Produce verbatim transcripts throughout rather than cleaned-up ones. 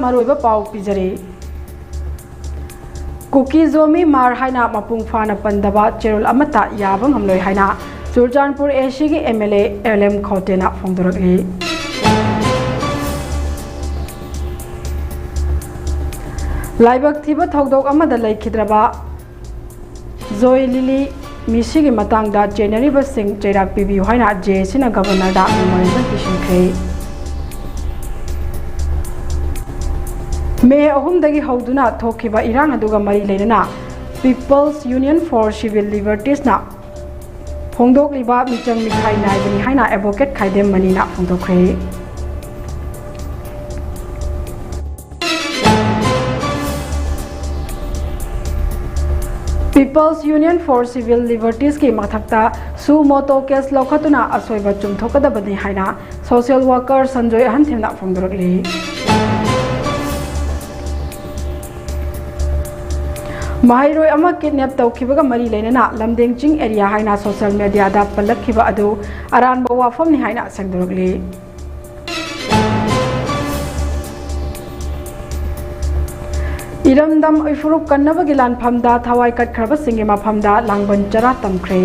ꯃꯔꯨꯑꯣꯏꯕ ꯄꯥꯎ ꯄꯤꯖꯔꯤ꯫ ꯀꯨꯀꯤ ꯖꯣꯃꯤ ꯃꯥꯔ ꯍꯥꯏꯅ ꯃꯄꯨꯡ ꯐꯥꯅ ꯄꯟꯗꯕ ꯆꯦꯔꯣꯜ ꯑꯃꯠꯇ ꯌꯥꯕ ꯉꯝꯂꯣꯏ ꯍꯥꯏꯅ ꯆꯨꯔꯆꯥꯟꯄꯨꯔ ꯑꯦ ꯁꯤꯒꯤ M L A L M ꯈꯧꯇꯦꯅ ꯐꯣꯡꯗꯣꯔꯛꯂꯤ꯫ ꯂꯥꯏꯕꯛ ꯊꯤꯕ ꯊꯧꯗꯣꯛ ꯑꯃꯗ ꯂꯩꯈꯤꯗ꯭ꯔꯕ ꯖꯣꯏ ꯂꯤꯂꯤ ꯃꯤꯁꯤꯒꯤ ꯃꯇꯥꯡꯗ ꯆꯦꯟꯅꯔꯤꯕꯁꯤꯡ ꯆꯩꯔꯥꯛ ꯄꯤꯕꯤꯌꯨ ꯍꯥꯏꯅ ꯖꯦ ꯑꯦ ꯁꯤꯅ ꯒꯕꯔꯅꯔꯗ ꯃꯦꯃꯣꯔꯦꯟꯗꯝ ꯄꯤꯁꯤꯟꯈ꯭ꯔꯦ꯫ ꯃꯦ ꯑꯍꯨꯝꯗꯒꯤ ꯍꯧꯗꯨꯅ ꯊꯣꯛꯈꯤꯕ ꯏꯔꯥꯡ ꯑꯗꯨꯒ ꯃꯔꯤ ꯂꯩꯅꯅ People's Union for Civil Libertiesꯅ ꯐꯣꯡꯗꯣꯛꯂꯤꯕ ꯃꯤꯆꯪ ꯃꯤꯈꯥꯏ ꯅꯥꯏꯕꯅꯤ ꯍꯥꯏꯅ ꯑꯦꯗꯚꯣꯀꯦꯠ ꯈꯥꯏꯗꯦꯝ ꯃꯅꯤꯅ ꯐꯣꯡꯗꯣꯛꯈ꯭ꯔꯦ꯫ People's Union for Civil Libertiesꯀꯤ ꯃꯊꯛꯇ suo motu case ꯂꯧꯈꯠꯇꯨꯅ ꯑꯁꯣꯏꯕ ꯆꯨꯝꯊꯣꯛꯀꯗꯕꯅꯤ ꯍꯥꯏꯅ social worker ꯁꯟꯖꯣꯏ ꯑꯍꯟꯊꯦꯝꯅ ꯐꯣꯡꯗꯣꯔꯛꯂꯤ꯫ ꯃꯍꯩꯔꯣꯏ ꯑꯃ ꯀꯤꯗꯅꯦꯞ ꯇꯧꯈꯤꯕꯒ ꯃꯔꯤ ꯂꯩꯅꯅ ꯂꯝꯗꯦꯡ ꯆꯤꯡ ꯑꯦꯔꯤꯌꯥ ꯍꯥꯏꯅ ꯁꯣꯁꯤꯌꯦꯜ ꯃꯦꯗꯤꯌꯥꯗ ꯄꯜꯂꯛꯈꯤꯕ ꯑꯗꯨ ꯑꯔꯥꯟꯕ ꯋꯥꯐꯝꯅꯤ ꯍꯥꯏꯅ ꯁꯦꯡꯗꯣꯔꯛꯂꯤ꯫ ꯏꯔꯝꯗꯝ ꯏꯐꯨꯔꯨꯞ ꯀꯟꯅꯕꯒꯤ ꯂꯥꯟꯐꯝꯗ ꯊꯋꯥꯏ ꯀꯠꯈ꯭ꯔꯕꯁꯤꯡꯒꯤ ꯃꯐꯝꯗ ꯂꯥꯡꯕꯟ ꯆꯔꯥ ꯇꯝꯈ꯭ꯔꯦ꯫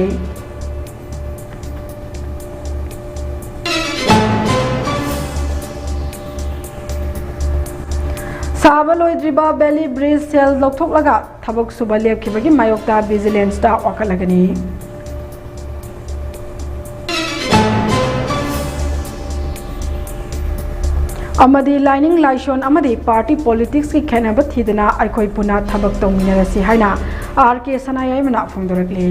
ꯁꯥꯕ ꯂꯣꯏꯗ꯭ꯔꯤꯕ ꯕꯦꯂꯤ ꯕ꯭ꯔꯤꯖ ꯁꯦꯜ ꯂꯧꯊꯣꯛꯂꯒ ꯊꯕꯛ ꯁꯨꯕ ꯂꯦꯞꯈꯤꯕꯒꯤ ꯃꯥꯌꯣꯛꯇ ꯚꯤꯖꯤꯂꯦꯟꯁꯇ ꯋꯥꯀꯠꯂꯒꯅꯤ꯫ ꯑꯃꯗꯤ ꯂꯥꯏꯅꯤꯡ ꯂꯥꯏꯁꯣꯟ ꯑꯃꯗꯤ ꯄꯥꯔꯇꯤ ꯄꯣꯂꯤꯇꯤꯛꯁꯀꯤ ꯈꯦꯠꯅꯕ ꯊꯤꯗꯅ ꯑꯩꯈꯣꯏ ꯄꯨꯟꯅ ꯊꯕꯛ ꯇꯧꯃꯤꯟꯅꯔꯁꯤ ꯍꯥꯏꯅ ꯑꯥꯔ ꯀꯦ ꯁꯅꯥꯌꯥꯏꯃꯅ ꯐꯣꯡꯗꯣꯔꯛꯂꯤ꯫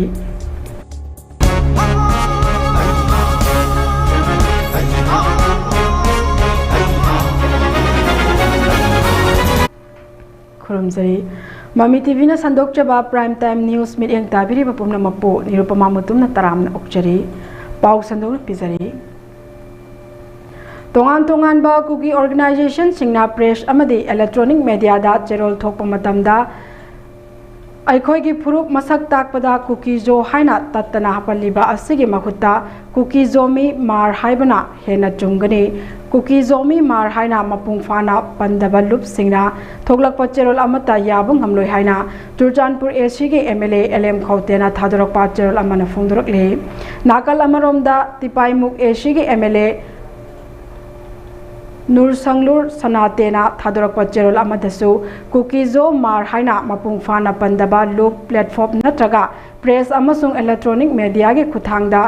ꯈꯨꯔꯨꯝꯖꯔꯤ꯫ ꯃꯃꯤ ꯇꯤꯚꯤꯅ ꯁꯟꯗꯣꯛꯆꯕ Prime Time News ꯃꯤꯠꯌꯦꯡ ꯇꯥꯕꯤꯔꯤꯕ ꯄꯨꯝꯅꯃꯛꯄꯨ ꯅꯤꯔꯨꯄꯃꯥ ꯃꯨꯇꯨꯝꯅ ꯇꯔꯥꯝꯅ ꯑꯣꯛꯆꯔꯤ꯫ ꯄꯥꯎ ꯁꯟꯗꯣꯛꯅ ꯄꯤꯖꯔꯤ꯫ ꯇꯣꯉꯥꯟ ꯇꯣꯉꯥꯟꯕ ꯀꯨꯀꯤ organisationꯁꯤꯡꯅ press ꯑꯃꯗꯤ electronic mediaꯗ ꯆꯦꯔꯣꯜ ꯊꯣꯛꯄ ꯃꯇꯝꯗ ꯑꯩꯈꯣꯏꯒꯤ ꯐꯨꯔꯨꯞ ꯃꯁꯛ ꯇꯥꯛꯄꯗ ꯀꯨꯀꯤꯖꯣ ꯍꯥꯏꯅ ꯇꯠꯇꯅ ꯍꯥꯞꯍꯜꯂꯤꯕ ꯑꯁꯤꯒꯤ ꯃꯍꯨꯠꯇ ꯀꯨꯀꯤꯖꯣꯃꯤ ꯃꯥꯔ ꯍꯥꯏꯕꯅ ꯍꯦꯟꯅ ꯆꯨꯝꯒꯅꯤ꯫ ꯀꯨꯀꯤꯖꯣꯃꯤ ꯃꯥꯔ ꯍꯥꯏꯅ ꯃꯄꯨꯡ ꯐꯥꯅ ꯄꯟꯗꯕ ꯂꯨꯞꯁꯤꯡꯅ ꯊꯣꯛꯂꯛꯄ ꯆꯦꯔꯣꯜ ꯑꯃꯠꯇ ꯌꯥꯕ ꯉꯝꯂꯣꯏ ꯍꯥꯏꯅ ꯆꯨꯔꯆꯥꯟꯄꯨꯔ ꯑꯦꯁꯤꯒꯤ M L A L M ꯈꯧꯇꯦꯅ ꯊꯥꯗꯣꯔꯛꯄ ꯆꯦꯔꯣꯜ ꯑꯃꯅ ꯐꯣꯡꯗꯣꯔꯛꯂꯤ꯫ ꯅꯥꯀꯜ ꯑꯃꯔꯣꯝꯗ ꯇꯤꯄꯥꯏꯃꯨꯛ ꯑꯦꯁꯤꯒꯤ ꯑꯦꯝ ꯑꯦꯜ ꯑꯦ ꯅꯨꯔꯁꯪꯂꯨꯔ ꯁꯅꯥꯇꯦꯅ ꯊꯥꯗꯣꯔꯛꯄ ꯆꯦꯔꯣꯜ ꯑꯃꯗꯁꯨ ꯀꯨꯀꯤꯖꯣ ꯃꯥꯔ ꯍꯥꯏꯅ ꯃꯄꯨꯡ ꯐꯥꯅ ꯄꯟꯗꯕ ꯂꯨꯞ, ꯄ꯭ꯂꯦꯠꯐꯣꯝ ꯅꯠꯇ꯭ꯔꯒ ꯄ꯭ꯔꯦꯁ ꯑꯃꯁꯨꯡ ꯏꯂꯦꯛꯇ꯭ꯔꯣꯅꯤꯛ ꯃꯦꯗꯤꯌꯥꯒꯤ ꯈꯨꯠꯊꯥꯡꯗ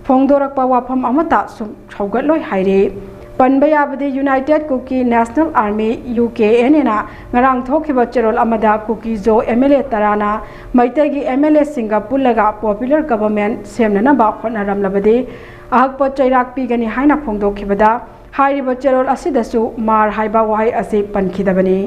ꯐꯣꯡꯗꯣꯔꯛꯄ ꯋꯥꯐꯝ ꯑꯃꯠꯇ ꯁꯨꯝ ꯁꯧꯒꯠꯂꯣꯏ ꯍꯥꯏꯔꯤ꯫ ꯄꯟꯕ ꯌꯥꯕꯗꯤ united Kuki national army, U K N ꯑꯦꯅ ꯉꯔꯥꯡ ꯊꯣꯛꯈꯤꯕ ꯆꯦꯔꯣꯜ ꯑꯃꯗ ꯀꯨꯀꯤꯖꯣ ꯑꯦꯝ ꯑꯦꯜ ꯑꯦ ꯇꯔꯥꯅ ꯃꯩꯇꯩꯒꯤ ꯑꯦꯝ ꯑꯦꯜ ꯑꯦꯁꯤꯡꯒ ꯄꯨꯜꯂꯒ ꯄꯣꯄꯨꯂꯔ ꯒꯚꯔꯟꯃꯦꯟꯠ ꯁꯦꯝꯅꯅꯕ ꯍꯣꯠꯅꯔꯝꯂꯕꯗꯤ ꯑꯍꯛꯄ ꯆꯩꯔꯥꯛ ꯄꯤꯒꯅꯤ ꯍꯥꯏꯅ ꯐꯣꯡꯗꯣꯛꯈꯤꯕꯗ ꯍꯥꯏꯔꯤꯕ ꯆꯦꯔꯣꯜ ꯑꯁꯤꯗꯁꯨ ꯃꯥꯔ ꯍꯥꯏꯕ ꯋꯥꯍꯩ ꯑꯁꯤ ꯄꯟꯈꯤꯗꯕꯅꯤ꯫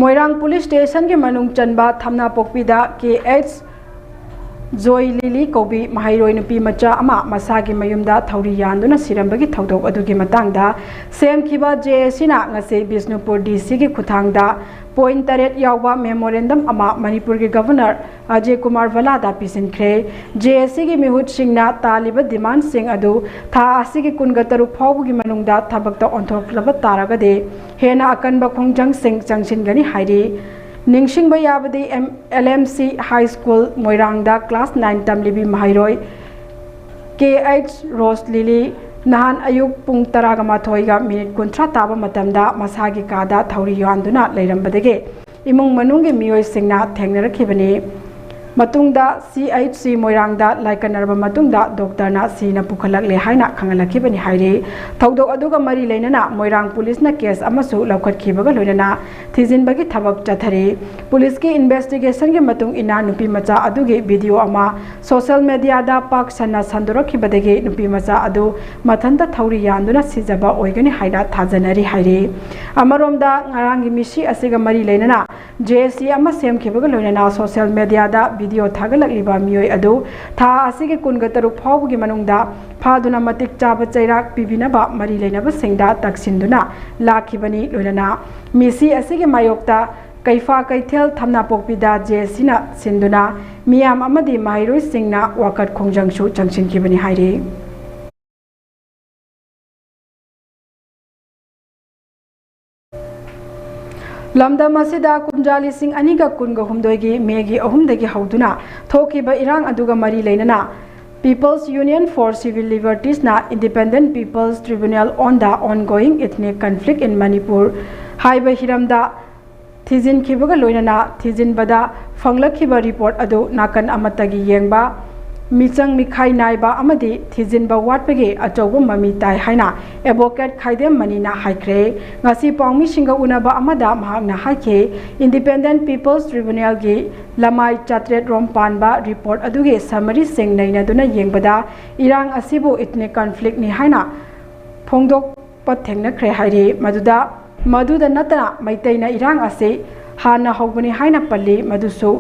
ꯃꯣꯏꯔꯥꯡ ꯄꯨꯂꯤꯁ ꯁ꯭ꯇꯦꯁꯟꯒꯤ ꯃꯅꯨꯡ ꯆꯟꯕ ꯊꯝꯅꯥꯄꯣꯛꯄꯤꯗ ꯀꯦ ꯑꯩꯆ ꯖꯣꯏ ꯂꯤꯂꯤ ꯀꯧꯕꯤ ꯃꯍꯩꯔꯣꯏ ꯅꯨꯄꯤ ꯃꯆꯥ ꯑꯃ ꯃꯁꯥꯒꯤ ꯃꯌꯨꯝꯗ ꯊꯧꯔꯤ ꯌꯥꯟꯗꯨꯅ ꯁꯤꯔꯝꯕꯒꯤ ꯊꯧꯗꯣꯛ ꯑꯗꯨꯒꯤ ꯃꯇꯥꯡꯗ ꯁꯦꯝꯈꯤꯕ ꯖꯦ ꯑꯦ ꯁꯤꯅ ꯉꯁꯤ ꯕꯤꯁꯅꯨꯄꯨꯔ ꯗꯤ ꯁꯤꯒꯤ ꯈꯨꯠꯊꯥꯡꯗ ꯄꯣꯏꯟꯠ ꯇꯔꯦꯠ ꯌꯥꯎꯕ ꯃꯦꯃꯣꯔꯦꯟꯗꯝ ꯑꯃ ꯃꯅꯤꯄꯨꯔꯒꯤ ꯒꯚꯔꯅꯔ ꯑꯖꯌ ꯀꯨꯃꯥꯔ ꯚꯜꯂꯥꯗ ꯄꯤꯁꯤꯟꯈ꯭ꯔꯦ꯫ ꯖꯦ ꯑꯦ ꯁꯤꯒꯤ ꯃꯤꯍꯨꯠꯁꯤꯡꯅ ꯇꯥꯜꯂꯤꯕ ꯗꯤꯃꯥꯟꯁꯤꯡ ꯑꯗꯨ ꯊꯥ ꯑꯁꯤꯒꯤ ꯀꯨꯟꯒ ꯇꯔꯨꯛ ꯐꯥꯎꯕꯒꯤ ꯃꯅꯨꯡꯗ ꯊꯕꯛꯇ ꯑꯣꯟꯊꯣꯛꯂꯕ ꯇꯥꯔꯒꯗꯤ ꯍꯦꯟꯅ ꯑꯀꯟꯕ ꯈꯣꯡꯖꯪꯁꯤꯡ ꯆꯪꯁꯤꯟꯒꯅꯤ ꯍꯥꯏꯔꯤ꯫ ꯅꯤꯡꯁꯤꯡꯕ ꯌꯥꯕꯗꯤ, M-, L M C high school ꯃꯣꯏꯔꯥꯡꯗ ꯀ꯭ꯂꯥꯁ ꯅꯥꯏꯟ ꯇꯝꯂꯤꯕꯤ ꯃꯍꯩꯔꯣꯏ ꯀꯦ ꯑꯩꯆ ꯔꯣꯁ ꯂꯤꯂꯤ ꯅꯍꯥꯟ ꯑꯌꯨꯛ ꯄꯨꯡ ꯇꯔꯥꯒ ꯃꯥꯊꯣꯏꯒ ꯃꯤꯅꯤꯠ ꯀꯨꯟꯊ꯭ꯔꯥ ꯇꯥꯕ ꯃꯇꯝꯗ ꯃꯁꯥꯒꯤ ꯀꯥꯗ ꯊꯧꯔꯤ ꯌꯥꯟꯗꯨꯅ ꯂꯩꯔꯝꯕꯗꯒꯤ ꯏꯃꯨꯡ ꯃꯅꯨꯡꯒꯤ ꯃꯤꯑꯣꯏꯁꯤꯡꯅ ꯊꯦꯡꯅꯔꯛꯈꯤꯕꯅꯤ꯫ ꯃꯇꯨꯡꯗ ꯁꯤ ꯑꯩꯆ ꯁꯤ ꯃꯣꯏꯔꯥꯡꯗ ꯂꯥꯏꯀꯠꯅꯔꯕ ꯃꯇꯨꯡꯗ ꯗꯣꯛꯇꯔꯅ ꯁꯤꯅ ꯄꯨꯈꯠꯂꯛꯂꯦ ꯍꯥꯏꯅ ꯈꯪꯍꯜꯂꯛꯈꯤꯕꯅꯤ ꯍꯥꯏꯔꯤ꯫ ꯊꯧꯗꯣꯛ ꯑꯗꯨꯒ ꯃꯔꯤ ꯂꯩꯅꯅ ꯃꯣꯏꯔꯥꯡ ꯄꯨꯂꯤꯁꯅ ꯀꯦꯁ ꯑꯃꯁꯨ ꯂꯧꯈꯠꯈꯤꯕꯒ ꯂꯣꯏꯅꯅ ꯊꯤꯖꯤꯟꯕꯒꯤ ꯊꯕꯛ ꯆꯠꯊꯔꯤ꯫ ꯄꯨꯂꯤꯁꯀꯤ ꯏꯟꯚꯦꯁꯇꯤꯒꯦꯁꯟꯒꯤ ꯃꯇꯨꯡ ꯏꯟꯅ ꯅꯨꯄꯤ ꯃꯆꯥ ꯑꯗꯨꯒꯤ ꯚꯤꯗꯤꯑꯣ ꯑꯃ ꯁꯣꯁꯦꯜ ꯃꯦꯗꯤꯌꯥꯗ ꯄꯥꯛ ꯁꯟꯅ ꯁꯟꯗꯣꯔꯛꯈꯤꯕꯗꯒꯤ ꯅꯨꯄꯤ ꯃꯆꯥ ꯑꯗꯨ ꯃꯊꯟꯇ ꯊꯧꯔꯤ ꯌꯥꯟꯗꯨꯅ ꯁꯤꯖꯕ ꯑꯣꯏꯒꯅꯤ ꯍꯥꯏꯅ ꯊꯥꯖꯅꯔꯤ ꯍꯥꯏꯔꯤ꯫ ꯑꯃꯔꯣꯝꯗ ꯉꯔꯥꯡꯒꯤ ꯃꯤꯁꯤ ꯑꯁꯤꯒ ꯃꯔꯤ ꯂꯩꯅꯅ ꯖꯦ ꯑꯦꯁ ꯁꯤ ꯑꯃ ꯁꯦꯝꯈꯤꯕꯒ ꯂꯣꯏꯅꯅ ꯁꯣꯁꯤꯌꯦꯜ ꯃꯦꯗꯤꯌꯥꯗ ꯚꯤꯗꯤꯑꯣ ꯊꯥꯒꯠꯂꯛꯂꯤꯕ ꯃꯤꯑꯣꯏ ꯑꯗꯨ ꯊꯥ ꯑꯁꯤꯒꯤ ꯀꯨꯟꯒ ꯇꯔꯨꯛ ꯐꯥꯎꯕꯒꯤ ꯃꯅꯨꯡꯗ ꯐꯥꯗꯨꯅ ꯃꯇꯤꯛ ꯆꯥꯕ ꯆꯩꯔꯥꯛ ꯄꯤꯕꯤꯅꯕ ꯃꯔꯤ ꯂꯩꯅꯕꯁꯤꯡꯗ ꯇꯛꯁꯤꯟꯗꯨꯅ ꯂꯥꯛꯈꯤꯕꯅꯤ꯫ ꯂꯣꯏꯅꯅ ꯃꯤꯁꯤ ꯑꯁꯤꯒꯤ ꯃꯥꯌꯣꯛꯇ ꯀꯩꯐꯥ ꯀꯩꯊꯦꯜ ꯊꯝꯅꯥꯄꯣꯛꯄꯤꯗ ꯖꯦ ꯑꯦꯁ ꯁꯤꯅ ꯁꯤꯟꯗꯨꯅ ꯃꯤꯌꯥꯝ ꯑꯃꯗꯤ ꯃꯍꯩꯔꯣꯏꯁꯤꯡꯅ ꯋꯥꯀꯠ ꯈꯣꯡꯖꯪꯁꯨ ꯆꯪꯁꯤꯟꯈꯤꯕꯅꯤ ꯍꯥꯏꯔꯤ꯫ ꯂꯝꯗꯝ ꯑꯁꯤꯗ ꯀꯨꯝꯖꯥ ꯂꯤꯁꯤꯡ ꯑꯅꯤꯒ ꯀꯨꯟꯒ ꯍꯨꯝꯗꯣꯏꯒꯤ ꯃꯦꯒꯤ ꯑꯍꯨꯝꯗꯒꯤ ꯍꯧꯗꯨꯅ ꯊꯣꯛꯈꯤꯕ ꯏꯔꯥꯡ ꯑꯗꯨꯒ ꯃꯔꯤ ꯂꯩꯅꯅ People's Union for Civil Libertiesꯅ Independent People's Tribunal on the Ongoing Ethnic Conflict in Manipur ꯍꯥꯏꯕ ꯍꯤꯔꯝꯗ ꯊꯤꯖꯤꯟꯈꯤꯕꯒ ꯂꯣꯏꯅꯅ ꯊꯤꯖꯤꯟꯕꯗ ꯐꯪꯂꯛꯈꯤꯕ ꯔꯤꯄꯣꯔꯠ ꯑꯗꯨ ꯅꯥꯀꯟ ꯑꯃꯠꯇꯒꯤ ꯌꯦꯡꯕ ꯃꯤꯆꯪ ꯃꯤꯈꯥꯏ ꯅꯥꯏꯕ ꯑꯃꯗꯤ ꯊꯤꯖꯤꯟꯕ ꯋꯥꯠꯄꯒꯤ ꯑꯆꯧꯕ ꯃꯃꯤ ꯇꯥꯏ ꯍꯥꯏꯅ ꯑꯦꯗꯚꯣꯀꯦꯠ ꯈꯥꯏꯗꯦꯝ ꯃꯅꯤꯅ ꯍꯥꯏꯈ꯭ꯔꯦ꯫ ꯉꯁꯤ ꯄꯥꯎꯃꯤꯁꯤꯡꯒ ꯎꯅꯕ ꯑꯃꯗ ꯃꯍꯥꯛꯅ ꯍꯥꯏꯈꯤ, Independent People's Tribunalꯒꯤ ꯂꯃꯥꯏ ꯆꯥꯇ꯭ꯔꯦꯠ ꯔꯣꯝ ꯄꯥꯟꯕ ꯔꯤꯄꯣꯔꯠ ꯑꯗꯨꯒꯤ ꯁꯃꯔꯤꯁꯤꯡ ꯅꯩꯅꯗꯨꯅ ꯌꯦꯡꯕꯗ ꯏꯔꯥꯡ ꯑꯁꯤꯕꯨ ethnic conflictꯅꯤ ꯍꯥꯏꯅ ꯐꯣꯡꯗꯣꯛꯄ ꯊꯦꯡꯅꯈ꯭ꯔꯦ ꯍꯥꯏꯔꯤ꯫ ꯃꯗꯨꯗ, ꯃꯗꯨꯗ ꯅꯠꯇꯅ ꯃꯩꯇꯩꯅ ꯏꯔꯥꯡ ꯑꯁꯤ ꯍꯥꯟꯅ ꯍꯧꯕꯅꯤ ꯍꯥꯏꯅ ꯄꯜꯂꯤ, ꯃꯗꯨꯁꯨ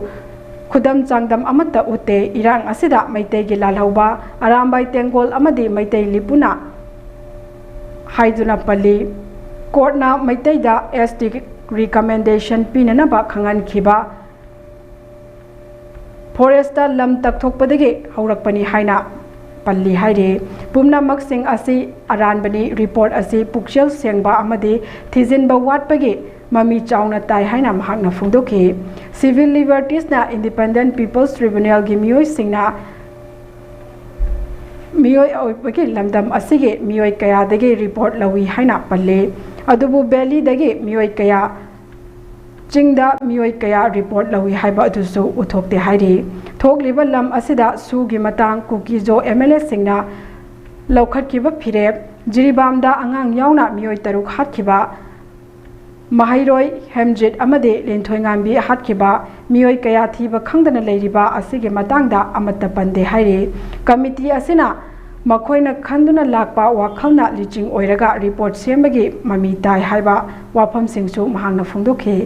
ꯈꯨꯗꯝ ꯆꯥꯡꯗꯝ ꯑꯃꯠꯇ ꯎꯠꯇꯦ꯫ ꯏꯔꯥꯡ ꯑꯁꯤꯗ ꯃꯩꯇꯩꯒꯤ ꯂꯥꯜꯍꯧꯕ ꯑꯔꯥꯝꯕꯥꯏ ꯇꯦꯡꯒꯣꯜ ꯑꯃꯗꯤ ꯃꯩꯇꯩ ꯂꯤꯄꯨꯅ ꯍꯥꯏꯗꯨꯅ ꯄꯜꯂꯤ꯫ ꯀꯣꯔꯠꯅ ꯃꯩꯇꯩꯗ ꯑꯦꯁ ꯇꯤ recommendation ꯄꯤꯅꯅꯕ ꯈꯪꯍꯟꯈꯤꯕ ꯐꯣꯔꯦꯁꯇ ꯂꯝ ꯇꯛꯊꯣꯛꯄꯗꯒꯤ ꯍꯧꯔꯛꯄꯅꯤ ꯍꯥꯏꯅ ꯄꯜꯂꯤ ꯍꯥꯏꯔꯤ꯫ ꯄꯨꯝꯅꯃꯛꯁꯤꯡ ꯑꯁꯤ ꯑꯔꯥꯟꯕꯅꯤ꯫ ꯔꯤꯄꯣꯔꯠ ꯑꯁꯤ ꯄꯨꯛꯆꯦꯜ ꯁꯦꯡꯕ ꯑꯃꯗꯤ ꯊꯤꯖꯤꯟꯕ ꯋꯥꯠꯄꯒꯤ ꯃꯃꯤ ꯆꯥꯎꯅ ꯇꯥꯏ ꯍꯥꯏꯅ ꯃꯍꯥꯛꯅ ꯐꯣꯡꯗꯣꯛꯈꯤ꯫ Civil Libertiesꯅ Independent People's Tribunalꯒꯤ ꯃꯤꯑꯣꯏꯁꯤꯡꯅ ꯃꯤꯑꯣꯏ ꯑꯣꯏꯕꯒꯤ ꯂꯝꯗꯝ ꯑꯁꯤꯒꯤ ꯃꯤꯑꯣꯏ ꯀꯌꯥꯗꯒꯤ ꯔꯤꯄꯣꯔꯠ ꯂꯧꯏ ꯍꯥꯏꯅ ꯄꯜꯂꯤ꯫ ꯑꯗꯨꯕꯨ ꯚꯦꯂꯤꯗꯒꯤ ꯃꯤꯑꯣꯏ ꯀꯌꯥ ꯆꯤꯡꯗ ꯃꯤꯑꯣꯏ ꯀꯌꯥ ꯔꯤꯄꯣꯔꯠ ꯂꯧꯏ ꯍꯥꯏꯕ ꯑꯗꯨꯁꯨ ꯎꯊꯣꯛꯇꯦ ꯍꯥꯏꯔꯤ꯫ ꯊꯣꯛꯂꯤꯕ ꯂꯝ ꯑꯁꯤꯗ ꯁꯨꯒꯤ ꯃꯇꯥꯡ ꯀꯨꯀꯤꯖꯣ ꯑꯦꯝ ꯑꯦꯜ ꯑꯦꯁꯤꯡꯅ ꯂꯧꯈꯠꯈꯤꯕ ꯐꯤꯔꯦꯞ, ꯖꯤꯔꯤꯕꯥꯝꯗ ꯑꯉꯥꯡ ꯌꯥꯎꯅ ꯃꯤꯑꯣꯏ ꯇꯔꯨꯛ ꯍꯥꯠꯈꯤꯕ, ꯃꯍꯩꯔꯣꯏ ꯍꯦꯝꯖꯤꯠ ꯑꯃꯗꯤ ꯂꯤꯟꯊꯣꯏꯉꯥꯝꯕꯤ ꯍꯥꯠꯈꯤꯕ, ꯃꯤꯑꯣꯏ ꯀꯌꯥ ꯊꯤꯕ ꯈꯪꯗꯅ ꯂꯩꯔꯤꯕ ꯑꯁꯤꯒꯤ ꯃꯇꯥꯡꯗ ꯑꯃꯠꯇ ꯄꯟꯗꯦ ꯍꯥꯏꯔꯤ꯫ ꯀꯃꯤꯇꯤ ꯑꯁꯤꯅ ꯃꯈꯣꯏꯅ ꯈꯟꯗꯨꯅ ꯂꯥꯛꯄ ꯋꯥꯈꯜꯅ ꯂꯤꯆꯤꯡ ꯑꯣꯏꯔꯒ ꯔꯤꯄꯣꯔꯠ ꯁꯦꯝꯕꯒꯤ ꯃꯃꯤ ꯇꯥꯏ ꯍꯥꯏꯕ ꯋꯥꯐꯝꯁꯤꯡꯁꯨ ꯃꯍꯥꯛꯅ ꯐꯣꯡꯗꯣꯛꯈꯤ꯫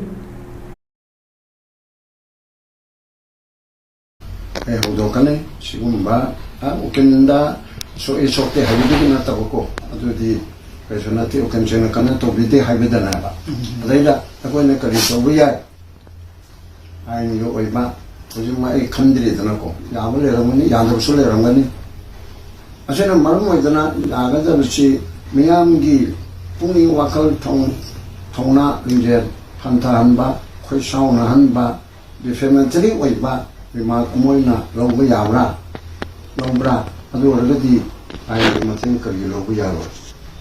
ꯀꯅꯤ꯫ ꯁꯤꯒꯨꯝꯕ, ꯑ, ꯎꯀꯤꯜꯗ ꯁꯣꯛꯏ ꯁꯣꯛꯇꯦ ꯍꯥꯏꯕꯗꯨꯒꯤ ꯅꯠꯇꯕꯀꯣ, ꯑꯗꯨꯗꯤ ꯀꯩꯁꯨ ꯅꯠꯇꯦ, ꯎꯀꯤꯜꯁꯤꯡꯅ ꯀꯟꯅ ꯇꯧꯕꯤꯗꯦ ꯍꯥꯏꯕꯗꯅꯦꯕ꯫ ꯑꯗꯩꯗ ꯑꯩꯈꯣꯏꯅ ꯀꯔꯤ ꯇꯧꯕ ꯌꯥꯏ? ꯑꯥꯏꯟꯒꯤ ꯑꯣꯏꯕ ꯍꯧꯖꯤꯛ ꯑꯩ ꯈꯟꯗ꯭ꯔꯤꯗꯅꯀꯣ, ꯌꯥꯕ ꯂꯩꯔꯝꯒꯅꯤ, ꯌꯥꯗꯕꯁꯨ ꯂꯩꯔꯝꯒꯅꯤ꯫ ꯑꯁꯤꯅ ꯃꯔꯝ ꯑꯣꯏꯗꯅ ꯌꯥꯒꯗꯕꯁꯤ ꯃꯤꯌꯥꯝꯒꯤ ꯄꯨꯛꯅꯤꯡ ꯋꯥꯈꯜ ꯊꯧ-, ꯊꯧꯅꯥ ꯂꯤꯡꯖꯦꯜ ꯍꯟꯊꯍꯟꯕ, ꯈꯣꯏꯁꯥꯎꯅꯍꯟꯕ, ꯗꯤꯐꯦꯃꯦꯇꯔꯤ ꯑꯣꯏꯕ ꯔꯤꯃꯥꯔꯛ ꯑꯃ ꯑꯣꯏꯅ ꯂꯧꯕ ꯌꯥꯕ꯭ꯔꯥ? ꯂꯧꯕ꯭ꯔꯥ? ꯑꯗꯨ ꯑꯣꯏꯔꯒꯗꯤ ꯑꯥꯏꯟꯒꯤ ꯃꯇꯦꯡ ꯀꯔꯤꯒꯤ ꯂꯧꯕ ꯌꯥꯔꯣꯏ?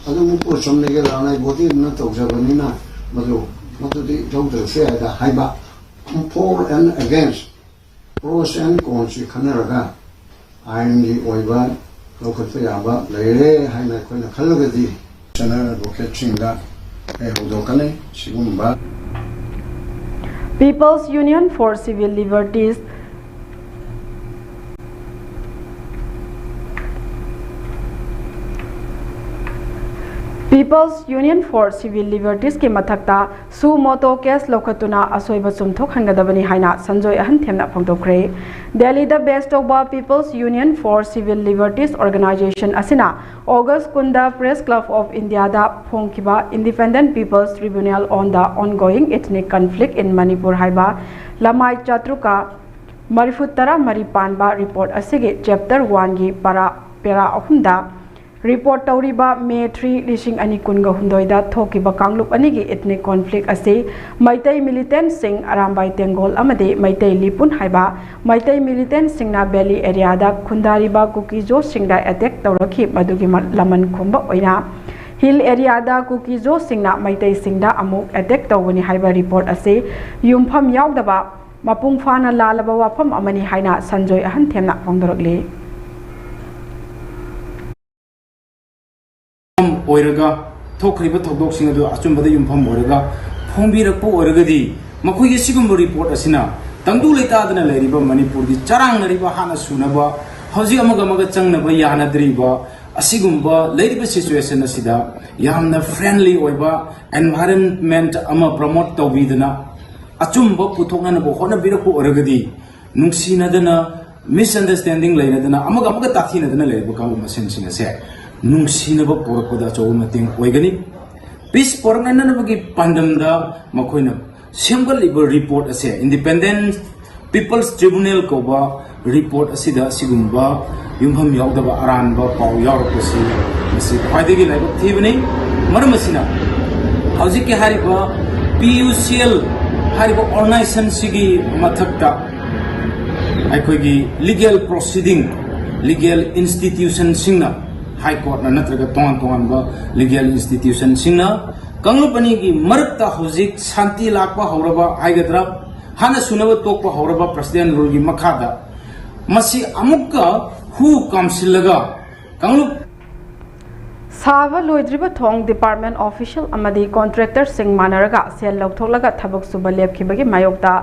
ꯑꯗꯨ ꯃꯄꯨ ꯆꯨꯝꯅꯒꯤ ꯂꯥꯟꯅꯥꯏ ꯕꯣꯗꯤ ꯑꯃꯅ ꯇꯧꯖꯕꯅꯤꯅ ꯃꯗꯨ, ꯃꯗꯨꯗꯤ ꯂꯧꯗ꯭ꯔꯁꯨ ꯌꯥꯏꯗ ꯍꯥꯏꯕ, for and against, pros and cons ꯈꯟꯅꯔꯒ ꯑꯥꯏꯟꯒꯤ ꯑꯣꯏꯕ ꯂꯧꯈꯠꯄ ꯌꯥꯕ ꯂꯩꯔꯦ ꯍꯥꯏꯅ ꯑꯩꯈꯣꯏꯅ ꯈꯜꯂꯒꯗꯤ ꯁꯦꯅꯤꯌꯔ ꯑꯦꯗꯚꯣꯀꯦꯠꯁꯤꯡꯗ ꯑꯩ ꯍꯧꯗꯣꯛꯀꯅꯤ꯫ ꯁꯤꯒꯨꯝꯕ People's Union for Civil Liberties, People's Union for Civil Libertiesꯀꯤ ꯃꯊꯛꯇ suo motu case ꯂꯧꯈꯠꯇꯨꯅ ꯑꯁꯣꯏꯕ ꯆꯨꯝꯊꯣꯛꯍꯟꯒꯗꯕꯅꯤ ꯍꯥꯏꯅ ꯁꯟꯖꯣꯏ ꯑꯍꯟꯊꯦꯝꯅ ꯐꯣꯡꯗꯣꯛꯈ꯭ꯔꯦ꯫ ꯗꯦꯜꯂꯤꯗ base ꯇꯧꯕ People's Union for Civil Liberties Organization ꯑꯁꯤꯅ August ꯀꯨꯟꯗ Press Club of Indiaꯗ ꯐꯣꯡꯈꯤꯕ Independent People's Tribunal on the Ongoing Ethnic Conflict in Manipur ꯍꯥꯏꯕ ꯂꯃꯥꯏ ꯆꯥꯇ꯭ꯔꯨꯛꯀ ꯃꯔꯤꯐꯨ ꯇꯔꯥ ꯃꯔꯤ ꯄꯥꯟꯕ report ꯑꯁꯤꯒꯤ chapter oneꯒꯤ ꯄꯔꯥ, ꯄꯦꯔꯥ ꯑꯍꯨꯝꯗ report ꯇꯧꯔꯤꯕ May three, ꯂꯤꯁꯤꯡ ꯑꯅꯤ ꯀꯨꯟꯒ ꯍꯨꯝꯗꯣꯏꯗ ꯊꯣꯛꯈꯤꯕ ꯀꯥꯡꯂꯨꯞ ꯑꯅꯤꯒꯤ ethnic conflict ꯑꯁꯤ ꯃꯩꯇꯩ militantꯁꯤꯡ ꯑꯔꯥꯝꯕꯥꯏ ꯇꯦꯡꯒꯣꯜ ꯑꯃꯗꯤ ꯃꯩꯇꯩ ꯂꯤꯄꯨꯟ ꯍꯥꯏꯕ ꯃꯩꯇꯩ militantꯁꯤꯡꯅ valley areaꯗ ꯈꯨꯟꯗꯥꯔꯤꯕ ꯀꯨꯀꯤꯖꯣꯁꯤꯡꯗ attack ꯇꯧꯔꯛꯈꯤ꯫ ꯃꯗꯨꯒꯤ ꯃ-, ꯂꯃꯟ ꯈꯨꯝꯕ ꯑꯣꯏꯅ hill areaꯗ ꯀꯨꯀꯤꯖꯣꯁꯤꯡꯅ ꯃꯩꯇꯩꯁꯤꯡꯗ ꯑꯃꯨꯛ attack ꯇꯧꯕꯅꯤ ꯍꯥꯏꯕ report ꯑꯁꯤ ꯌꯨꯝꯐꯝ ꯌꯥꯎꯗꯕ, ꯃꯄꯨꯡ ꯐꯥꯅ ꯂꯥꯜꯂꯕ ꯋꯥꯐꯝ ꯑꯃꯅꯤ ꯍꯥꯏꯅ ꯁꯟꯖꯣꯏ ꯑꯍꯟꯊꯦꯝꯅ ꯐꯣꯡꯗꯣꯔꯛꯂꯤ꯫ ꯑꯣꯏꯔꯒ ꯊꯣꯛꯈ꯭ꯔꯤꯕ ꯊꯧꯗꯣꯛꯁꯤꯡ ꯑꯗꯨ ꯑꯆꯨꯝꯕꯗ ꯌꯨꯝꯐꯝ ꯑꯣꯏꯔꯒ ꯐꯣꯡꯕꯤꯔꯛꯄ ꯑꯣꯏꯔꯒꯗꯤ, ꯃꯈꯣꯏꯒꯤ ꯑꯁꯤꯒꯨꯝꯕ report ꯑꯁꯤꯅ ꯇꯪꯗꯨ ꯂꯩꯇꯥꯗꯅ ꯂꯩꯔꯤꯕ ꯃꯅꯤꯄꯨꯔꯒꯤ ꯆꯔꯥꯡꯅꯔꯤꯕ, ꯍꯥꯠꯅ ꯁꯨꯅꯕ, ꯍꯧꯖꯤꯛ ꯑꯃꯒ ꯑꯃꯒ ꯆꯪꯅꯕ ꯌꯥꯅꯗ꯭ꯔꯤꯕ ꯑꯁꯤꯒꯨꯝꯕ ꯂꯩꯔꯤꯕ situation ꯑꯁꯤꯗ ꯌꯥꯝꯅ friendly ꯑꯣꯏꯕ environment ꯑꯃ promote ꯇꯧꯕꯤꯗꯅ ꯑꯆꯨꯝꯕ ꯄꯨꯊꯣꯛꯅꯅꯕ ꯍꯣꯠꯅꯕꯤꯔꯛꯄ ꯑꯣꯏꯔꯒꯗꯤ, ꯅꯨꯡꯁꯤꯅꯗꯅ Misunderstanding ꯂꯩꯅꯗꯅ ꯑꯃꯒ ꯑꯃꯒ ꯇꯥꯊꯤꯅꯗꯅ ꯂꯩꯔꯤꯕ ꯀꯥꯡꯂꯨꯞ ꯃꯁꯦꯟꯁꯤꯡ ꯑꯁꯦ ꯅꯨꯡꯁꯤꯅꯕ ꯄꯣꯔꯛꯄꯗ ꯑꯆꯧꯕ ꯃꯇꯦꯡ ꯑꯣꯏꯒꯅꯤ꯫ Peace ꯄꯣꯔꯛꯅꯅꯕꯒꯤ ꯄꯥꯟꯗꯝꯗ ꯃꯈꯣꯏꯅ ꯁꯦꯝꯒꯠꯂꯤꯕ report ꯑꯁꯦ, Independent People's Tribunal ꯀꯧꯕ report ꯑꯁꯤꯗ ꯑꯁꯤꯒꯨꯝꯕ ꯌꯨꯝꯐꯝ ꯌꯥꯎꯗꯕ ꯑꯔꯥꯟꯕ ꯄꯥꯎ ꯌꯥꯎꯔꯛꯄꯁꯤ ꯃꯁꯤ ꯈ꯭ꯋꯥꯏꯗꯒꯤ ꯂꯥꯏꯕꯛ ꯊꯤꯕꯅꯤ꯫ ꯃꯔꯝ ꯑꯁꯤꯅ ꯍꯧꯖꯤꯛꯀꯤ ꯍꯥꯏꯔꯤꯕ P U C L ꯍꯥꯏꯔꯤꯕ organization ꯁꯤꯒꯤ ꯃꯊꯛꯇ ꯑꯩꯈꯣꯏꯒꯤ legal proceeding, legal institution ꯁꯤꯡꯅ, High Court ꯅ ꯅꯠꯇ꯭ꯔꯒ ꯇꯣꯉꯥꯟ ꯇꯣꯉꯥꯟꯕ legal institution ꯁꯤꯡꯅ ꯀꯥꯡꯂꯨꯞ ꯑꯅꯤꯒꯤ ꯃꯔꯛꯇ ꯍꯧꯖꯤꯛ ꯁꯥꯟꯇꯤ ꯂꯥꯛꯄ ꯍꯧꯔꯕ ꯍꯥꯏꯒꯗ꯭ꯔꯥ, ꯍꯥꯟꯅ ꯁꯨꯅꯕ ꯇꯣꯛꯄ ꯍꯧꯔꯕ President Rule ꯒꯤ ꯃꯈꯥꯗ ꯃꯁꯤ ꯑꯃꯨꯛꯀ ꯍꯨ ꯀꯥꯝꯁꯤꯜꯂꯒ ꯀꯥꯡꯂꯨꯞ ꯁꯥꯕ ꯂꯣꯏꯗ꯭ꯔꯤꯕ ꯊꯣꯡ department official ꯑꯃꯗꯤ contractor ꯁꯤꯡ ꯃꯥꯟꯅꯔꯒ ꯁꯦꯜ ꯂꯧꯊꯣꯛꯂꯒ ꯊꯕꯛ ꯁꯨꯕ ꯂꯦꯞꯈꯤꯕꯒꯤ ꯃꯥꯌꯣꯛꯇ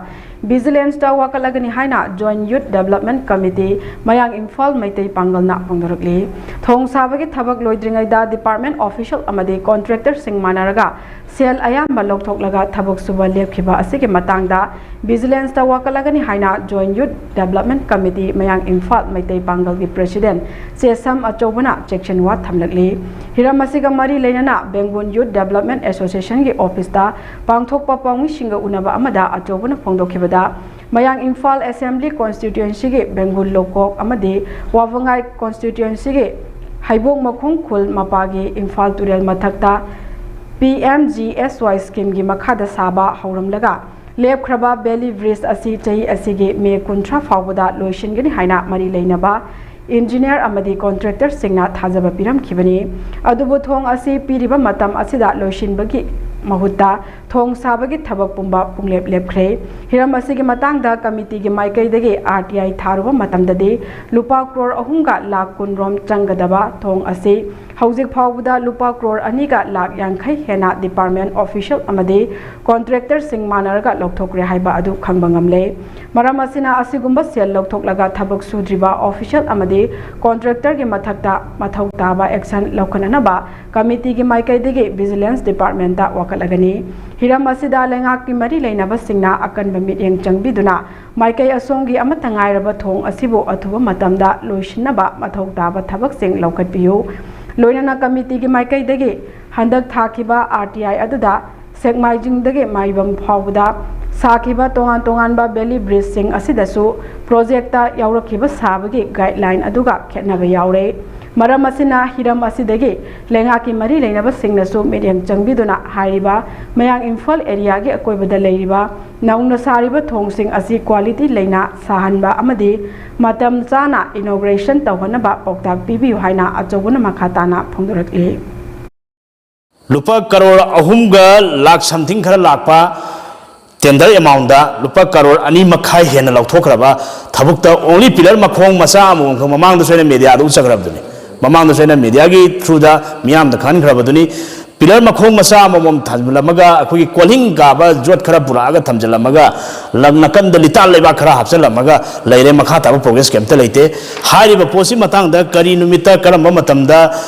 Vigilance ꯇ ꯋꯥꯀꯠꯂꯒꯅꯤ ꯍꯥꯏꯅ Joint Youth Development Committee ꯃꯌꯥꯡ ꯏꯝꯐꯥꯜ ꯃꯩꯇꯩ ꯄꯥꯡꯒꯜꯅ ꯐꯣꯡꯗꯣꯔꯛꯂꯤ꯫ ꯊꯣꯡ ꯁꯥꯕꯒꯤ ꯊꯕꯛ ꯂꯣꯏꯗ꯭ꯔꯤꯉꯩꯗ department official ꯑꯃꯗꯤ contractor ꯁꯤꯡ ꯃꯥꯟꯅꯔꯒ ꯁꯦꯜ ꯑꯌꯥꯝꯕ ꯂꯧꯊꯣꯛꯂꯒ ꯊꯕꯛ ꯁꯨꯕ ꯂꯦꯞꯈꯤꯕ ꯑꯁꯤꯒꯤ ꯃꯇꯥꯡꯗ Vigilance ꯇ ꯋꯥꯀꯠꯂꯒꯅꯤ ꯍꯥꯏꯅ Joint Youth Development Committee ꯃꯌꯥꯡ ꯏꯝꯐꯥꯜ ꯃꯩꯇꯩ ꯄꯥꯡꯒꯜꯒꯤ President ꯆꯦꯁꯝ ꯑꯆꯧꯕꯅ ꯆꯦꯛꯁꯤꯟꯋꯥ ꯊꯝꯂꯛꯂꯤ꯫ ꯍꯤꯔꯝ ꯑꯁꯤꯒ ꯃꯔꯤ ꯂꯩꯅꯅ Bengun Youth Development Association ꯒꯤ office ꯇ ꯄꯥꯡꯊꯣꯛꯄ ꯄꯥꯎꯃꯤꯁꯤꯡꯒ ꯎꯅꯕ ꯑꯃꯗ ꯑꯆꯧꯕꯅ ꯐꯣꯡꯗꯣꯛꯈꯤꯕꯗ, ꯃꯌꯥꯡ ꯏꯝꯐꯥꯜ Assembly Constituency ꯒꯤ Bengun ꯂꯧꯀꯣꯛ ꯑꯃꯗꯤ ꯋꯥꯕꯉꯥꯏ Constituency ꯒꯤ ꯍꯩꯕꯣꯡ ꯃꯈꯣꯡ ꯈꯨꯜ ꯃꯄꯥꯒꯤ ꯏꯝꯐꯥꯜ ꯇꯨꯔꯦꯜ ꯃꯊꯛꯇ P M G S Y scheme ꯒꯤ ꯃꯈꯥꯗ ꯁꯥꯕ ꯍꯧꯔꯝꯂꯒ ꯂꯦꯞꯈ꯭ꯔꯕ valley bridge ꯑꯁꯤ ꯆꯍꯤ ꯑꯁꯤꯒꯤ ꯃꯦ ꯀꯨꯟꯊ꯭ꯔꯥ ꯐꯥꯎꯕꯗ ꯂꯣꯏꯁꯤꯟꯒꯅꯤ ꯍꯥꯏꯅ ꯃꯔꯤ ꯂꯩꯅꯕ engineer ꯑꯃꯗꯤ contractor ꯁꯤꯡꯅ ꯊꯥꯖꯕ ꯄꯤꯔꯝꯈꯤꯕꯅꯤ꯫ ꯑꯗꯨꯕꯨ ꯊꯣꯡ ꯑꯁꯤ ꯄꯤꯔꯤꯕ ꯃꯇꯝ ꯑꯁꯤꯗ ꯂꯣꯏꯁꯤꯟꯕꯒꯤ ꯃꯍꯨꯠꯇ ꯊꯣꯡ ꯁꯥꯕꯒꯤ ꯊꯕꯛ ꯄꯨꯝꯕ ꯄꯨꯡꯂꯦꯞ ꯂꯦꯞꯈ꯭ꯔꯦ꯫ ꯍꯤꯔꯝ ꯑꯁꯤꯒꯤ ꯃꯇꯥꯡꯗ committee ꯒꯤ ꯃꯥꯏꯀꯩꯗꯒꯤ R T I ꯊꯥꯔꯨꯕ ꯃꯇꯝꯗꯗꯤ ꯂꯨꯄꯥ ꯀ꯭ꯔꯣꯔ ꯑꯍꯨꯝꯒ ꯂꯥꯈ ꯀꯨꯟ ꯔꯣꯝ ꯆꯪꯒꯗꯕ ꯊꯣꯡ ꯑꯁꯤ ꯍꯧꯖꯤꯛ ꯐꯥꯎꯕꯗ ꯂꯨꯄꯥ ꯀ꯭ꯔꯣꯔ ꯑꯅꯤꯒ ꯂꯥꯈ ꯌꯥꯡꯈꯩ ꯍꯦꯟꯅ ꯗꯤꯄꯥꯔꯠꯃꯦꯟ ꯑꯣꯐꯤꯁꯤꯌꯦꯜ ꯑꯃꯗꯤ ꯀꯣꯟꯇ꯭ꯔꯦꯛꯇꯔꯁꯤꯡ ꯃꯥꯟꯅꯔꯒ ꯂꯧꯊꯣꯛꯈ꯭ꯔꯦ ꯍꯥꯏꯕ ꯑꯗꯨ ꯈꯪꯕ ꯉꯝꯂꯦ꯫ ꯃꯔꯝ ꯑꯁꯤꯅ ꯑꯁꯤꯒꯨꯝꯕ ꯁꯦꯜ ꯂꯧꯊꯣꯛꯂꯒ ꯊꯕꯛ ꯁꯨꯗ꯭ꯔꯤꯕ ꯑꯣꯐꯤꯁꯤꯌꯦꯜ ꯑꯃꯗꯤ ꯀꯣꯟꯇ꯭ꯔꯦꯛꯇꯔꯒꯤ ꯃꯊꯛꯇ ꯃꯊꯧ ꯇꯥꯕ ꯑꯦꯛꯁꯟ ꯂꯧꯈꯠꯅꯅꯕ ꯀꯃꯤꯇꯤꯒꯤ ꯃꯥꯏꯀꯩꯗꯒꯤ ꯚꯤꯖꯤꯂꯦꯟꯁ ꯗꯤꯄꯥꯔꯠꯃꯦꯟꯇ ꯋꯥꯀꯠꯂꯒꯅꯤ꯫ ꯍꯤꯔꯝ ꯑꯁꯤꯗ ꯂꯩꯉꯥꯛꯀꯤ ꯃꯔꯤ ꯂꯩꯅꯕꯁꯤꯡꯅ ꯑꯀꯟꯕ ꯃꯤꯠꯌꯦꯡ ꯆꯪꯕꯤꯗꯨꯅ ꯃꯥꯏꯀꯩ ꯑꯁꯣꯝꯒꯤ ꯑꯃꯠꯇ ꯉꯥꯏꯔꯕ ꯊꯣꯡ ꯑꯁꯤꯕꯨ ꯑꯊꯨꯕ ꯃꯇꯝꯗ ꯂꯣꯏꯁꯤꯟꯅꯕ ꯃꯊꯧ ꯇꯥꯕ ꯊꯕꯛꯁꯤꯡ ꯂꯧꯈꯠꯄꯤꯌꯨ꯫ ꯂꯣꯏꯅꯅ ꯀꯃꯤꯇꯤꯒꯤ ꯃꯥꯏꯀꯩꯗꯒꯤ ꯍꯟꯗꯛ ꯊꯥꯈꯤꯕ ꯑꯥꯔ ꯇꯤ ꯑꯥꯏ ꯑꯗꯨꯗ ꯁꯦꯛꯃꯥꯏꯖꯤꯡꯗꯒꯤ ꯃꯥꯏꯕꯝ ꯐꯥꯎꯕꯗ ꯁꯥꯈꯤꯕ ꯇꯣꯉꯥꯟ ꯇꯣꯉꯥꯟꯕ ꯚꯦꯂꯤ ꯕ꯭ꯔꯤꯖꯁꯤꯡ ꯑꯁꯤꯗꯁꯨ ꯄ꯭ꯔꯣꯖꯦꯛꯇ ꯌꯥꯎꯔꯛꯈꯤꯕ ꯁꯥꯕꯒꯤ ꯒꯥꯏꯗꯂꯥꯏꯟ ꯑꯗꯨꯒ ꯈꯦꯠꯅꯕ ꯌꯥꯎꯔꯦ꯫ ꯃꯔꯝ ꯑꯁꯤꯅ ꯍꯤꯔꯝ ꯑꯁꯤꯗꯒꯤ ꯂꯩꯉꯥꯛꯀꯤ ꯃꯔꯤ ꯂꯩꯅꯕꯁꯤꯡꯅꯁꯨ ꯃꯤꯠꯌꯦꯡ ꯆꯪꯕꯤꯗꯨꯅ ꯍꯥꯏꯔꯤꯕ ꯃꯌꯥꯡ ꯏꯝꯐꯥꯜ ꯑꯦꯔꯤꯌꯥꯒꯤ ꯑꯀꯣꯏꯕꯗ ꯂꯩꯔꯤꯕ ꯅꯧꯅ ꯁꯥꯔꯤꯕ ꯊꯣꯡꯁꯤꯡ ꯑꯁꯤ ꯀ꯭ꯋꯥꯂꯤꯇꯤ ꯂꯩꯅ ꯁꯥꯍꯟꯕ ꯑꯃꯗꯤ ꯃꯇꯝ ꯆꯥꯅ ꯏꯅꯣꯒ꯭ꯔꯦꯁꯟ ꯇꯧꯍꯟꯅꯕ ꯄꯥꯎꯇꯥꯛ ꯄꯤꯕꯤꯌꯨ ꯍꯥꯏꯅ ꯑꯆꯧꯕꯅ ꯃꯈꯥ ꯇꯥꯅ ꯐꯣꯡꯗꯣꯔꯛꯂꯤ꯫ ꯂꯨꯄꯥ ꯀꯔꯣꯔ ꯑꯍꯨꯝꯒ ꯂꯥꯛ ꯁꯝꯊꯤꯡ ꯈꯔ ꯂꯥꯛꯄ ꯇꯦꯟꯗꯔ ꯑꯦꯃꯥꯎꯟꯗ ꯂꯨꯄꯥ ꯀꯔꯣꯔ ꯑꯅꯤ ꯃꯈꯥꯏ ꯍꯦꯟꯅ ꯂꯧꯊꯣꯛꯈ꯭ꯔꯕ ꯊꯕꯛꯇ ꯑꯣꯡꯂꯤ ꯄꯤꯂꯔ ꯃꯈꯣꯡ ꯃꯆꯥ ꯑꯃꯃꯝꯈꯛ ꯃꯃꯥꯡꯗꯁꯨ ꯑꯩꯅ ꯃꯦꯗꯤꯌꯥꯗ ꯎꯠꯆꯈ꯭ꯔꯕꯗꯨꯅꯤ꯫ ꯃꯃꯥꯡꯗꯁꯨ ꯑꯩꯅ ꯃꯦꯗꯤꯌꯥꯒꯤ ꯊ꯭ꯔꯨꯗ ꯃꯤꯌꯥꯝꯗ ꯈꯪꯍꯟꯈ꯭ꯔꯕꯗꯨꯅꯤ꯫ ꯄꯤꯂꯔ ꯃꯈꯣꯡ ꯃꯆꯥ ꯑꯃꯃꯝ ꯊꯝꯂꯝꯃꯒ ꯑꯩꯈꯣꯏꯒꯤ ꯀꯣꯂꯤꯡ ꯀꯥꯕ ꯌꯣꯠ ꯈꯔ ꯄꯨꯔꯛꯑꯒ ꯊꯝꯖꯤꯜꯂꯝꯃꯒ ꯂꯝ ꯅꯥꯀꯟꯗ ꯂꯤꯇꯥꯟ ꯂꯩꯕꯥꯛ ꯈꯔ ꯍꯥꯞꯆꯤꯜꯂꯝꯃꯒ ꯂꯩꯔꯦ꯫ ꯃꯈꯥ ꯇꯥꯕ ꯄ꯭ꯔꯣꯒ꯭ꯔꯦꯁ ꯀꯩꯝꯇ ꯂꯩꯇꯦ꯫ ꯍꯥꯏꯔꯤꯕ ꯄꯣꯠꯁꯤ ꯃꯇꯥꯡꯗ ꯀꯔꯤ ꯅꯨꯃꯤꯠꯇ ꯀꯔꯝꯕ ꯃꯇꯝꯗ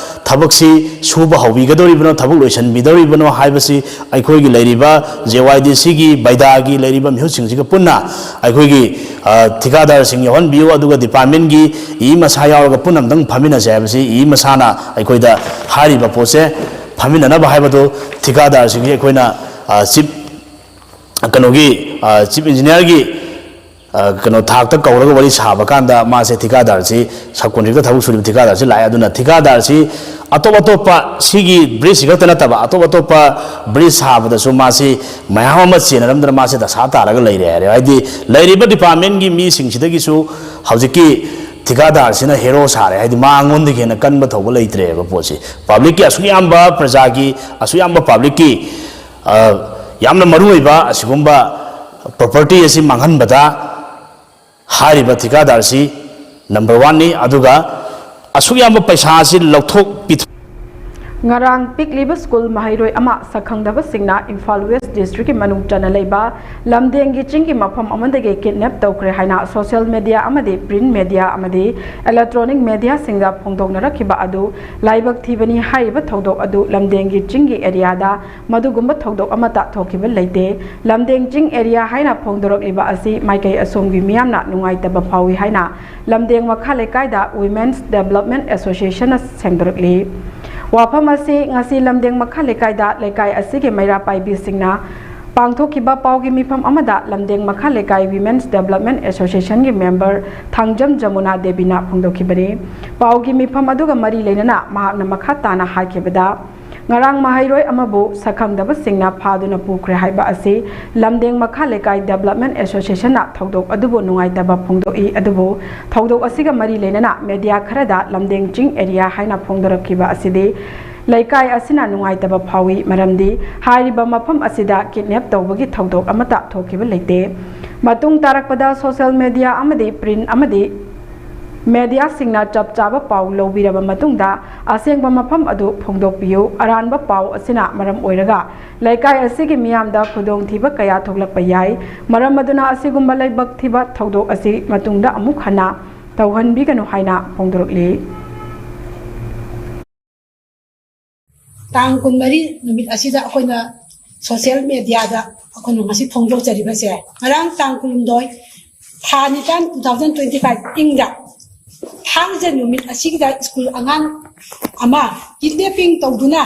ꯊꯕꯛꯁꯤ ꯁꯨꯕ ꯍꯧꯕꯤꯒꯗꯧꯔꯤꯕꯅꯣ, ꯊꯕꯛ ꯂꯣꯏꯁꯤꯟꯕꯤꯗꯧꯔꯤꯕꯅꯣ ꯍꯥꯏꯕꯁꯤ ꯑꯩꯈꯣꯏꯒꯤ ꯂꯩꯔꯤꯕ ꯖꯦ ꯋꯥꯏ ꯗꯤ ꯁꯤꯒꯤ ꯕꯩꯗꯥꯒꯤ ꯂꯩꯔꯤꯕ ꯃꯤꯍꯨꯠꯁꯤꯡꯁꯤꯒ ꯄꯨꯟꯅ ꯑꯩꯈꯣꯏꯒꯤ, ꯑ, ꯊꯤꯀꯥꯗꯥꯔꯁꯤꯡ ꯌꯥꯎꯍꯟꯕꯤꯌꯨ, ꯑꯗꯨꯒ ꯗꯤꯄꯥꯔꯠꯃꯦꯟꯒꯤ ꯏ ꯃꯁꯥ ꯌꯥꯎꯔꯒ ꯄꯨꯟꯅ ꯑꯝꯇꯪ ꯐꯝꯃꯤꯟꯅꯁꯦ ꯍꯥꯏꯕꯁꯤ ꯏ ꯃꯁꯥꯅ ꯑꯩꯈꯣꯏꯗ ꯍꯥꯏꯔꯤꯕ ꯄꯣꯠꯁꯦ ꯐꯝꯃꯤꯟꯅꯅꯕ ꯍꯥꯏꯕꯗꯨ ꯊꯤꯀꯥꯗꯥꯔꯁꯤꯡꯁꯤ ꯑꯩꯈꯣꯏꯅ, ꯑ, ꯆꯤꯞ, ꯀꯩꯅꯣꯒꯤ, ꯑ, ꯆꯤꯞ ꯏꯟꯖꯤꯅꯤꯌꯥꯔꯒꯤ, ꯑ, ꯀꯩꯅꯣ ꯊꯥꯛꯇ ꯀꯧꯔꯒ ꯋꯥꯔꯤ ꯁꯥꯕ ꯀꯥꯟꯗ ꯃꯥꯁꯦ ꯊꯤꯀꯥꯗꯥꯔꯁꯤ, ꯁꯕ ꯀꯣꯟꯇ꯭ꯔꯦꯛꯇ ꯊꯕꯛ ꯁꯨꯔꯤꯕ ꯊꯤꯀꯥꯗꯥꯔꯁꯤ ꯂꯥꯛꯑꯦ꯫ ꯑꯗꯨꯅ ꯊꯤꯀꯥꯗꯥꯔꯁꯤ ꯑꯇꯣꯞ ꯑꯇꯣꯞꯄ ꯁꯤꯒꯤ ꯕ꯭ꯔꯤꯖꯁꯤ ꯈꯛꯇ ꯅꯠꯇꯕ ꯑꯇꯣꯞ ꯑꯇꯣꯞꯄ ꯕ꯭ꯔꯤꯖ ꯁꯥꯕꯗꯁꯨ ꯃꯥꯁꯤ ꯃꯌꯥꯝ ꯑꯃ ꯆꯦꯟꯅꯔꯝꯗꯅ ꯃꯥꯁꯦ ꯗꯁꯥ ꯇꯥꯔꯒ ꯂꯩꯔꯦ ꯍꯥꯏꯔꯦ꯫ ꯍꯥꯏꯗꯤ ꯂꯩꯔꯤꯕ ꯗꯤꯄꯥꯔꯠꯃꯦꯟꯒꯤ ꯃꯤꯁꯤꯡꯁꯤꯗꯒꯤꯁꯨ ꯍꯧꯖꯤꯛꯀꯤ ꯊꯤꯀꯥꯗꯥꯔꯁꯤꯅ ꯍꯦꯔꯣ ꯁꯥꯔꯦ꯫ ꯍꯥꯏꯗꯤ ꯃꯉꯣꯟꯗꯒꯤ ꯍꯦꯟꯅ ꯀꯟꯕ ꯊꯧꯕ ꯂꯩꯇ꯭ꯔꯦꯕ ꯄꯣꯠꯁꯤ꯫ ꯄꯕ꯭ꯂꯤꯛꯀꯤ ꯑꯁꯨꯛ ꯌꯥꯝꯕ ꯄ꯭ꯔꯖꯥꯒꯤ, ꯑꯁꯨꯛ ꯌꯥꯝꯕ ꯄꯕ꯭ꯂꯤꯛꯀꯤ, ꯑ, ꯌꯥꯝꯅ ꯃꯔꯨꯑꯣꯏꯕ ꯑꯁꯤꯒꯨꯝꯕ ꯄ꯭ꯔꯣꯄꯔꯇꯤ ꯑꯁꯤ ꯃꯥꯡꯍꯟꯕꯗ ꯍꯥꯏꯔꯤꯕ ꯊꯤꯀꯥꯗꯥꯔꯁꯤ ꯅꯝꯕꯔ ꯋꯥꯟꯅꯤ꯫ ꯑꯗꯨꯒ ꯑꯁꯨꯛ ꯌꯥꯝꯕ ꯄꯩꯁꯥ ꯑꯁꯤ ꯂꯧꯊꯣꯛ ꯄꯤꯊꯣꯛ ꯉꯔꯥꯡ ꯄꯤꯛꯂꯤꯕ ꯁ꯭ꯀꯨꯜ ꯃꯍꯩꯔꯣꯏ ꯑꯃ ꯁꯛꯈꯪꯗꯕꯁꯤꯡꯅ ꯏꯝꯐꯥꯜ ꯋꯦꯁ ꯗꯤꯁꯇ꯭ꯔꯤꯛꯀꯤ ꯃꯅꯨꯡ ꯆꯟꯅ ꯂꯩꯕ ꯂꯝꯗꯦꯡꯒꯤ ꯆꯤꯡꯒꯤ ꯃꯐꯝ ꯑꯃꯗꯒꯤ ꯀꯤꯗꯅꯦꯞ ꯇꯧꯈ꯭ꯔꯦ ꯍꯥꯏꯅ ꯁꯣꯁꯤꯌꯦꯜ ꯃꯦꯗꯤꯌꯥ ꯑꯃꯗꯤ ꯄ꯭ꯔꯤꯟ ꯃꯦꯗꯤꯌꯥ ꯑꯃꯗꯤ ꯏꯂꯦꯛꯇ꯭ꯔꯣꯅꯤꯛ ꯃꯦꯗꯤꯌꯥꯁꯤꯡꯗ ꯐꯣꯡꯗꯣꯛꯅꯔꯛꯈꯤꯕ ꯑꯗꯨ ꯂꯥꯏꯕꯛ ꯊꯤꯕꯅꯤ꯫ ꯍꯥꯏꯔꯤꯕ ꯊꯧꯗꯣꯛ ꯑꯗꯨ ꯂꯝꯗꯦꯡꯒꯤ ꯆꯤꯡꯒꯤ ꯑꯦꯔꯤꯌꯥꯗ ꯃꯗꯨꯒꯨꯝꯕ ꯊꯧꯗꯣꯛ ꯑꯃꯠꯇ ꯊꯣꯛꯈꯤꯕ ꯂꯩꯇꯦ꯫ ꯂꯝꯗꯦꯡ ꯆꯤꯡ ꯑꯦꯔꯤꯌꯥ ꯍꯥꯏꯅ ꯐꯣꯡꯗꯣꯔꯛꯂꯤꯕ ꯑꯁꯤ ꯃꯥꯏꯀꯩ ꯑꯁꯣꯝꯒꯤ ꯃꯤꯌꯥꯝꯅ ꯅꯨꯡꯉꯥꯏꯇꯕ ꯐꯥꯎꯏ ꯍꯥꯏꯅ ꯂꯝꯗꯦꯡ ꯃꯈꯥ ꯂꯩꯀꯥꯏꯗ ꯋꯤꯃꯦꯟꯁ ꯗꯦꯕꯂꯞꯃꯦꯟ ꯑꯦꯁꯣꯁꯤꯌꯦꯁꯟꯅ ꯁꯦꯡꯗꯣꯔꯛꯂꯤ꯫ ꯋꯥꯐꯝ ꯑꯁꯤ ꯉꯁꯤ ꯂꯝꯗꯦꯡ ꯃꯈꯥ ꯂꯩꯀꯥꯏꯗ ꯂꯩꯀꯥꯏ ꯑꯁꯤꯒꯤ ꯃꯩꯔꯥ ꯄꯥꯏꯕꯤꯁꯤꯡꯅ ꯄꯥꯡꯊꯣꯛꯈꯤꯕ ꯄꯥꯎꯒꯤ ꯃꯤꯐꯝ ꯑꯃꯗ ꯂꯝꯗꯦꯡ ꯃꯈꯥ ꯂꯩꯀꯥꯏ women's development ꯑꯦꯁꯣꯁꯤꯌꯦꯁꯟꯒꯤ member Thangjam Yamuna ꯗꯦꯕꯤꯅ ꯐꯣꯡꯗꯣꯛꯈꯤꯕꯅꯤ꯫ ꯄꯥꯎꯒꯤ ꯃꯤꯐꯝ ꯑꯗꯨꯒ ꯃꯔꯤ ꯂꯩꯅꯅ ꯃꯍꯥꯛꯅ ꯃꯈꯥ ꯇꯥꯅ ꯍꯥꯏꯈꯤꯕꯗ, ꯉꯔꯥꯡ ꯃꯍꯩꯔꯣꯏ ꯑꯃꯕꯨ ꯁꯛꯈꯪꯗꯕꯁꯤꯡꯅ ꯐꯥꯗꯨꯅ ꯄꯨꯈ꯭ꯔꯦ ꯍꯥꯏꯕ ꯑꯁꯤ ꯂꯝꯗꯦꯡ ꯃꯈꯥ ꯂꯩꯀꯥꯏ ꯗꯦꯕꯂꯞꯃꯦꯟ ꯑꯦꯁꯣꯁꯤꯌꯦꯁꯟꯅ ꯊꯧꯗꯣꯛ ꯑꯗꯨꯕꯨ ꯅꯨꯡꯉꯥꯏꯇꯕ ꯐꯣꯡꯗꯣꯛꯏ꯫ ꯑꯗꯨꯕꯨ ꯊꯧꯗꯣꯛ ꯑꯁꯤꯒ ꯃꯔꯤ ꯂꯩꯅꯅ ꯃꯦꯗꯤꯌꯥ ꯈꯔꯗ ꯂꯝꯗꯦꯡ ꯆꯤꯡ ꯑꯦꯔꯤꯌꯥ ꯍꯥꯏꯅ ꯐꯣꯡꯗꯣꯔꯛꯈꯤꯕ ꯑꯁꯤꯗꯤ ꯂꯩꯀꯥꯏ ꯑꯁꯤꯅ ꯅꯨꯡꯉꯥꯏꯇꯕ ꯐꯥꯎꯏ, ꯃꯔꯝꯗꯤ ꯍꯥꯏꯔꯤꯕ ꯃꯐꯝ ꯑꯁꯤꯗ ꯀꯤꯗꯅꯦꯞ ꯇꯧꯕꯒꯤ ꯊꯧꯗꯣꯛ ꯑꯃꯠꯇ ꯊꯣꯛꯈꯤꯕ ꯂꯩꯇꯦ꯫ ꯃꯇꯨꯡ ꯇꯥꯔꯛꯄꯗ ꯁꯣꯁꯤꯌꯦꯜ ꯃꯦꯗꯤꯌꯥ ꯑꯃꯗꯤ ꯄ꯭ꯔꯤꯟ ꯑꯃꯗꯤ ꯃꯦꯗꯤꯌꯥꯁꯤꯡꯅ ꯆꯞ ꯆꯥꯕ ꯄꯥꯎ ꯂꯧꯕꯤꯔꯕ ꯃꯇꯨꯡꯗ ꯑꯁꯦꯡꯕ ꯃꯐꯝ ꯑꯗꯨ ꯐꯣꯡꯗꯣꯛꯄꯤꯌꯨ꯫ ꯑꯔꯥꯟꯕ ꯄꯥꯎ ꯑꯁꯤꯅ ꯃꯔꯝ ꯑꯣꯏꯔꯒ ꯂꯩꯀꯥꯏ ꯑꯁꯤꯒꯤ ꯃꯤꯌꯥꯝꯗ ꯈꯨꯗꯣꯡꯊꯤꯕ ꯀꯌꯥ ꯊꯣꯛꯂꯛꯄ ꯌꯥꯏ꯫ ꯃꯔꯝ ꯑꯗꯨꯅ ꯑꯁꯤꯒꯨꯝꯕ ꯂꯥꯏꯕꯛ ꯊꯤꯕ ꯊꯧꯗꯣꯛ ꯑꯁꯤ ꯃꯇꯨꯡꯗ ꯑꯃꯨꯛ ꯍꯟꯅ ꯇꯧꯍꯟꯕꯤꯒꯅꯨ ꯍꯥꯏꯅ ꯐꯣꯡꯗꯣꯔꯛꯂꯤ꯫ ꯇꯥꯡ ꯀꯨꯟꯃꯔꯤ ꯅꯨꯃꯤꯠ ꯑꯁꯤꯗ ꯑꯩꯈꯣꯏꯅ ꯁꯣꯁꯤꯌꯦꯜ ꯃꯦꯗꯤꯌꯥꯗ ꯑꯩꯈꯣꯏꯅ ꯉꯁꯤ ꯐꯣꯡꯗꯣꯛꯆꯔꯤꯕꯁꯦ, ꯉꯔꯥꯡ ꯇꯥꯡ ꯀꯨꯟꯍꯨꯝꯗꯣꯏ, ꯊꯥ ꯅꯤꯄꯥꯟ, two thousand twenty five ꯏꯪꯗ ꯊꯥꯡꯖ ꯅꯨꯃꯤꯠ ꯑꯁꯤꯒꯤꯗ ꯁ꯭ꯀꯨꯜ ꯑꯉꯥꯡ ꯑꯃ ꯀꯤꯗꯅꯦꯄꯤꯡ ꯇꯧꯗꯨꯅ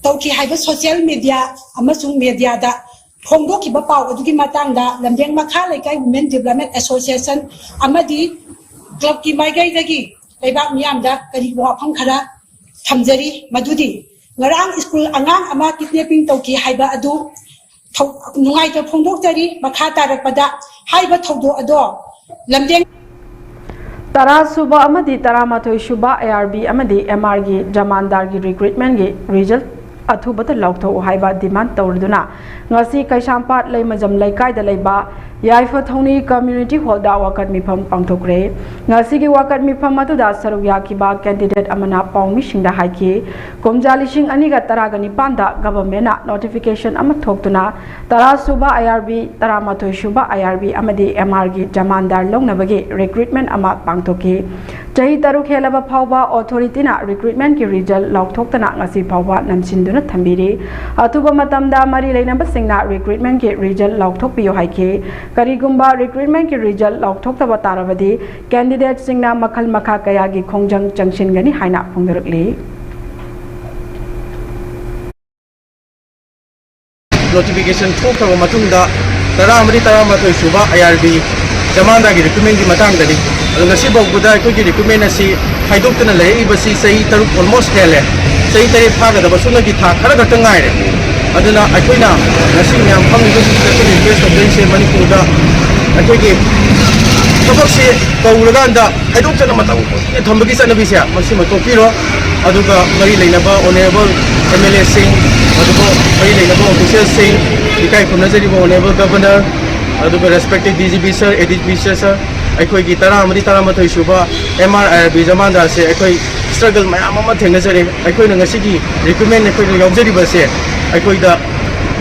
ꯇꯧꯈꯤ ꯍꯥꯏꯕ ꯁꯣꯁꯤꯌꯦꯜ ꯃꯦꯗꯤꯌꯥ ꯑꯃꯁꯨꯡ ꯃꯦꯗꯤꯌꯥꯗ ꯐꯣꯡꯗꯣꯛꯈꯤꯕ ꯄꯥꯎ ꯑꯗꯨꯒꯤ ꯃꯇꯥꯡꯗ ꯂꯝꯗꯦꯡ ꯃꯈꯥ ꯂꯩꯀꯥꯏ ꯋꯨꯃꯦꯟ ꯗꯦꯕꯂꯞꯃꯦꯟ ꯑꯦꯁꯣꯁꯤꯌꯦꯁꯟ ꯑꯃꯗꯤ ꯀ꯭ꯂꯕꯀꯤ ꯃꯥꯏꯀꯩꯗꯒꯤ ꯂꯩꯕꯥꯛ ꯃꯤꯌꯥꯝꯗ ꯀꯔꯤ ꯋꯥꯐꯝ ꯈꯔ ꯊꯝꯖꯔꯤ꯫ ꯃꯗꯨꯗꯤ ꯉꯔꯥꯡ ꯁ꯭ꯀꯨꯜ ꯑꯉꯥꯡ ꯑꯃ ꯀꯤꯗꯅꯦꯄꯤꯡ ꯇꯧꯈꯤ ꯍꯥꯏꯕ ꯑꯗꯨ ꯊꯧ-, ꯅꯨꯡꯉꯥꯏꯇꯕ ꯐꯣꯡꯗꯣꯛꯆꯔꯤ꯫ ꯃꯈꯥ ꯇꯥꯔꯛꯄꯗ ꯍꯥꯏꯔꯤꯕ ꯊꯧꯗꯣꯛ ꯑꯗꯣ ꯂꯝꯗꯦꯡ ꯇꯔꯥ ꯁꯨꯕ ꯑꯃꯗꯤ ꯇꯔꯥꯃꯥꯊꯣꯏ ꯁꯨꯕ ꯑꯦ ꯑꯥꯔ ꯕꯤ ꯑꯃꯗꯤ ꯑꯦꯝ ꯑꯥꯔꯒꯤ ꯖꯃꯥꯟꯗꯥꯔꯒꯤ ꯔꯤꯀ꯭ꯔꯨꯠꯃꯦꯟꯒꯤ ꯔꯤꯖꯜ ꯑꯊꯨꯕꯗ ꯂꯥꯎꯊꯣꯛꯎ ꯍꯥꯏꯕ ꯗꯤꯃꯥꯟ ꯇꯧꯔꯗꯨꯅ ꯉꯁꯤ ꯀꯩꯁꯥꯝꯄꯥꯠ ꯂꯩꯃꯖꯝ ꯂꯩꯀꯥꯏꯗ ꯂꯩꯕ ꯌꯥꯏꯐ ꯊꯧꯅꯤ ꯀꯝꯃ꯭ꯌꯨꯅꯤꯇꯤ ꯍꯣꯜꯗ ꯋꯥꯀꯠ ꯃꯤꯐꯝ ꯄꯥꯡꯊꯣꯛꯈ꯭ꯔꯦ꯫ ꯉꯁꯤꯒꯤ ꯋꯥꯀꯠ ꯃꯤꯐꯝ ꯑꯗꯨꯗ ꯁꯔꯨꯛ ꯌꯥꯈꯤꯕ ꯀꯦꯟꯗꯤꯗꯦꯠ ꯑꯃꯅ ꯄꯥꯎꯃꯤꯁꯤꯡꯗ ꯍꯥꯏꯈꯤ, ꯀꯨꯝꯖꯥ ꯂꯤꯁꯤꯡ ꯑꯅꯤꯒ ꯇꯔꯥꯒ ꯅꯤꯄꯥꯟꯗ ꯒꯚꯔꯟꯃꯦꯟꯠꯅ ꯅꯣꯇꯤꯐꯤꯀꯦꯁꯟ ꯑꯃ ꯊꯣꯛꯇꯨꯅ ꯇꯔꯥ ꯁꯨꯕ ꯑꯥꯏ ꯑꯥꯔ ꯕꯤ, ꯇꯔꯥꯃꯥꯊꯣꯏ ꯁꯨꯕ ꯑꯥꯏ ꯑꯥꯔ ꯕꯤ ꯑꯃꯗꯤ ꯑꯦꯝ ꯑꯥꯔꯒꯤ ꯖꯃꯥꯟꯗꯥꯔ ꯂꯧꯅꯕꯒꯤ ꯔꯤꯀ꯭ꯔꯨꯠꯃꯦꯟꯠ ꯑꯃ ꯄꯥꯡꯊꯣꯛꯈꯤ꯫ ꯆꯍꯤ ꯇꯔꯨꯛ ꯍꯦꯜꯂꯕ ꯐꯥꯎꯕ ꯑꯣꯊꯣꯔꯤꯇꯤꯅ ꯔꯤꯀ꯭ꯔꯨꯠꯃꯦꯟꯠꯀꯤ ꯔꯤꯖꯜ ꯂꯥꯎꯊꯣꯛꯇꯅ ꯉꯁꯤ ꯐꯥꯎꯕ ꯅꯝꯁꯤꯟꯗꯨꯅ ꯊꯝꯕꯤꯔꯤ꯫ ꯑꯊꯨꯕ ꯃꯇꯝꯗ ꯃꯔꯤ ꯂꯩꯅꯕꯁꯤꯡꯅ ꯔꯤꯀ꯭ꯔꯨꯠꯃꯦꯟꯠꯀꯤ ꯔꯤꯖꯜ ꯂꯥꯎꯊꯣꯛꯄꯤꯌꯨ ꯍꯥꯏꯈꯤ꯫ ꯀꯔꯤꯒꯨꯝꯕ ꯔꯤꯀ꯭ꯔꯨꯠꯃꯦꯟꯠꯀꯤ ꯔꯤꯖꯜ ꯂꯥꯎꯊꯣꯛꯇꯕ ꯇꯥꯔꯕꯗꯤ ꯀꯦꯟꯗꯤꯗꯦꯠꯁꯤꯡꯅ ꯃꯈꯜ ꯃꯈꯥ ꯀꯌꯥꯒꯤ ꯈꯣꯡꯖꯪ ꯆꯪꯁꯤꯟꯒꯅꯤ ꯍꯥꯏꯅ ꯐꯣꯡꯗꯣꯔꯛꯂꯤ꯫ ꯅꯣꯇꯤꯐꯤꯀꯦꯁꯟ ꯊꯣꯛꯈ꯭ꯔꯕ ꯃꯇꯨꯡꯗ ꯇꯔꯥ ꯑꯃꯗꯤ ꯇꯔꯥꯃꯥꯊꯣꯏ ꯁꯨꯕ ꯑꯥꯏ ꯑꯥꯔ ꯕꯤ ꯖꯃꯥꯟꯗꯥꯔꯒꯤ ꯔꯤꯀ꯭ꯔꯨꯠꯃꯦꯟꯒꯤ ꯃꯇꯥꯡꯗꯅꯤ꯫ ꯑꯗꯣ ꯉꯁꯤ ꯐꯥꯎꯕꯗ ꯑꯩꯈꯣꯏꯒꯤ ꯔꯤꯀ꯭ꯔꯨꯠꯃꯦꯟ ꯑꯁꯤ ꯈꯥꯏꯗꯣꯛꯇꯅ ꯂꯩꯔꯛꯏꯕꯁꯤ ꯆꯍꯤ ꯇꯔꯨꯛ ꯑꯣꯜꯃꯣꯁ ꯍꯦꯜꯂꯦ꯫ ꯆꯍꯤ ꯇꯔꯦꯠ ꯐꯥꯒꯗꯕ ꯁꯨꯞꯅꯒꯤ ꯊꯥ ꯈꯔ ꯈꯛꯇ ꯉꯥꯏꯔꯦ꯫ ꯑꯗꯨꯅ ꯑꯩꯈꯣꯏꯅ ꯉꯁꯤ ꯃꯌꯥꯝ ꯐꯝꯂꯤꯕꯁꯤꯡꯁꯤꯗ ꯑꯩꯈꯣꯏꯅ ꯔꯤꯀ꯭ꯋꯦꯁ ꯇꯧꯖꯔꯤꯁꯦ, ꯃꯅꯤꯄꯨꯔꯗ ꯑꯩꯈꯣꯏꯒꯤ ꯊꯕꯛꯁꯤ ꯀꯧꯔꯀꯥꯟꯗ ꯈꯥꯏꯗꯣꯛꯇꯅ ꯃꯇꯝ ꯀꯨꯏꯅ ꯊꯝꯕꯒꯤ ꯆꯠꯅꯕꯤꯁꯦ ꯃꯁꯤꯃ ꯇꯣꯛꯄꯤꯔꯣ꯫ ꯑꯗꯨꯒ ꯃꯔꯤ ꯂꯩꯅꯕ ꯑꯣꯅꯔꯦꯕꯜ ꯑꯦꯝ ꯑꯦꯜ ꯑꯦꯁꯤꯡ, ꯑꯗꯨꯒ ꯃꯔꯤ ꯂꯩꯅꯕ ꯑꯣꯐꯤꯁꯤꯌꯦꯜꯁꯤꯡ, ꯏꯀꯥꯏ ꯈꯨꯝꯅꯖꯔꯤꯕ ꯑꯣꯅꯔꯦꯕꯜ ꯒꯕꯔꯅꯔ, ꯑꯗꯨꯒ ꯔꯦꯁꯄꯦꯛꯇꯦꯗ ꯗꯤ ꯖꯤ ꯄꯤ ꯁꯔ, ꯑꯦ D G P sir, sir, ꯑꯩꯈꯣꯏꯒꯤ ꯇꯔꯥ ꯑꯃꯗꯤ ꯇꯔꯥꯃꯥꯊꯣꯏ ꯁꯨꯕ ꯑꯦꯝ ꯑꯥꯔ ꯑꯥꯏ ꯑꯥꯔ ꯕꯤ ꯖꯃꯥꯟꯗꯥꯔꯁꯦ ꯑꯩꯈꯣꯏ ꯁ꯭ꯇ꯭ꯔꯒꯜ ꯃꯌꯥꯝ ꯑꯃ ꯊꯦꯡꯅꯖꯔꯦ꯫ ꯑꯩꯈꯣꯏꯅ ꯉꯁꯤꯒꯤ ꯔꯤꯀ꯭ꯔꯨꯠꯃꯦꯟ ꯑꯩꯈꯣꯏꯅ ꯌꯥꯎꯖꯔꯤꯕꯁꯦ ꯑꯩꯈꯣꯏꯗ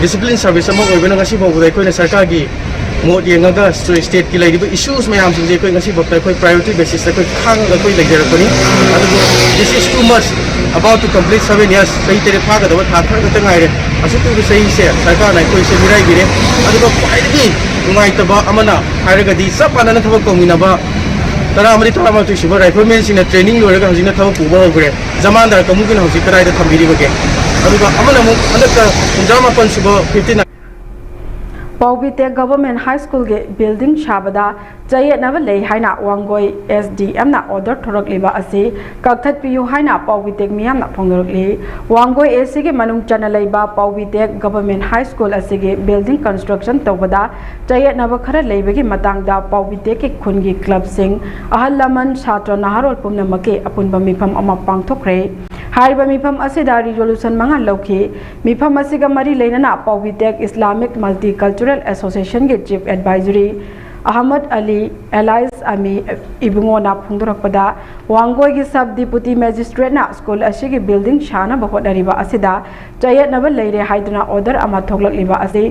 ꯗꯤꯁꯤꯄ꯭ꯂꯤꯟ ꯁꯥꯔꯚꯤꯁ ꯑꯃ ꯑꯣꯏꯕꯅ ꯉꯁꯤ ꯐꯥꯎꯕꯗ ꯑꯩꯈꯣꯏꯅ ꯁꯔꯀꯥꯔꯒꯤ ꯃꯣꯠ ꯌꯦꯡꯉꯒ ꯁ꯭ꯇꯦ-, ꯁ꯭ꯇꯦꯠꯀꯤ ꯂꯩꯔꯤꯕ ꯏꯁꯨꯁ ꯃꯌꯥꯝꯁꯤꯡꯁꯦ ꯑꯩꯈꯣꯏ ꯉꯁꯤ ꯐꯥꯎꯗ ꯑꯩꯈꯣꯏ ꯄ꯭ꯔꯥꯏꯌꯣꯔꯤꯇꯤ ꯕꯦꯁꯤꯁꯇ ꯑꯩꯈꯣꯏ ꯈꯥꯡꯉꯒ ꯑꯩꯈꯣꯏ ꯂꯩꯖꯔꯛꯄꯅꯤ꯫ ꯑꯗꯨꯕꯨ this is too much, about to complete seven years, ꯆꯍꯤ ꯇꯔꯦꯠ ꯐꯥꯒꯗꯕ ꯊꯥ ꯈꯔ ꯈꯛꯇ ꯉꯥꯏꯔꯦ꯫ ꯑꯁꯨꯛ ꯀꯨꯏꯕ ꯆꯍꯤꯁꯦ ꯁꯔꯀꯥꯔꯅ ꯑꯩꯈꯣꯏꯁꯦ ꯃꯤꯔꯥꯏꯕꯤꯔꯦ꯫ ꯑꯗꯨꯒ ꯈ꯭ꯋꯥꯏꯗꯒꯤ ꯅꯨꯡꯉꯥꯏꯇꯕ ꯑꯃꯅ ꯍꯥꯏꯔꯒꯗꯤ ꯆꯞ ꯃꯥꯟꯅꯅ ꯊꯕꯛ ꯇꯧꯃꯤꯟꯅꯕ ꯇꯔꯥ ꯑꯃꯗꯤ ꯇꯔꯥꯃꯥꯊꯣꯏ ꯁꯨꯕ ꯔꯥꯏꯐꯜꯃꯦꯟꯁꯤꯡꯅ ꯇ꯭ꯔꯦꯅꯤꯡ ꯂꯣꯏꯔꯒ ꯍꯧꯖꯤꯛꯅ ꯊꯕꯛ ꯄꯨꯕ ꯍꯧꯈ꯭ꯔꯦ꯫ ꯖꯃꯥꯟꯗꯥꯔ ꯀꯥꯡꯕꯨꯒꯤꯅ ꯍꯧꯖꯤꯛ ꯀꯗꯥꯏꯗ ꯊꯝꯕꯤꯔꯤꯕꯒꯦ? ꯑꯗꯨꯒ ꯑꯃꯅ ꯑꯃꯨꯛ ꯍꯟꯗꯛꯇ ꯍꯨꯝꯗ꯭ꯔꯥ ꯃꯥꯄꯟ ꯁꯨꯕ, ꯐꯤꯐꯇꯤ ꯅꯥꯏꯟ ꯄꯥꯎꯕꯤꯇꯦꯛ ꯒꯚꯔꯟꯃꯦꯟꯠ ꯍꯥꯏ ꯁ꯭ꯀꯨꯜꯒꯤ ꯕꯤꯜꯗꯤꯡ ꯁꯥꯕꯗ ꯆꯌꯦꯠꯅꯕ ꯂꯩ ꯍꯥꯏꯅ ꯋꯥꯡꯒꯣꯏ ꯑꯦꯁ ꯗꯤ ꯑꯦꯝꯅ ꯑꯣꯔꯗꯔ ꯊꯣꯔꯛꯂꯤꯕ ꯑꯁꯤ ꯀꯛꯊꯠꯄꯤꯌꯨ ꯍꯥꯏꯅ ꯄꯥꯎꯕꯤꯇꯦꯛ ꯃꯤꯌꯥꯝꯅ ꯐꯣꯡꯗꯣꯔꯛꯂꯤ꯫ ꯋꯥꯡꯒꯣꯏ ꯑꯦꯁ ꯁꯤꯒꯤ ꯃꯅꯨꯡ ꯆꯟꯅ ꯂꯩꯕ ꯄꯥꯎꯕꯤꯇꯦꯛ ꯒꯚꯔꯟꯃꯦꯟꯠ ꯍꯥꯏ ꯁ꯭ꯀꯨꯜ ꯑꯁꯤꯒꯤ ꯕꯤꯜꯗꯤꯡ ꯀꯟꯁꯇ꯭ꯔꯛꯁꯟ ꯇꯧꯕꯗ ꯆꯌꯦꯠꯅꯕ ꯈꯔ ꯂꯩꯕꯒꯤ ꯃꯇꯥꯡꯗ ꯄꯥꯎꯕꯤꯇꯦꯛꯀꯤ ꯈꯨꯟꯒꯤ ꯀ꯭ꯂꯕꯁꯤꯡ, ꯑꯍꯜ ꯂꯃꯟ, ꯁꯥꯇ꯭ꯔ ꯅꯍꯥꯔꯣꯜ ꯄꯨꯝꯅꯃꯛꯀꯤ ꯑꯄꯨꯟꯕ ꯃꯤꯐꯝ ꯑꯃ ꯄꯥꯡꯊꯣꯛꯈ꯭ꯔꯦ꯫ ꯍꯥꯏꯔꯤꯕ ꯃꯤꯐꯝ ꯑꯁꯤꯗ ꯔꯤꯖꯣꯂꯨꯁꯟ ꯃꯉꯥ ꯂꯧꯈꯤ꯫ ꯃꯤꯐꯝ ꯑꯁꯤꯒ ꯃꯔꯤ ꯂꯩꯅꯅ ꯄꯥꯎꯕꯤꯇꯦꯛ ꯏꯁꯂꯥꯃꯤꯛ ꯃꯜꯇꯤ ꯀꯜꯆꯔꯦꯜ ꯑꯦꯁꯣꯁꯤꯌꯦꯁꯟꯒꯤ chief advisory Ahmad Ali, alias Ami ꯏꯕꯨꯡꯉꯣꯅ ꯐꯣꯡꯗꯣꯔꯛꯄꯗ, ꯋꯥꯡꯒꯣꯏꯒꯤ ꯁꯕ ꯗꯤꯄꯨꯇꯤ ꯃꯦꯖꯤꯁꯇ꯭ꯔꯦꯠꯅ ꯁ꯭ꯀꯨꯜ ꯑꯁꯤꯒꯤ ꯕꯤꯜꯗꯤꯡ ꯁꯥꯅꯕ ꯍꯣꯠꯅꯔꯤꯕ ꯑꯁꯤꯗ ꯆꯌꯦꯠꯅꯕ ꯂꯩꯔꯦ ꯍꯥꯏꯗꯨꯅ ꯑꯣꯔꯗꯔ ꯑꯃ ꯊꯣꯛꯂꯛꯂꯤꯕ ꯑꯁꯤ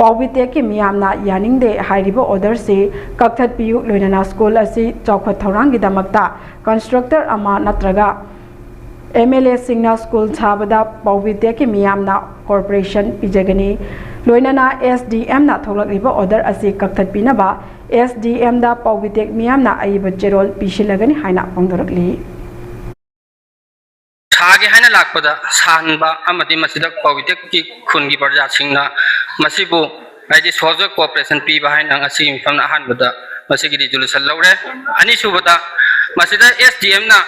ꯄꯥꯎꯕꯤꯇꯦꯛꯀꯤ ꯃꯤꯌꯥꯝꯅ ꯌꯥꯅꯤꯡꯗꯦ꯫ ꯍꯥꯏꯔꯤꯕ ꯑꯣꯔꯗꯔꯁꯤ ꯀꯛꯊꯠꯄꯤꯌꯨ, ꯂꯣꯏꯅꯅ ꯁ꯭ꯀꯨꯜ ꯑꯁꯤ ꯆꯥꯎꯈꯠ ꯊꯧꯔꯥꯡꯒꯤꯗꯃꯛꯇ ꯀꯟꯁꯇ꯭ꯔꯛꯇꯔ ꯑꯃ ꯅꯠꯇ꯭ꯔꯒ ꯑꯦꯝ ꯑꯦꯜ ꯑꯦꯁꯤꯡꯅ ꯁ꯭ꯀꯨꯜ ꯁꯥꯕꯗ ꯄꯥꯎꯕꯤꯇꯦꯛꯀꯤ ꯃꯤꯌꯥꯝꯅ ꯀꯣꯔꯄꯣꯔꯦꯁꯟ ꯄꯤꯖꯒꯅꯤ꯫ ꯂꯣꯏꯅꯅ ꯑꯦꯁ ꯗꯤ ꯑꯦꯝꯅ ꯊꯣꯛꯂꯛꯂꯤꯕ ꯑꯣꯔꯗꯔ ꯑꯁꯤ ꯀꯛꯊꯠꯄꯤꯅꯕ ꯑꯦꯁ ꯗꯤ ꯑꯦꯝꯗ ꯄꯥꯎꯕꯤꯇꯦꯛ ꯃꯤꯌꯥꯝꯅ ꯑꯏꯕ ꯆꯦꯔꯣꯜ ꯄꯤꯁꯤꯜꯂꯒꯅꯤ ꯍꯥꯏꯅ ꯐꯣꯡꯗꯣꯔꯛꯂꯤ꯫ ꯁꯥꯒꯦ ꯍꯥꯏꯅ ꯂꯥꯛꯄꯗ ꯁꯥꯍꯟꯕ ꯑꯃꯗꯤ ꯃꯁꯤꯗ ꯄꯥꯎꯕꯤꯇꯦꯛꯀꯤ ꯈꯨꯟꯒꯤ ꯄ꯭ꯔꯖꯥꯁꯤꯡꯅ ꯃꯁꯤꯕꯨ, ꯍꯥꯏꯗꯤ, ꯁꯣꯜꯖꯔ ꯀꯣꯑꯣꯄꯔꯦꯁꯟ ꯄꯤꯕ ꯍꯥꯏꯅ ꯉꯁꯤꯒꯤ ꯃꯤꯐꯝꯅ ꯑꯍꯥꯟꯕꯗ ꯃꯁꯤꯒꯤ ꯔꯤꯖꯣꯂꯨꯁꯟ ꯂꯧꯔꯦ꯫ ꯑꯅꯤꯁꯨꯕꯗ, ꯃꯁꯤꯗ ꯑꯦꯁ ꯗꯤ ꯑꯦꯝꯅ,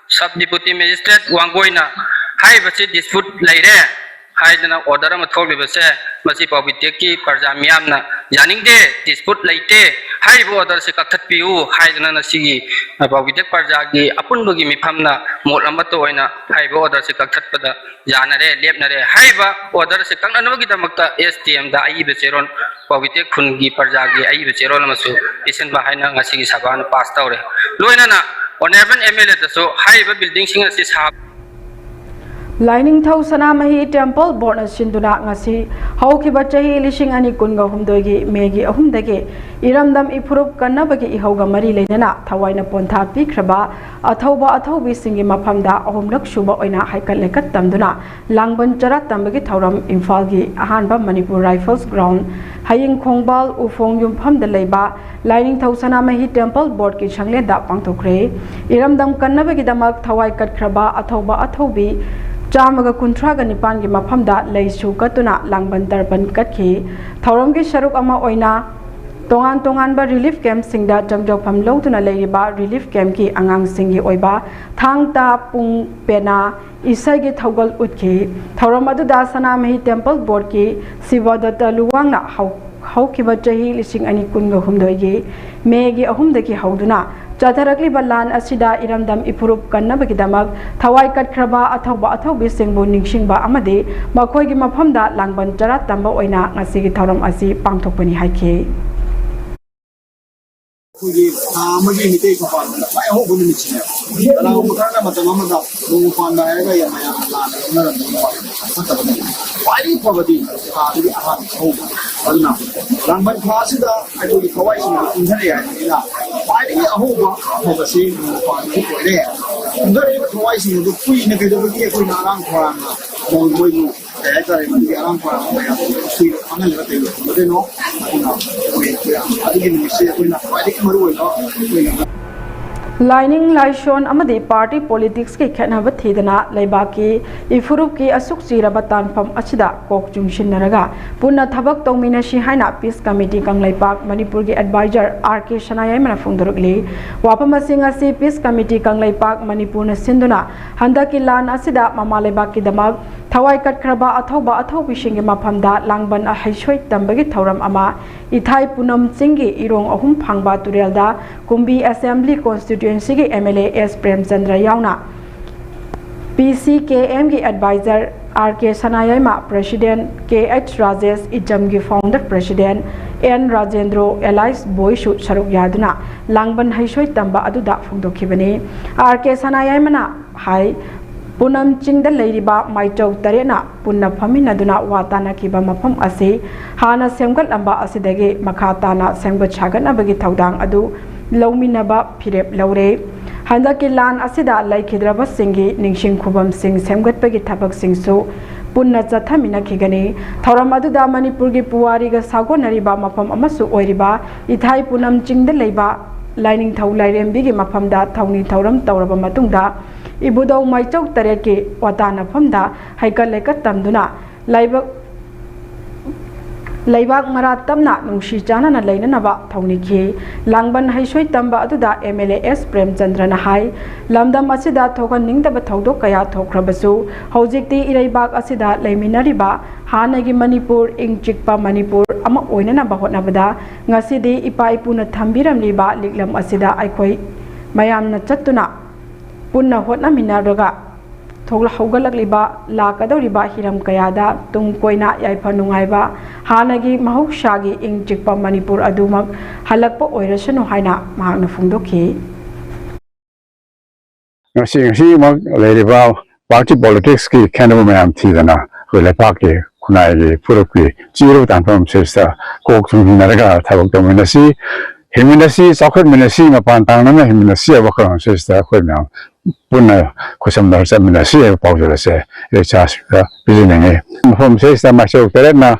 ꯁꯕ ꯗꯤꯄꯨꯇꯤ ꯃꯦꯖꯤꯁꯇ꯭ꯔꯦꯠ ꯋꯥꯡꯒꯣꯏꯅ ꯍꯥꯏꯔꯤꯕꯁꯤ ꯗꯤꯁꯄ꯭ꯌꯨꯠ ꯂꯩꯔꯦ ꯍꯥꯏꯗꯅ ꯑꯣꯔꯗꯔ ꯑꯃ ꯊꯣꯛꯂꯤꯕꯁꯦ, ꯃꯁꯤ ꯄꯥꯎꯕꯤꯇꯦꯛꯀꯤ ꯄ꯭ꯔꯖꯥ ꯃꯤꯌꯥꯝꯅ ꯌꯥꯅꯤꯡꯗꯦ, ꯗꯤꯁꯄ꯭ꯌꯨꯠ ꯂꯩꯇꯦ, ꯍꯥꯏꯔꯤꯕ ꯑꯣꯔꯗꯔꯁꯦ ꯀꯛꯊꯠꯄꯤꯌꯨ ꯍꯥꯏꯗꯅ ꯉꯁꯤꯒꯤ ꯄꯥꯎꯕꯤꯇꯦꯛ ꯄ꯭ꯔꯖꯥꯒꯤ ꯑꯄꯨꯟꯕꯒꯤ ꯃꯤꯐꯝꯅ ꯃꯣꯠ ꯑꯃꯠꯇ ꯑꯣꯏꯅ ꯍꯥꯏꯔꯤꯕ ꯑꯣꯔꯗꯔꯁꯦ ꯀꯛꯊꯠꯄꯗ ꯌꯥꯅꯔꯦ, ꯂꯦꯞꯅꯔꯦ꯫ ꯍꯥꯏꯔꯤꯕ ꯑꯣꯔꯗꯔꯁꯦ ꯀꯛꯅꯅꯕꯒꯤꯗꯃꯛꯇ ꯑꯦꯁ ꯗꯤ ꯑꯦꯝꯗ ꯑꯏꯕ ꯆꯦꯔꯣꯜ, ꯄꯥꯎꯕꯤꯇꯦꯛ ꯈꯨꯟꯒꯤ ꯄ꯭ꯔꯖꯥꯒꯤ ꯑꯏꯕ ꯆꯦꯔꯣꯜ ꯑꯃꯁꯨ ꯄꯤꯁꯤꯟꯕ ꯍꯥꯏꯅ ꯉꯁꯤꯒꯤ ꯁꯚꯥꯅ ꯄꯥꯁ ꯇꯧꯔꯦ꯫ ꯂꯣꯏꯅꯅ ꯑꯣꯅꯔꯦꯕꯜ ꯑꯦꯝ ꯑꯦꯜ ꯑꯦꯗꯁꯨ ꯍꯥꯏꯔꯤꯕ ꯕꯤꯜꯗꯤꯡꯁꯤꯡ ꯑꯁꯤ ꯁꯥꯕ ꯂꯥꯏꯅꯤꯡꯊꯧ ꯁꯅꯥꯃꯍꯤ ꯇꯦꯝꯄꯜ ꯕꯣꯔꯗꯅ ꯁꯤꯟꯗꯨꯅ ꯉꯁꯤ ꯍꯧꯈꯤꯕ ꯆꯍꯤ ꯂꯤꯁꯤꯡ ꯑꯅꯤ ꯀꯨꯟꯒ ꯍꯨꯝꯗꯣꯏꯒꯤ ꯃꯦꯒꯤ ꯑꯍꯨꯝꯗꯒꯤ ꯏꯔꯝꯗꯝ ꯏꯐꯨꯔꯨꯞ ꯀꯟꯅꯕꯒꯤ ꯏꯍꯧꯒ ꯃꯔꯤ ꯂꯩꯅꯅ ꯊꯋꯥꯏꯅ ꯄꯣꯟꯊꯥ ꯄꯤꯈ꯭ꯔꯕ ꯑꯊꯧꯕ ꯑꯊꯧꯕꯤꯁꯤꯡꯒꯤ ꯃꯐꯝꯗ ꯑꯍꯨꯝꯂꯛ ꯁꯨꯕ ꯑꯣꯏꯅ ꯍꯩꯀꯠ ꯂꯩꯀꯠ ꯇꯝꯗꯨꯅ ꯂꯥꯡꯕꯟ ꯆꯔꯥ ꯇꯝꯕꯒꯤ ꯊꯧꯔꯝ ꯏꯝꯐꯥꯜꯒꯤ ꯑꯍꯥꯟꯕ ꯃꯅꯤꯄꯨꯔ ꯔꯥꯏꯐꯜꯁ ꯒ꯭ꯔꯥꯎꯟ, ꯍꯌꯤꯡ ꯈꯣꯡꯕꯥꯜ ꯎꯐꯣꯡ ꯌꯨꯝꯐꯝꯗ ꯂꯩꯕ ꯂꯥꯏꯅꯤꯡꯊꯧ ꯁꯅꯥꯃꯍꯤ ꯇꯦꯝꯄꯜ ꯕꯣꯔꯗꯀꯤ ꯁꯪꯂꯦꯟꯗ ꯄꯥꯡꯊꯣꯛꯈ꯭ꯔꯦ꯫ ꯏꯔꯝꯗꯝ ꯀꯟꯅꯕꯒꯤꯗꯃꯛ ꯊꯋꯥꯏ ꯀꯠꯈ꯭ꯔꯕ ꯑꯊꯧꯕ ꯑꯊꯧꯕꯤ ꯆꯥꯝꯃꯒ ꯀꯨꯟꯊ꯭ꯔꯥꯒ ꯅꯤꯄꯥꯟꯒꯤ ꯃꯐꯝꯗ ꯂꯩꯁꯨ ꯀꯠꯇꯨꯅ ꯂꯥꯡꯕꯟ ꯇꯔꯄꯟ ꯀꯠꯈꯤ꯫ ꯊꯧꯔꯝꯒꯤ ꯁꯔꯨꯛ ꯑꯃ ꯑꯣꯏꯅ ꯇꯣꯉꯥꯟ ꯇꯣꯉꯥꯟꯕ ꯔꯤꯂꯤꯐ ꯀꯦꯝꯞꯁꯤꯡꯗ ꯆꯪꯖꯐꯝ ꯂꯧꯗꯨꯅ ꯂꯩꯔꯤꯕ ꯔꯤꯂꯤꯐ ꯀꯦꯝꯞꯀꯤ ꯑꯉꯥꯡꯁꯤꯡꯒꯤ ꯑꯣꯏꯕ ꯊꯥꯡ ꯇꯥ, ꯄꯨꯡ, ꯄꯦꯅꯥ, ꯏꯁꯩꯒꯤ ꯊꯧꯒꯜ ꯎꯠꯈꯤ꯫ ꯊꯧꯔꯝ ꯑꯗꯨꯗ ꯁꯅꯥꯃꯍꯤ ꯇꯦꯝꯄꯜ ꯕꯣꯔꯗꯀꯤ ꯁꯤꯕꯗꯠꯇ ꯂꯨꯋꯥꯡꯅ ꯍꯧ-, ꯍꯧꯈꯤꯕ ꯆꯍꯤ ꯂꯤꯁꯤꯡ ꯑꯅꯤ ꯀꯨꯟꯒ ꯍꯨꯝꯗꯣꯏꯒꯤ ꯃꯦꯒꯤ ꯑꯍꯨꯝꯗꯒꯤ ꯍꯧꯗꯨꯅ ꯆꯠꯊꯔꯛꯂꯤꯕ ꯂꯥꯟ ꯑꯁꯤꯗ ꯏꯔꯝꯗꯝ ꯏꯐꯨꯔꯨꯞ ꯀꯟꯅꯕꯒꯤꯗꯃꯛ ꯊꯋꯥꯏ ꯀꯠꯈ꯭ꯔꯕ ꯑꯊꯧꯕ ꯑꯊꯧꯕꯤꯁꯤꯡꯕꯨ ꯅꯤꯡꯁꯤꯡꯕ ꯑꯃꯗꯤ ꯃꯈꯣꯏꯒꯤ ꯃꯐꯝꯗ ꯂꯥꯡꯕꯟ ꯆꯔꯥ ꯇꯝꯕ ꯑꯣꯏꯅ ꯉꯁꯤꯒꯤ ꯊꯧꯔꯝ ꯑꯁꯤ ꯄꯥꯡꯊꯣꯛꯄꯅꯤ ꯍꯥꯏꯈꯤ꯫ ꯑꯩꯈꯣꯏꯒꯤ ꯊꯥ ꯑꯃꯒꯤ ꯃꯤꯇꯩ ꯈꯨꯄꯥꯟꯗ ꯈ꯭ꯋꯥꯏ ꯑꯍꯧꯕ ꯅꯨꯃꯤꯠꯁꯤꯅꯦ꯫ ꯀꯅꯥꯒꯨꯝꯕ ꯈꯔꯅ ꯃꯇꯝ ꯑꯃꯗ ꯅꯣꯡꯃ ꯄꯥꯟꯕ ꯍꯥꯏꯔꯒ ꯌꯥꯝ ꯃꯌꯥꯝꯅ ꯂꯥꯟꯅ ꯂꯧꯅꯔꯝꯕ ꯐꯠꯇꯕ ꯅꯨꯃꯤꯠ꯫ ꯈ꯭ꯋꯥꯏꯗꯒꯤ ꯐꯕꯗꯤ ꯊꯥꯗꯨꯒꯤ ꯑꯍꯥꯟꯕ ꯑꯍꯧꯕ꯫ ꯑꯗꯨꯅ ꯂꯥꯡꯕꯟ ꯊꯥ ꯑꯁꯤꯗ ꯑꯩꯈꯣꯏꯒꯤ ꯊꯋꯥꯏꯁꯤꯡ ꯄꯨꯟꯊꯔꯛꯑꯦ ꯍꯥꯏꯕꯅꯤꯅ ꯈ꯭ꯋꯥꯏꯗꯒꯤ ꯑꯍꯧꯕ ꯑꯐꯕꯁꯤ ꯅꯣꯡꯃ ꯄꯥꯟꯕꯁꯤ ꯑꯣꯏꯔꯦ꯫ ꯄꯨꯟꯊꯔꯛꯏꯕ ꯊꯋꯥꯏꯁꯤꯡ ꯑꯗꯨ ꯀꯨꯏꯅ ꯀꯩꯗꯧꯕꯒꯤ ꯑꯩꯈꯣꯏꯅ ꯑꯔꯥꯡ ꯈꯧꯔꯥꯡꯅ ꯃꯣꯏꯕꯨ ꯀꯩ ꯍꯥꯏꯇꯥꯔꯦ, ꯃꯗꯨꯒꯤ ꯑꯔꯥꯡ ꯈꯧꯔꯥꯡꯕ ꯃꯌꯥꯝꯗꯨ ꯀꯨꯏꯅ ꯈꯥꯡꯍꯜꯂꯒ ꯀꯩꯗꯧꯒꯗꯣꯏꯅꯣ? ꯑꯗꯨꯅ ꯑꯩꯈꯣꯏ ꯑꯗꯨꯒꯤ ꯅꯨꯃꯤꯠꯁꯤ ꯑꯩꯈꯣꯏꯅ ꯈ꯭ꯋꯥꯏꯗꯒꯤ ꯃꯔꯨ ꯑꯣꯏꯕ ꯑꯩꯈꯣꯏꯅ ꯂꯥꯏꯅꯤꯡ ꯂꯥꯏꯁꯣꯟ ꯑꯃꯗꯤ ꯄꯥꯔꯇꯤ ꯄꯣꯂꯤꯇꯤꯛꯁꯀꯤ ꯈꯦꯠꯅꯕ ꯊꯤꯗꯅ ꯂꯩꯕꯥꯛꯀꯤ ꯏꯐꯨꯔꯨꯞꯀꯤ ꯑꯁꯨꯛ ꯆꯤꯔꯕ ꯇꯥꯟꯐꯝ ꯑꯁꯤꯗ ꯀꯣꯛ ꯆꯨꯡꯁꯤꯟꯅꯔꯒ ꯄꯨꯟꯅ ꯊꯕꯛ ꯇꯧꯃꯤꯟꯅꯁꯤ ꯍꯥꯏꯅ ꯄꯤꯁ ꯀꯃꯤꯇꯤ ꯀꯪꯂꯩꯄꯥꯛ ꯃꯅꯤꯄꯨꯔꯒꯤ ꯑꯦꯗꯚꯥꯏꯖꯔ ꯑꯥꯔ ꯀꯦ ꯁꯅꯥꯌꯥꯏꯃꯅ ꯐꯣꯡꯗꯣꯔꯛꯂꯤ꯫ ꯋꯥꯐꯝ ꯑꯁꯤ ꯉꯁꯤ ꯄꯤꯁ ꯀꯃꯤꯇꯤ ꯀꯪꯂꯩꯄꯥꯛ ꯃꯅꯤꯄꯨꯔꯅ ꯁꯤꯟꯗꯨꯅ ꯍꯟꯗꯛꯀꯤ ꯂꯥꯟ ꯑꯁꯤꯗ ꯃꯃꯥ ꯂꯩꯕꯥꯛꯀꯤꯗꯃꯛ ꯊꯋꯥꯏ ꯀꯠꯈ꯭ꯔꯕ ꯑꯊꯧꯕ ꯑꯊꯧꯕꯤꯁꯤꯡꯒꯤ ꯃꯐꯝꯗ ꯂꯥꯡꯕꯟ ꯍꯩꯁꯣꯏ ꯇꯝꯕꯒꯤ ꯊꯧꯔꯝ ꯑꯃ ꯏꯊꯥꯏ ꯄꯨꯅꯝ ꯆꯤꯡꯒꯤ ꯏꯔꯣꯡ ꯑꯍꯨꯝ ꯐꯥꯡꯕ ꯇꯨꯔꯦꯜꯗ ꯀꯨꯝꯕꯤ ꯑꯦꯁꯦꯝꯕ꯭ꯂꯤ ꯀꯣꯟꯁꯇꯤꯇ꯭ꯋꯦꯟꯁꯤꯒꯤ M L A S Premchandra ꯌꯥꯎꯅ ꯄꯤ ꯁꯤ ꯀꯦ ꯑꯦꯝꯒꯤ ꯑꯦꯗꯚꯥꯏꯖꯔ ꯑꯥꯔ ꯀꯦ ꯁꯅꯥꯌꯥꯏꯃ, ꯄ꯭ꯔꯦꯁꯤꯗꯦꯟꯠ ꯀꯦ ꯑꯩꯆ ꯔꯥꯖꯦꯁ, ꯏꯆꯝꯒꯤ founder president N Rajendro, alias ꯕꯣꯏꯁꯨ ꯁꯔꯨꯛ ꯌꯥꯗꯨꯅ ꯂꯥꯡꯕꯟ ꯍꯩꯁꯣꯏ ꯇꯝꯕ ꯑꯗꯨꯗ ꯐꯣꯡꯗꯣꯛꯈꯤꯕꯅꯤ꯫ ꯑꯥꯔ ꯀꯦ ꯁꯅꯥꯌꯥꯏꯃꯅ ꯍꯥꯏ, ꯄꯨꯅꯝ ꯆꯤꯡꯗ ꯂꯩꯔꯤꯕ ꯃꯥꯏꯆꯧ ꯇꯔꯦꯠꯅ ꯄꯨꯟꯅ ꯐꯝꯃꯤꯟꯅꯗꯨꯅ ꯋꯥ ꯇꯥꯅꯈꯤꯕ ꯃꯐꯝ ꯑꯁꯤ ꯍꯥꯟꯅ ꯁꯦꯝꯒꯠꯂꯝꯕ ꯑꯁꯤꯗꯒꯤ ꯃꯈꯥ ꯇꯥꯅ ꯁꯦꯝꯒꯠ ꯁꯥꯒꯠꯅꯕꯒꯤ ꯊꯧꯗꯥꯡ ꯑꯗꯨ ꯂꯧꯃꯤꯟꯅꯕ ꯐꯤꯔꯦꯞ ꯂꯧꯔꯦ꯫ ꯍꯟꯗꯛꯀꯤ ꯂꯥꯟ ꯑꯁꯤꯗ ꯂꯩꯈꯤꯗ꯭ꯔꯕꯁꯤꯡꯒꯤ ꯅꯤꯡꯁꯤꯡ ꯈꯨꯕꯝꯁꯤꯡ ꯁꯦꯝꯒꯠꯄꯒꯤ ꯊꯕꯛꯁꯤꯡꯁꯨ ꯄꯨꯟꯅ ꯆꯠꯊꯃꯤꯟꯅꯈꯤꯒꯅꯤ꯫ ꯊꯧꯔꯝ ꯑꯗꯨꯗ ꯃꯅꯤꯄꯨꯔꯒꯤ ꯄꯨꯋꯥꯔꯤꯒ ꯁꯥꯒꯣꯟꯅꯔꯤꯕ ꯃꯐꯝ ꯑꯃꯁꯨ ꯑꯣꯏꯔꯤꯕ ꯏꯊꯥꯏ ꯄꯨꯅꯝ ꯆꯤꯡꯗ ꯂꯩꯕ ꯂꯥꯏꯅꯤꯡꯊꯧ ꯂꯥꯏꯔꯦꯝꯕꯤꯒꯤ ꯃꯐꯝꯗ ꯊꯧꯅꯤ ꯊꯧꯔꯝ ꯇꯧꯔꯕ ꯃꯇꯨꯡꯗ ꯏꯕꯨꯙꯧ ꯃꯥꯏꯆꯧ ꯇꯔꯦꯠꯀꯤ ꯋꯥꯇꯥꯅꯐꯝꯗ ꯍꯩꯀꯠ ꯂꯩꯀꯠ ꯇꯝꯗꯨꯅ ꯂꯥꯏꯕꯛ ꯂꯩꯕꯥꯛ ꯃꯔꯥ ꯇꯞꯅ ꯅꯨꯡꯁꯤ ꯆꯥꯟꯅꯅ ꯂꯩꯅꯅꯕ ꯊꯧꯅꯤꯈꯤ꯫ ꯂꯥꯡꯕꯟ ꯍꯩꯁꯣꯏ ꯇꯝꯕ ꯑꯗꯨꯗ ꯑꯦꯝ ꯑꯦꯜ ꯑꯦ ꯑꯦꯁ ꯄ꯭ꯔꯦꯝꯆꯟꯗ꯭ꯔꯅ ꯍꯥꯏ, ꯂꯝꯗꯝ ꯑꯁꯤꯗ ꯊꯣꯛꯍꯟꯅꯤꯡꯗꯕ ꯊꯧꯗꯣꯛ ꯀꯌꯥ ꯊꯣꯛꯈ꯭ꯔꯕꯁꯨ, ꯍꯧꯖꯤꯛꯇꯤ ꯏꯔꯩꯕꯥꯛ ꯑꯁꯤꯗ ꯂꯩꯃꯤꯟꯅꯔꯤꯕ ꯍꯥꯟꯅꯒꯤ ꯃꯅꯤꯄꯨꯔ, ꯏꯪ ꯆꯤꯛꯄ ꯃꯅꯤꯄꯨꯔ ꯑꯃ ꯑꯣꯏꯅꯅꯕ ꯍꯣꯠꯅꯕꯗ ꯉꯁꯤꯗꯤ ꯏꯄꯥ ꯏꯄꯨꯅ ꯊꯝꯕꯤꯔꯝꯂꯤꯕ ꯂꯤꯛꯂꯝ ꯑꯁꯤꯗ ꯑꯩꯈꯣꯏ ꯃꯌꯥꯝꯅ ꯆꯠꯇꯨꯅ ꯄꯨꯟꯅ ꯍꯣꯠꯅꯃꯤꯟꯅꯔꯒ ꯊꯣꯛꯂ-, ꯍꯧꯒꯠꯂꯛꯂꯤꯕ, ꯂꯥꯛꯀꯗꯧꯔꯤꯕ ꯍꯤꯔꯝ ꯀꯌꯥꯗ ꯇꯨꯡ ꯀꯣꯏꯅ ꯌꯥꯏꯐ ꯅꯨꯡꯉꯥꯏꯕ, ꯍꯥꯟꯅꯒꯤ ꯃꯍꯧꯁꯥꯒꯤ ꯏꯪ ꯆꯤꯛꯄ ꯃꯅꯤꯄꯨꯔ ꯑꯗꯨꯃꯛ ꯍꯜꯂꯛꯄ ꯑꯣꯏꯔꯁꯅꯨ ꯍꯥꯏꯅ ꯃꯍꯥꯛꯅ ꯐꯣꯡꯗꯣꯛꯈꯤ꯫ ꯉꯁꯤ, ꯉꯁꯤꯃꯛ ꯂꯩꯔꯤꯕ party politics ꯀꯤ ꯈꯦꯠꯅꯕ ꯃꯌꯥꯝ ꯊꯤꯗꯅ, ꯑꯩꯈꯣꯏ ꯂꯩꯄꯥꯛꯀꯤ, ꯈꯨꯟꯅꯥꯏꯒꯤ, ꯐꯨꯔꯨꯞꯀꯤ ꯆꯦꯔꯥꯎ ꯇꯥꯟꯐꯝ ꯁꯤꯗ ꯀꯣꯛ ꯆꯨꯡꯁꯤꯟꯅꯔꯒ ꯊꯕꯛ ꯇꯧꯃꯤꯟꯅꯁꯤ, ꯍꯤꯡꯃꯤꯟꯅꯁꯤ, ꯆꯥꯎꯈꯠꯃꯤꯟꯅꯁꯤ, ꯃꯄꯥꯟ ꯇꯥꯡꯗꯅ ꯍꯤꯡꯃꯤꯟꯅꯁꯤ ꯍꯥꯏꯕ ꯋꯥꯈꯜꯂꯣꯟ ꯁꯤꯗ ꯑꯩꯈꯣꯏ ꯃꯌꯥꯝ ꯄꯨꯟꯅ ꯈꯨꯠꯁꯝꯅꯔ ꯆꯠꯃꯤꯟꯅꯁꯤ ꯍꯥꯏꯕ ꯄꯥꯎꯖꯦꯜ ꯑꯁꯦ ꯏꯆꯥꯁꯤꯡꯗ ꯄꯤꯖꯅꯤꯡꯉꯤ꯫ ꯃꯐꯝ ꯁꯤꯗ ꯃꯥꯏꯆꯧ ꯇꯔꯦꯠꯅ,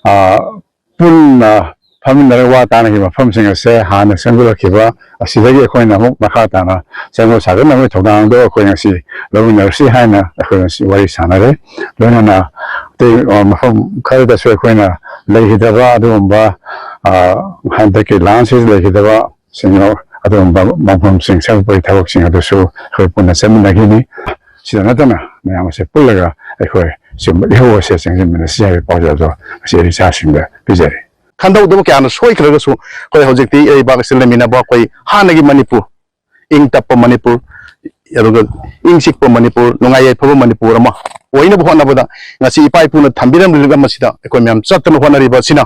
ꯑ, ꯄꯨꯟꯅ ꯐꯝꯃꯤꯟꯅꯔꯒ ꯋꯥ ꯇꯥꯅꯈꯤꯕ ꯃꯐꯝꯁꯤꯡ ꯑꯁꯦ ꯍꯥꯟꯅ ꯁꯦꯝꯒꯠꯂꯛꯈꯤꯕ ꯑꯁꯤꯗꯒꯤ ꯑꯩꯈꯣꯏꯅ ꯑꯃꯨꯛ ꯃꯈꯥ ꯇꯥꯅ ꯁꯦꯝꯒꯠ ꯁꯥꯒꯠꯅꯕꯒꯤ ꯊꯧꯗꯥꯡꯗꯣ ꯑꯩꯈꯣꯏ ꯉꯁꯤ ꯂꯧꯃꯤꯟꯅꯔꯁꯤ ꯍꯥꯏꯅ ꯑꯩꯈꯣꯏ ꯉꯁꯤ ꯋꯥꯔꯤ ꯁꯥꯟꯅꯔꯦ꯫ ꯂꯣꯏꯅꯅ ꯑꯇꯩ, ꯑ, ꯃꯐꯝ ꯈꯔꯗꯁꯨ ꯑꯩꯈꯣꯏꯅ ꯂꯩꯈꯤꯗꯕ ꯑꯗꯨꯒꯨꯝꯕ, ꯑ, ꯍꯟꯗꯛꯀꯤ ꯂꯥꯟꯁꯤꯗ ꯂꯩꯈꯤꯗꯕ ꯁꯤꯡ ꯑꯗꯨꯒꯨꯝꯕ ꯃꯐꯝꯁꯤꯡ ꯁꯦꯝꯒꯠꯄꯒꯤ ꯊꯕꯛꯁꯤꯡ ꯑꯗꯨꯁꯨ ꯑꯩꯈꯣꯏ ꯄꯨꯟꯅ ꯆꯠꯃꯤꯟꯅꯈꯤꯅꯤ꯫ ꯁꯤꯗ ꯅꯠꯇꯅ ꯃꯌꯥꯝ ꯑꯁꯦ ꯄꯨꯜꯂꯒ ꯑꯩꯈꯣꯏ ꯁꯤꯒꯨꯝꯕ ꯏꯍꯧ ꯑꯁꯦ ꯆꯪꯁꯤꯟꯃꯤꯟꯅꯁꯤ ꯍꯥꯏꯕ ꯄꯥꯎꯖꯦꯜꯗꯣ ꯉꯁꯤ ꯑꯩ ꯏꯆꯥꯁꯤꯡꯗ ꯄꯤꯖꯔꯤ꯫ ꯈꯟꯗꯧꯗꯕ ꯀꯌꯥꯅ ꯁꯣꯏꯈ꯭ꯔꯒꯁꯨ ꯑꯩꯈꯣꯏ ꯍꯧꯖꯤꯛꯇꯤ ꯏꯔꯩꯕꯥꯛ ꯑꯁꯤꯗ ꯂꯩꯃꯤꯟꯅꯕ ꯑꯩꯈꯣꯏ ꯍꯥꯟꯅꯒꯤ ꯃꯅꯤꯄꯨꯔ, ꯏꯪ ꯇꯞꯄ ꯃꯅꯤꯄꯨꯔ, ꯑꯗꯨꯒ ꯏꯪ ꯆꯤꯛꯄ ꯃꯅꯤꯄꯨꯔ, ꯅꯨꯡꯉꯥꯏ ꯌꯥꯏꯐꯕ ꯃꯅꯤꯄꯨꯔ ꯑꯃ ꯑꯣꯏꯅꯕ ꯍꯣꯠꯅꯕꯗ ꯉꯁꯤ ꯏꯄꯥ ꯏꯄꯨꯅ ꯊꯝꯕꯤꯔꯝꯂꯤꯕ ꯂꯤꯛꯂꯝ ꯑꯁꯤꯗ ꯑꯩꯈꯣꯏ ꯃꯌꯥꯝ ꯆꯠꯇꯅ ꯍꯣꯠꯅꯔꯤꯕ ꯑꯁꯤꯅ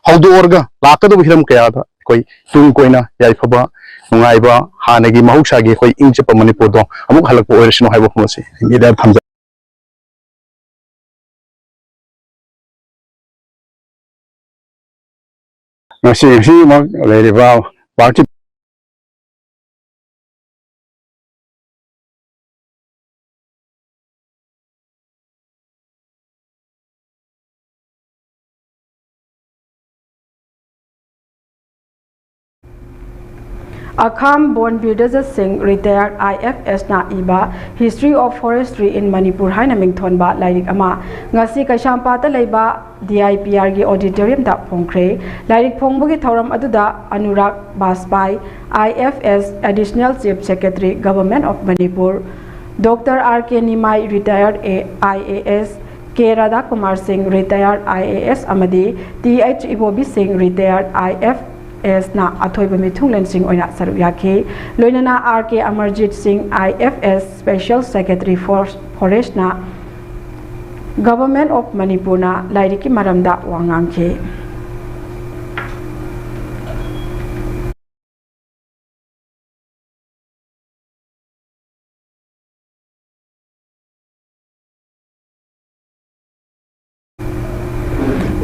ꯍꯧꯗꯣꯛꯑꯒ ꯂꯥꯛꯀꯗꯕ ꯍꯤꯔꯝ ꯀꯌꯥꯗ ꯑꯩꯈꯣꯏ ꯇꯨꯡ ꯀꯣꯏꯅ ꯌꯥꯏꯐꯕ, ꯅꯨꯡꯉꯥꯏꯕ, ꯍꯥꯟꯅꯒꯤ ꯃꯍꯧꯁꯥꯒꯤ ꯑꯩꯈꯣꯏ ꯏꯪ ꯆꯤꯛꯄ ꯃꯅꯤꯄꯨꯔꯗꯣ ꯑꯃꯨꯛ ꯍꯜꯂꯛꯄ ꯑꯣꯏꯔꯁꯅꯨ ꯍꯥꯏꯕ ꯋꯥꯐꯝ ꯑꯁꯤ ꯃꯤꯗꯤꯌꯥꯗ ꯊꯝꯖꯒꯦ꯫ ꯉꯁꯤ, ꯉꯁꯤꯃꯛ ꯂꯩꯔꯤꯕ party ꯑꯈꯥꯝ ꯕꯣꯟ ꯕꯤꯔꯗꯖꯠ ꯁꯤꯡ, ꯔꯤꯇꯥꯌꯔ, ꯑꯥꯏ ꯑꯦꯐ ꯑꯦꯁꯅ ꯏꯕ History of Forestry in Manipur ꯍꯥꯏꯅ ꯃꯤꯡꯊꯣꯟꯕ ꯂꯥꯏꯔꯤꯛ ꯑꯃ ꯉꯁꯤ ꯀꯩꯁꯥꯝꯄꯥꯠꯇ ꯂꯩꯕ ꯗꯤ ꯑꯥꯏ ꯄꯤ ꯑꯥꯔꯒꯤ ꯑꯣꯗꯤꯇꯣꯔꯤꯌꯝꯗ ꯐꯣꯡꯈ꯭ꯔꯦ꯫ ꯂꯥꯏꯔꯤꯛ ꯐꯣꯡꯕꯒꯤ ꯊꯧꯔꯝ ꯑꯗꯨꯗ Anurag Bajpai, I F S, Additional Chief Secretary, Government of Manipur, doctor R K Nimai, retired A I A S, K Radhakumar Singh, retired I A ꯑꯦꯁ, ꯑꯃꯗꯤ ꯇꯤ ꯑꯩꯆ ꯏꯕꯣꯕꯤ ꯁꯤꯡ, ꯔꯤꯇꯥꯌꯔ ꯑꯥꯏ ꯑꯦꯐ ꯑꯦꯁꯅ ꯑꯊꯣꯏꯕ ꯃꯤꯊꯨꯡꯂꯦꯟꯁꯤꯡ ꯑꯣꯏꯅ ꯁꯔꯨꯛ ꯌꯥꯈꯤ꯫ ꯂꯣꯏꯅꯅ R K Amarjit Singh, I F S, Special Secretary for Forestꯅ Government of Manipurꯅ ꯂꯥꯏꯔꯤꯛꯀꯤ ꯃꯔꯝꯗ ꯋꯥ ꯉꯥꯡꯈꯤ꯫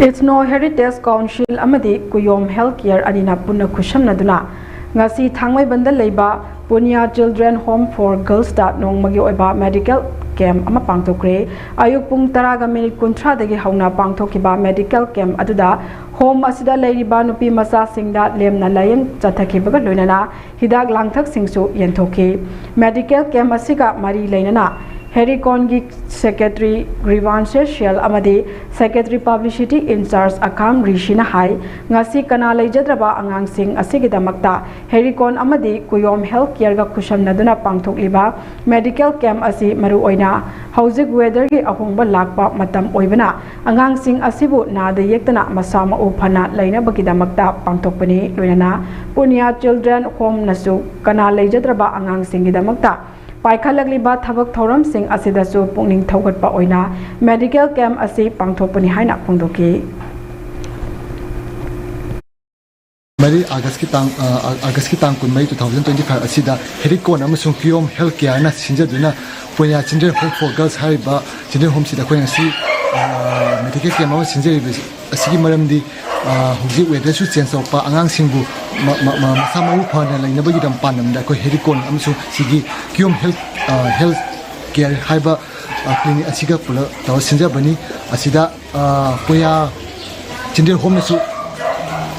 ꯏꯊꯅꯣ ꯍꯦꯔꯤꯇꯦꯖ ꯀꯥꯎꯟꯁꯤꯜ ꯑꯃꯗꯤ ꯀꯨꯌꯣꯝ ꯍꯦꯜꯊ ꯀꯦꯌꯔ ꯑꯅꯤꯅ ꯄꯨꯟꯅ ꯈꯨꯠꯁꯝꯅꯗꯨꯅ ꯉꯁꯤ ꯊꯥꯡꯃꯩꯕꯟꯗ ꯂꯩꯕ ꯄꯨꯅꯤꯌꯥ ꯆꯤꯜꯗ꯭ꯔꯦꯟ ꯍꯣꯝ ꯐꯣꯔ ꯒꯔꯜꯁꯇ ꯅꯣꯡꯃꯒꯤ ꯑꯣꯏꯕ ꯃꯦꯗꯤꯀꯦꯜ ꯀꯦꯝꯞ ꯑꯃ ꯄꯥꯡꯊꯣꯛꯈ꯭ꯔꯦ꯫ ꯑꯌꯨꯛ ꯄꯨꯡ ꯇꯔꯥꯒ ꯃꯤꯅꯤꯠ ꯀꯨꯟꯊ꯭ꯔꯥꯗꯒꯤ ꯍꯧꯅ ꯄꯥꯡꯊꯣꯛꯈꯤꯕ ꯃꯦꯗꯤꯀꯦꯜ ꯀꯦꯝꯞ ꯑꯗꯨꯗ ꯍꯣꯝ ꯑꯁꯤꯗ ꯂꯩꯔꯤꯕ ꯅꯨꯄꯤ ꯃꯆꯥꯁꯤꯡꯗ ꯂꯦꯝꯅ ꯂꯥꯌꯦꯡ ꯆꯠꯊꯈꯤꯕꯒ ꯂꯣꯏꯅꯅ ꯍꯤꯗꯥꯛ ꯂꯥꯡꯊꯛꯁꯤꯡꯁꯨ ꯌꯦꯟꯊꯣꯛꯈꯤ꯫ ꯃꯦꯗꯤꯀꯦꯜ ꯀꯦꯝꯞ ꯑꯁꯤꯒ ꯃꯔꯤ ꯂꯩꯅꯅ ꯍꯦꯔꯤꯀꯣꯟꯒꯤ ꯁꯦꯀ꯭ꯔꯦꯇꯔꯤ ꯒ꯭ꯔꯤꯚꯥꯟꯁꯦꯁ ꯁꯦꯜ ꯑꯃꯗꯤ ꯁꯦꯀ꯭ꯔꯦꯇꯔꯤ ꯄꯕ꯭ꯂꯤꯁꯤꯇꯤ ꯏꯟꯆꯥꯔꯖ ꯑꯈꯥꯝ ꯔꯤꯁꯤꯅ ꯍꯥꯏ, ꯉꯁꯤ ꯀꯅꯥ ꯂꯩꯖꯗ꯭ꯔꯕ ꯑꯉꯥꯡꯁꯤꯡ ꯑꯁꯤꯒꯤꯗꯃꯛꯇ ꯍꯦꯔꯤꯀꯣꯟ ꯑꯃꯗꯤ ꯀꯨꯌꯣꯝ ꯍꯦꯜꯊ ꯀꯦꯌꯔꯒ ꯈꯨꯠꯁꯝꯅꯗꯨꯅ ꯄꯥꯡꯊꯣꯛꯂꯤꯕ ꯃꯦꯗꯤꯀꯦꯜ ꯀꯦꯝꯞ ꯑꯁꯤ ꯃꯔꯨꯑꯣꯏꯅ ꯍꯧꯖꯤꯛ ꯋꯦꯗꯔꯒꯤ ꯑꯍꯣꯡꯕ ꯂꯥꯛꯄ ꯃꯇꯝ ꯑꯣꯏꯕꯅ ꯑꯉꯥꯡꯁꯤꯡ ꯑꯁꯤꯕꯨ ꯅꯥꯗ ꯌꯦꯛꯇꯅ ꯃꯁꯥ ꯃꯎ ꯐꯅ ꯂꯩꯅꯕꯒꯤꯗꯃꯛꯇ ꯄꯥꯡꯊꯣꯛꯄꯅꯤ꯫ ꯂꯣꯏꯅꯅ ꯄꯨꯅꯤꯌꯥ ꯆꯤꯜꯗ꯭ꯔꯦꯟ ꯍꯣꯝꯅꯁꯨ ꯀꯅꯥ ꯂꯩꯖꯗ꯭ꯔꯕ ꯑꯉꯥꯡꯁꯤꯡꯒꯤꯗꯃꯛꯇ ꯄꯥꯏꯈꯠꯂꯛꯂꯤꯕ ꯊꯕꯛ ꯊꯧꯔꯝꯁꯤꯡ ꯑꯁꯤꯗꯁꯨ ꯄꯨꯛꯅꯤꯡ ꯊꯧꯒꯠꯄ ꯑꯣꯏꯅ ꯃꯦꯗꯤꯀꯦꯜ ꯀꯦꯝꯞ ꯑꯁꯤ ꯄꯥꯡꯊꯣꯛꯄꯅꯤ ꯍꯥꯏꯅ ꯐꯣꯡꯗꯣꯛꯈꯤ꯫ ꯃꯔꯤ ꯑꯥꯒꯁꯀꯤ ꯇꯥꯡ ꯑ, ꯑꯥꯒꯁꯀꯤ ꯇꯥꯡ ꯀꯨꯟꯃꯔꯤ, two thousand twenty five ꯑꯁꯤꯗ ꯍꯦꯔꯤꯀꯣꯟ ꯑꯃꯁꯨꯡ ꯀꯤꯌꯣꯝ ꯍꯦꯜꯊ ꯀꯦꯌꯔꯅ ꯁꯤꯟꯖꯗꯨꯅ ꯄꯨꯅꯤꯌꯥ ꯆꯤꯜꯗ꯭ꯔꯦꯟ ꯍꯣꯝ ꯐꯣꯔ ꯒꯔꯜꯁ ꯍꯥꯏꯔꯤꯕ ꯆꯤꯜꯗ꯭ꯔꯦꯟ ꯍꯣꯝꯁꯤꯗ ꯑꯩꯈꯣꯏ ꯉꯁꯤ ꯃꯦꯗꯤꯀꯦꯜ ꯀꯦꯝꯞ ꯑꯃ ꯁꯤꯟꯖꯔꯤꯕ ꯑꯁꯤꯒꯤ ꯃꯔꯝꯗꯤ ꯑ, ꯍꯧꯖꯤꯛ ꯋꯦꯗꯔꯁꯨ ꯆꯦꯟꯖ ꯇꯧꯔꯛꯄ, ꯑꯉꯥꯡꯁꯤꯡꯕꯨ ꯃ- ꯃ- ꯃ- ꯃꯁꯥ ꯃꯎ ꯐꯅ ꯂꯩꯅꯕꯒꯤꯗꯃꯛ ꯄꯥꯟꯗꯝꯗ ꯑꯩꯈꯣꯏ ꯍꯦꯔꯤꯀꯣꯟ ꯑꯃꯁꯨꯡ ꯁꯤꯒꯤ ꯀꯤꯌꯣꯝ ꯍꯦꯜꯊ ꯑ, ꯍꯦꯜꯊ ꯀꯦꯌꯔ ꯍꯥꯏꯕ ꯑ, ꯀ꯭ꯂꯤꯅꯤꯛ ꯑꯁꯤꯒ ꯄꯨꯂꯞ ꯇꯧꯔ ꯁꯤꯟꯖꯕꯅꯤ꯫ ꯑꯁꯤꯗ ꯑ, ꯄꯨꯌꯥ ꯆꯤꯜꯗ꯭ꯔꯦꯟ ꯍꯣꯝꯅꯁꯨ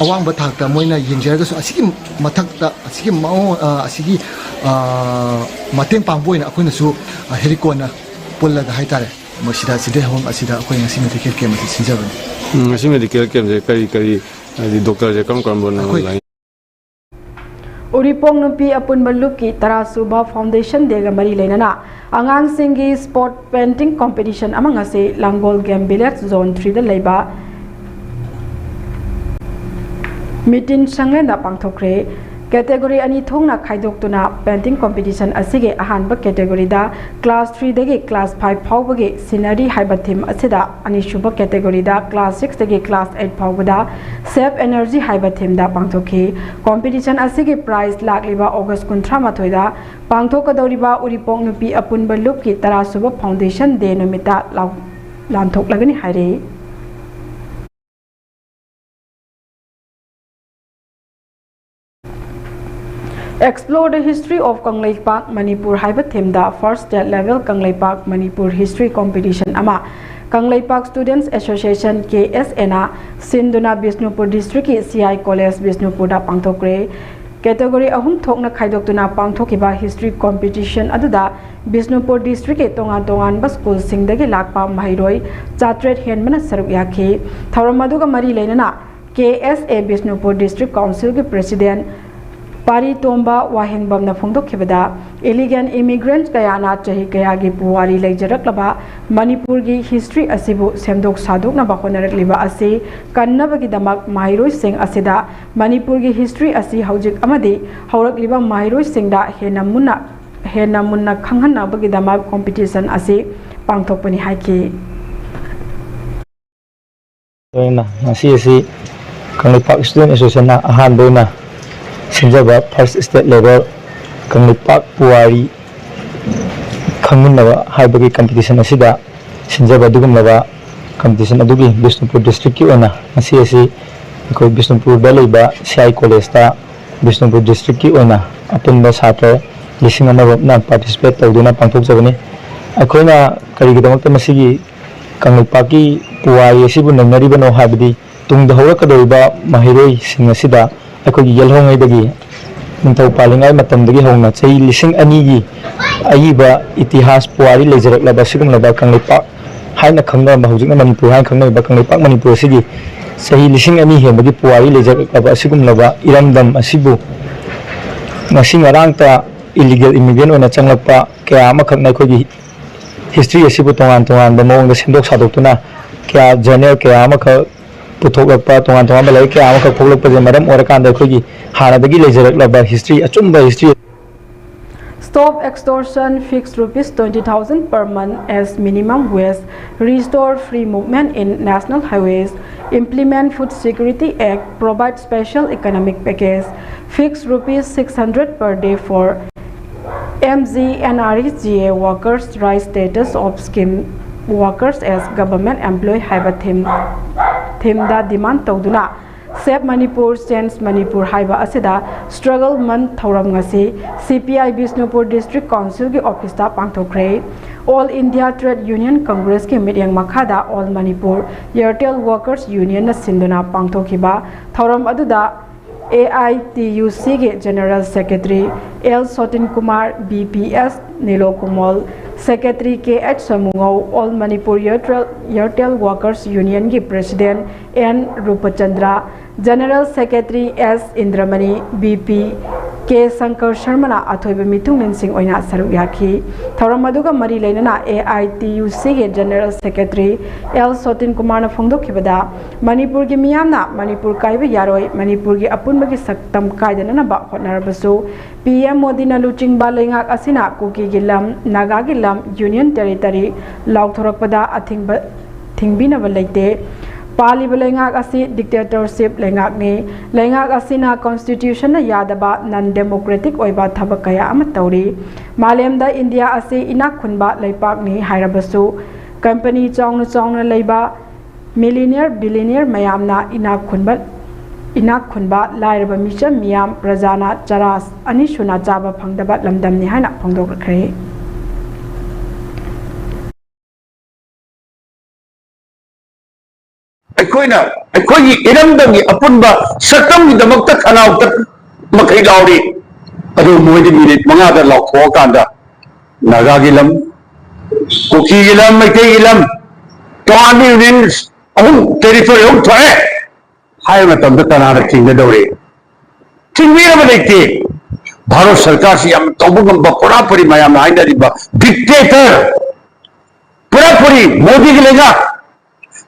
ꯑꯋꯥꯡꯕ ꯊꯥꯛꯇ ꯃꯣꯏꯅ ꯌꯦꯡꯖꯔꯒꯁꯨ, ꯑꯁꯤꯒꯤ ꯃꯊꯛꯇ, ꯑꯁꯤꯒꯤ ꯃꯑꯣꯡ, ꯑ, ꯑꯁꯤꯒꯤ, ꯑ, ꯃꯇꯦꯡ ꯄꯥꯡꯕ ꯑꯣꯏꯅ ꯑꯩꯈꯣꯏꯅꯁꯨ, ꯑ, ꯍꯦꯔꯤꯀꯣꯟꯅ ꯄꯨꯜꯂꯒ ꯍꯥꯏꯇꯥꯔꯦ, ꯃꯁꯤꯗ ꯆꯤꯜꯗ꯭ꯔꯦꯟ ꯍꯣꯝ ꯑꯁꯤꯗ ꯑꯩꯈꯣꯏ ꯉꯁꯤ ꯃꯦꯗꯤꯀꯦꯜ ꯀꯦꯝ ꯑꯁꯤ ꯁꯤꯟꯖꯕꯅꯤ꯫ ꯎꯝ, ꯉꯁꯤ ꯃꯦꯗꯤꯀꯦꯜ ꯀꯦꯝꯁꯦ ꯀꯔꯤ ꯀꯔꯤ, ꯍꯥꯏꯗꯤ, ꯗꯣꯛꯇꯔꯁꯦ ꯀꯔꯝ ꯀꯔꯝꯕꯅ ꯑꯩꯈꯣꯏ ꯂꯥꯏ-, ꯎꯔꯤꯄꯣꯛ ꯅꯨꯄꯤ ꯑꯄꯨꯟꯕ ꯂꯨꯞꯀꯤ ꯇꯔꯥ ꯁꯨꯕ ꯐꯥꯎꯟꯗꯦꯁꯟ ꯗꯦꯒ ꯃꯔꯤ ꯂꯩꯅꯅ ꯑꯉꯥꯡꯁꯤꯡꯒꯤ ꯁ꯭ꯄꯣꯠ ꯄꯦꯟꯇꯤꯡ ꯀꯣꯝꯄꯤꯇꯤꯁꯟ ꯑꯃ ꯉꯁꯤ ꯂꯥꯡꯒꯣꯜ ꯒꯦꯝ ꯚꯤꯂꯦꯖ ꯖꯣꯟ ꯊ꯭ꯔꯤꯗ ꯂꯩꯕ ꯃꯤꯇꯤꯟ ꯁꯪꯂꯦꯟꯗ ꯄꯥꯡꯊꯣꯛꯈ꯭ꯔꯦ꯫ ꯀꯦꯇꯦꯒꯣꯔꯤ ꯑꯅꯤ ꯊꯣꯛꯅ ꯈꯥꯏꯗꯣꯛꯇꯨꯅ ꯄꯦꯟꯇꯤꯡ ꯀꯣꯝꯄꯤꯇꯤꯁꯟ ꯑꯁꯤꯒꯤ ꯑꯍꯥꯟꯕ ꯀꯦꯇꯦꯒꯣꯔꯤꯗ ꯀ꯭ꯂꯥꯁ ꯊ꯭ꯔꯤꯗꯒꯤ ꯀ꯭ꯂꯥꯁ ꯐꯥꯏꯚ ꯐꯥꯎꯕꯒꯤ ꯁꯤꯅꯔꯤ ꯍꯥꯏꯕ ꯊꯤꯝ ꯑꯁꯤꯗ, ꯑꯅꯤꯁꯨꯕ ꯀꯦꯇꯦꯒꯣꯔꯤꯗ ꯀ꯭ꯂꯥꯁ ꯁꯤꯛꯁꯇꯒꯤ ꯀ꯭ꯂꯥꯁ ꯑꯩꯠ ꯐꯥꯎꯕꯗ ꯁꯦꯐ ꯑꯦꯅꯔꯖꯤ ꯍꯥꯏꯕ ꯊꯤꯝꯗ ꯄꯥꯡꯊꯣꯛꯈꯤ꯫ ꯀꯣꯝꯄꯤꯇꯤꯁꯟ ꯑꯁꯤꯒꯤ ꯄ꯭ꯔꯥꯏꯖ ꯂꯥꯛꯂꯤꯕ ꯑꯣꯒꯁ ꯀꯨꯟꯊ꯭ꯔꯥ ꯃꯥꯊꯣꯏꯗ ꯄꯥꯡꯊꯣꯛꯀꯗꯧꯔꯤꯕ ꯎꯔꯤꯄꯣꯛ ꯅꯨꯄꯤ ꯑꯄꯨꯟꯕ ꯂꯨꯞꯀꯤ ꯇꯔꯥ ꯁꯨꯕ ꯐꯥꯎꯟꯗꯦꯁꯟ ꯗꯦ ꯅꯨꯃꯤꯠꯇ ꯂꯥꯎ-, ꯂꯥꯟꯊꯣꯛꯂꯒꯅꯤ ꯍꯥꯏꯔꯤ꯫ Explore the History of Kangleipak Manipur ꯍꯥꯏꯕ ꯊꯤꯝꯗ first state level Kangleipak Manipur history competition ꯑꯃ ꯀꯪꯂꯩꯄꯥꯛ ꯁ꯭ꯇꯨꯗꯦꯟꯠꯁ ꯑꯦꯁꯣꯁꯤꯌꯦꯁꯟ, ꯀꯦ ꯑꯦꯁ ꯑꯦꯅ ꯁꯤꯟꯗꯨꯅ ꯕꯤꯁꯅꯨꯄꯨꯔ ꯗꯤꯁꯇ꯭ꯔꯤꯛꯀꯤ ꯁꯤ ꯑꯥꯏ ꯀꯣꯂꯦꯖ ꯕꯤꯁꯅꯨꯄꯨꯔꯗ ꯄꯥꯡꯊꯣꯛꯈ꯭ꯔꯦ꯫ ꯀꯦꯇꯦꯒꯣꯔꯤ ꯑꯍꯨꯝ ꯊꯣꯛꯅ ꯈꯥꯏꯗꯣꯛꯇꯨꯅ ꯄꯥꯡꯊꯣꯛꯈꯤꯕ ꯍꯤꯁꯇ꯭ꯔꯤ ꯀꯣꯝꯄꯤꯇꯤꯁꯟ ꯑꯗꯨꯗ ꯕꯤꯁꯅꯨꯄꯨꯔ ꯗꯤꯁꯇ꯭ꯔꯤꯛꯀꯤ ꯇꯣꯉꯥꯟ ꯇꯣꯉꯥꯟꯕ ꯁ꯭ꯀꯨꯜꯁꯤꯡꯗꯒꯤ ꯂꯥꯛꯄ ꯃꯍꯩꯔꯣꯏ ꯆꯥꯇ꯭ꯔꯦꯠ ꯍꯦꯟꯕꯅ ꯁꯔꯨꯛ ꯌꯥꯈꯤ꯫ ꯊꯧꯔꯝ ꯑꯗꯨꯒ ꯃꯔꯤ ꯂꯩꯅꯅ ꯀꯦ ꯑꯦꯁ ꯑꯦ ꯕꯤꯁꯅꯨꯄꯨꯔ ꯗꯤꯁꯇ꯭ꯔꯤꯛ ꯀꯥꯎꯟꯁꯤꯜꯒꯤ ꯄ꯭ꯔꯦꯁꯤꯗꯦꯟꯠ ꯄꯥꯔꯤ ꯇꯣꯝꯕ ꯋꯥꯍꯦꯡꯕꯝꯅ ꯐꯣꯡꯗꯣꯛꯈꯤꯕꯗ, ꯏꯂꯤꯒꯦꯟ ꯏꯃꯤꯒ꯭ꯔꯦꯟꯠ ꯀꯌꯥꯅ ꯆꯍꯤ ꯀꯌꯥꯒꯤ ꯄꯨꯋꯥꯔꯤ ꯂꯩꯖꯔꯛꯂꯕ ꯃꯅꯤꯄꯨꯔꯒꯤ ꯍꯤꯁꯇ꯭ꯔꯤ ꯑꯁꯤꯕꯨ ꯁꯦꯝꯗꯣꯛ ꯁꯥꯗꯣꯛꯅꯕ ꯍꯣꯠꯅꯔꯛꯂꯤꯕ ꯑꯁꯤ ꯀꯟꯅꯕꯒꯤꯗꯃꯛ ꯃꯍꯩꯔꯣꯏꯁꯤꯡ ꯑꯁꯤꯗ ꯃꯅꯤꯄꯨꯔꯒꯤ ꯍꯤꯁꯇ꯭ꯔꯤ ꯑꯁꯤ ꯍꯧꯖꯤꯛ ꯑꯃꯗꯤ ꯍꯧꯔꯛꯂꯤꯕ ꯃꯍꯩꯔꯣꯏꯁꯤꯡꯗ ꯍꯦꯟꯅ ꯃꯨꯟꯅ, ꯍꯦꯟꯅ ꯃꯨꯟꯅ ꯈꯪꯍꯟꯅꯕꯒꯤꯗꯃꯛ ꯀꯣꯝꯄꯤꯇꯤꯁꯟ ꯑꯁꯤ ꯄꯥꯡꯊꯣꯛꯄꯅꯤ ꯍꯥꯏꯈꯤ꯫ ꯂꯣꯏꯅꯅ ꯉꯁꯤ ꯑꯁꯤ ꯀꯪꯂꯩꯄꯥꯛ ꯁ꯭ꯇꯨꯗꯦꯟꯠ ꯑꯦꯁꯣꯁꯤꯌꯦꯁꯟꯅ ꯑꯍꯥꯟꯕ ꯑꯣꯏꯅ ꯁꯤꯟꯖꯕ ꯐꯥꯔꯁ ꯁ꯭ꯇꯦꯠ ꯂꯦꯚꯦꯜ ꯀꯪꯂꯩꯄꯥꯛ ꯄꯨꯋꯥꯔꯤ ꯈꯪꯃꯤꯟꯅꯕ ꯍꯥꯏꯕꯒꯤ ꯀꯝꯄꯤꯇꯤꯁꯟ ꯑꯁꯤꯗ ꯁꯤꯟꯖꯕ ꯑꯗꯨꯒꯨꯝꯂꯕ ꯀꯝꯄꯤꯇꯤꯁꯟ ꯑꯗꯨꯒꯤ ꯕꯤꯁꯅꯨꯄꯨꯔ ꯗꯤꯁꯇ꯭ꯔꯤꯛꯀꯤ ꯑꯣꯏꯅ ꯉꯁꯤ ꯑꯁꯤ ꯑꯩꯈꯣꯏ ꯕꯤꯁꯅꯨꯄꯨꯔꯗ ꯂꯩꯕ ꯁꯤ ꯑꯥꯏ ꯀꯣꯂꯦꯖꯇ ꯕꯤꯁꯅꯨꯄꯨꯔ ꯗꯤꯁꯇ꯭ꯔꯤꯛꯀꯤ ꯑꯣꯏꯅ ꯑꯄꯨꯟꯕ ꯁꯥꯇ꯭ꯔ ꯂꯤꯁꯤꯡ ꯑꯃꯔꯣꯝꯅ ꯄꯥꯔꯇꯤꯁꯤꯄꯦꯠ ꯇꯧꯗꯨꯅ ꯄꯥꯡꯊꯣꯛꯆꯕꯅꯤ꯫ ꯑꯩꯈꯣꯏꯅ ꯀꯔꯤꯒꯤꯗꯃꯛꯇ ꯃꯁꯤꯒꯤ ꯀꯪꯂꯩꯄꯥꯛꯀꯤ ꯄꯨꯋꯥꯔꯤ ꯑꯁꯤꯕꯨ ꯅꯩꯅꯔꯤꯕꯅꯣ ꯍꯥꯏꯕꯗꯤ, ꯇꯨꯡꯗ ꯍꯧꯔꯛꯀꯗꯧꯔꯤꯕ ꯃꯍꯩꯔꯣꯏꯁꯤꯡ ꯑꯁꯤꯗ ꯑꯩꯈꯣꯏꯒꯤ ꯌꯦꯜꯍꯧꯉꯩꯗꯒꯤ, ꯅꯤꯡꯊꯧ ꯄꯥꯜꯂꯤꯉꯩ ꯃꯇꯝꯗꯒꯤ ꯍꯧꯅ ꯆꯍꯤ ꯂꯤꯁꯤꯡ ꯑꯅꯤꯒꯤ ꯑꯏꯕ ꯏꯇꯤꯍꯥꯁ ꯄꯨꯋꯥꯔꯤ ꯂꯩꯖꯔꯛꯂꯕ ꯑꯁꯤꯒꯨꯝꯂꯕ ꯀꯪꯂꯩꯄꯥꯛ ꯍꯥꯏꯅ ꯈꯪꯅꯔꯝꯕ, ꯍꯧꯖꯤꯛꯅ ꯃꯅꯤꯄꯨꯔ ꯍꯥꯏꯅ ꯈꯪꯅꯔꯤꯕ ꯀꯪꯂꯩꯄꯥꯛ ꯃꯅꯤꯄꯨꯔ ꯑꯁꯤꯒꯤ ꯆꯍꯤ ꯂꯤꯁꯤꯡ ꯑꯅꯤ ꯍꯦꯟꯕꯒꯤ ꯄꯨꯋꯥꯔꯤ ꯂꯩꯖꯔꯛꯂꯕ ꯑꯁꯤꯒꯨꯝꯂꯕ ꯏꯔꯝꯗꯝ ꯑꯁꯤꯕꯨ ꯉꯁꯤ ꯉꯔꯥꯡꯇ ꯏꯂꯤꯒꯦꯜ ꯏꯃꯤꯒ꯭ꯔꯦꯟ ꯑꯣꯏꯅ ꯆꯪꯂꯛꯄ ꯀꯌꯥ ꯑꯃꯈꯛꯅ ꯑꯩꯈꯣꯏꯒꯤ ꯍꯤꯁꯇ꯭ꯔꯤ ꯑꯁꯤꯕꯨ ꯇꯣꯉꯥꯟ ꯇꯣꯉꯥꯟꯕ ꯃꯑꯣꯡꯗ ꯁꯦꯝꯗꯣꯛ ꯁꯥꯗꯣꯛꯇꯨꯅ ꯀꯌꯥ ꯖꯔꯅꯦꯜ ꯀꯌꯥ ꯑꯃꯈꯛ ꯄꯨꯊꯣꯛꯂꯛꯄ, ꯇꯣꯉꯥꯟ ꯇꯣꯉꯥꯟꯕ ꯂꯥꯏꯔꯤꯛ ꯀꯌꯥ ꯑꯃꯈꯛ ꯐꯣꯡꯂꯛꯄꯁꯦ ꯃꯔꯝ ꯑꯣꯏꯔꯀꯥꯟꯗ ꯑꯩꯈꯣꯏꯒꯤ ꯍꯥꯟꯅꯗꯒꯤ ꯂꯩꯖꯔꯛꯂꯕ ꯍꯤꯁꯇ꯭ꯔꯤ, ꯑꯆꯨꯝꯕ history Stop extortion, fix rupees twenty thousand per month as minimum wage, restore free movement in national highways, implement Food Security Act, provide special economic package, fix rupees six hundred per day for M G N R E G A workers, rise status of scheme workers as government employee ꯍꯥꯏꯕ theme, themeꯗ demand ꯇꯧꯗꯨꯅ Save Manipur, Change Manipur ꯍꯥꯏꯕ ꯑꯁꯤꯗ struggle month ꯊꯧꯔꯝ ꯉꯁꯤ C P I Bishnupur District Councilꯒꯤ officeꯇ ꯄꯥꯡꯊꯣꯛꯈ꯭ꯔꯦ꯫ All India Trade Union Congressꯀꯤ ꯃꯤꯠꯌꯦꯡ ꯃꯈꯥꯗ All Manipur Airtel Workers Unionꯅ ꯁꯤꯟꯗꯨꯅ ꯄꯥꯡꯊꯣꯛꯈꯤꯕ ꯊꯧꯔꯝ ꯑꯗꯨꯗ A I T U Cꯒꯤ General Secretary L Sotin Kumar, B P S Nilo Kumol, Secretary K H Samungou, All Manipur Airtel, Airtel Workers Unionꯒꯤ President N Rupachandra, General Secretary S Indramani, B P K Shankar Sharmana ꯑꯊꯣꯏꯕ ꯃꯤꯊꯨꯡꯂꯦꯟꯁꯤꯡ ꯑꯣꯏꯅ ꯁꯔꯨꯛ ꯌꯥꯈꯤ꯫ ꯊꯧꯔꯝ ꯑꯗꯨꯒ ꯃꯔꯤ ꯂꯩꯅꯅ A I T U Cꯒꯤ General Secretary L Sotin Kumarꯅ ꯐꯣꯡꯗꯣꯛꯈꯤꯕꯗ, ꯃꯅꯤꯄꯨꯔꯒꯤ ꯃꯤꯌꯥꯝꯅ ꯃꯅꯤꯄꯨꯔ ꯀꯥꯏꯕ ꯌꯥꯔꯣꯏ, ꯃꯅꯤꯄꯨꯔꯒꯤ ꯑꯄꯨꯟꯕꯒꯤ ꯁꯛꯇꯝ ꯀꯥꯏꯗꯅꯅꯕ ꯍꯣꯠꯅꯔꯕꯁꯨ, P M ꯃꯣꯗꯤꯅ ꯂꯨꯆꯤꯡꯕ ꯂꯩꯉꯥꯛ ꯑꯁꯤꯅ ꯀꯨꯀꯤꯒꯤ ꯂꯝ, ꯅꯥꯒꯥꯒꯤ ꯂꯝ, Union Territory ꯂꯥꯎꯊꯣꯔꯛꯄꯗ ꯑꯊꯤꯡꯕ ꯊꯤꯡꯕꯤꯅꯕ ꯂꯩꯇꯦ꯫ ꯄꯥꯜꯂꯤꯕ ꯂꯩꯉꯥꯛ ꯑꯁꯤ dictatorship ꯂꯩꯉꯥꯛꯅꯤ꯫ ꯂꯩꯉꯥꯛ ꯑꯁꯤꯅ constitutionꯅ ꯌꯥꯗꯕ non democratic ꯑꯣꯏꯕ ꯊꯕꯛ ꯀꯌꯥ ꯑꯃ ꯇꯧꯔꯤ꯫ ꯃꯥꯂꯦꯝꯗ ꯏꯟꯗꯤꯌꯥ ꯑꯁꯤ ꯏꯅꯥꯛ ꯈꯨꯟꯕ ꯂꯩꯄꯥꯛꯅꯤ ꯍꯥꯏꯔꯕꯁꯨ, company ꯆꯥꯎꯅ ꯆꯥꯎꯅ ꯂꯩꯕ, millionaire, billionaire ꯃꯌꯥꯝꯅ ꯏꯅꯥꯛ ꯈꯨꯟꯕ, ꯏꯅꯥꯛ ꯈꯨꯟꯕ ꯂꯥꯏꯔꯕ ꯃꯤꯆꯝ ꯃꯤꯌꯥꯝ ꯄ꯭ꯔꯖꯥꯅ ꯆꯔꯥ ꯑꯅꯤꯁꯨꯅ ꯆꯥꯕ ꯐꯪꯗꯕ ꯂꯝꯗꯝꯅꯤ ꯍꯥꯏꯅ ꯐꯣꯡꯗꯣꯛꯈ꯭ꯔꯦ꯫ ꯑꯩꯈꯣꯏꯅ ꯑꯩꯈꯣꯏꯒꯤ ꯏꯔꯝꯗꯝꯒꯤ ꯑꯄꯨꯟꯕ ꯁꯛꯇꯝꯒꯤꯗꯃꯛꯇ ꯈꯅꯥꯎ ꯇꯠ ꯃꯈꯩ ꯂꯥꯎꯔꯤ꯫ ꯑꯗꯨ ꯃꯣꯏꯗꯤ ꯃꯤꯅꯤꯠ ꯃꯉꯥꯗ ꯂꯥꯎꯊꯣꯛꯑꯀꯥꯟꯗ ꯅꯥꯒꯥꯒꯤ ꯂꯝ, ꯀꯨꯀꯤꯒꯤ ꯂꯝ, ꯃꯩꯇꯩꯒꯤ ꯂꯝ, ꯇꯣꯉꯥꯟꯕ ꯌꯨꯅꯤꯌꯟ ꯑꯍꯨꯝ, ꯇꯦꯔꯤꯇꯣꯔꯤ ꯑꯍꯨꯝ ꯊꯣꯛꯑꯦ ꯍꯥꯏꯕ ꯃꯇꯝꯗ ꯀꯅꯥꯅ ꯊꯤꯡꯒꯗꯧꯔꯤ? ꯊꯤꯡꯕꯤꯅꯕ ꯂꯩꯇꯦ꯫ ꯚꯥꯔꯠ ꯁꯔꯀꯥꯔꯁꯤ ꯌꯥꯝ ꯇꯧꯕ ꯉꯝꯕ, ꯄꯨꯔꯥ ꯄꯨꯔꯤ ꯃꯌꯥꯝꯅ ꯍꯥꯏꯅꯔꯤꯕ ꯗꯤꯛꯇꯦꯇꯔ, ꯄꯨꯔꯥ ꯄꯨꯔꯤ ꯃꯣꯗꯤꯒꯤ ꯂꯩꯉꯥꯛ,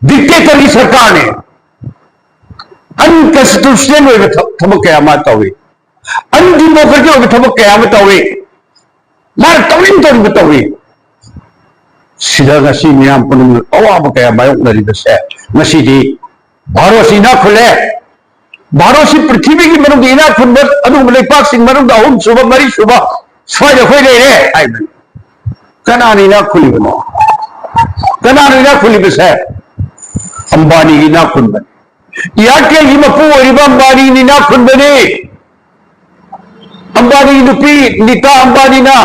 ꯗꯤꯛꯇꯦꯇꯔꯒꯤ ꯁꯔꯀꯥꯔꯅꯤ꯫ ꯑꯟꯀꯟꯁꯇꯤꯇ꯭ꯌꯨꯁꯅꯦꯜ ꯑꯣꯏꯕ ꯊ-, ꯊꯕꯛ ꯀꯌꯥ ꯑꯃ ꯇꯧꯏ, ꯑꯟꯗꯤꯃꯣꯀ꯭ꯔꯦꯇꯤꯛ ꯑꯣꯏꯕ ꯊꯕꯛ ꯀꯌꯥ ꯑꯃ ꯇꯧꯏ, ꯃꯥꯅ ꯇꯧꯅꯤꯡ ꯇꯧꯅꯤꯡꯕ ꯇꯧꯏ꯫ ꯁꯤꯗ ꯉꯁꯤ ꯃꯤꯌꯥꯝ ꯄꯨꯝꯅꯃꯛ ꯑꯋꯥꯕ ꯀꯌꯥ ꯃꯥꯌꯣꯛꯅꯔꯤꯕꯁꯦ, ꯉꯁꯤꯗꯤ ꯚꯥꯔꯠꯁꯤ ꯏꯅꯥꯛ ꯈꯨꯜꯂꯦ, ꯚꯥꯔꯠꯁꯤ ꯄ꯭ꯔꯤꯊꯤꯕꯤꯒꯤ ꯃꯅꯨꯡꯗ ꯏꯅꯥꯛ ꯈꯨꯟꯕ ꯑꯗꯨꯒꯨꯝꯕ ꯂꯩꯄꯥꯛꯁꯤꯡ ꯃꯅꯨꯡꯗ ꯑꯍꯨꯝ ꯁꯨꯕ, ꯃꯔꯤ ꯁꯨꯕ ꯁ꯭ꯋꯥꯏꯗ ꯑꯩꯈꯣꯏ ꯂꯩꯔꯦ ꯍꯥꯏꯕꯅꯤ꯫ ꯀꯅꯥꯅ ꯏꯅꯥꯛ ꯈꯨꯜꯂꯤꯕꯅꯣ? ꯀꯅꯥꯅ ꯏꯅꯥꯛ ꯈꯨꯜꯂꯤꯕꯁꯦ? ꯑꯝꯕꯥꯅꯤꯒꯤ ꯏꯅꯥꯛ ꯈꯨꯟꯕꯅꯤ꯫ ꯏꯌꯥꯔꯇꯦꯜꯒꯤ ꯃꯄꯨ ꯑꯣꯏꯔꯤꯕ ꯑꯝꯕꯥꯅꯤꯅ ꯏꯅꯥꯛ ꯈꯨꯟꯕꯅꯤ꯫ ꯑꯝꯕꯥꯅꯤꯒꯤ ꯅꯨꯄꯤ ꯅꯤꯇꯥ ꯑꯝꯕꯥꯅꯤꯅ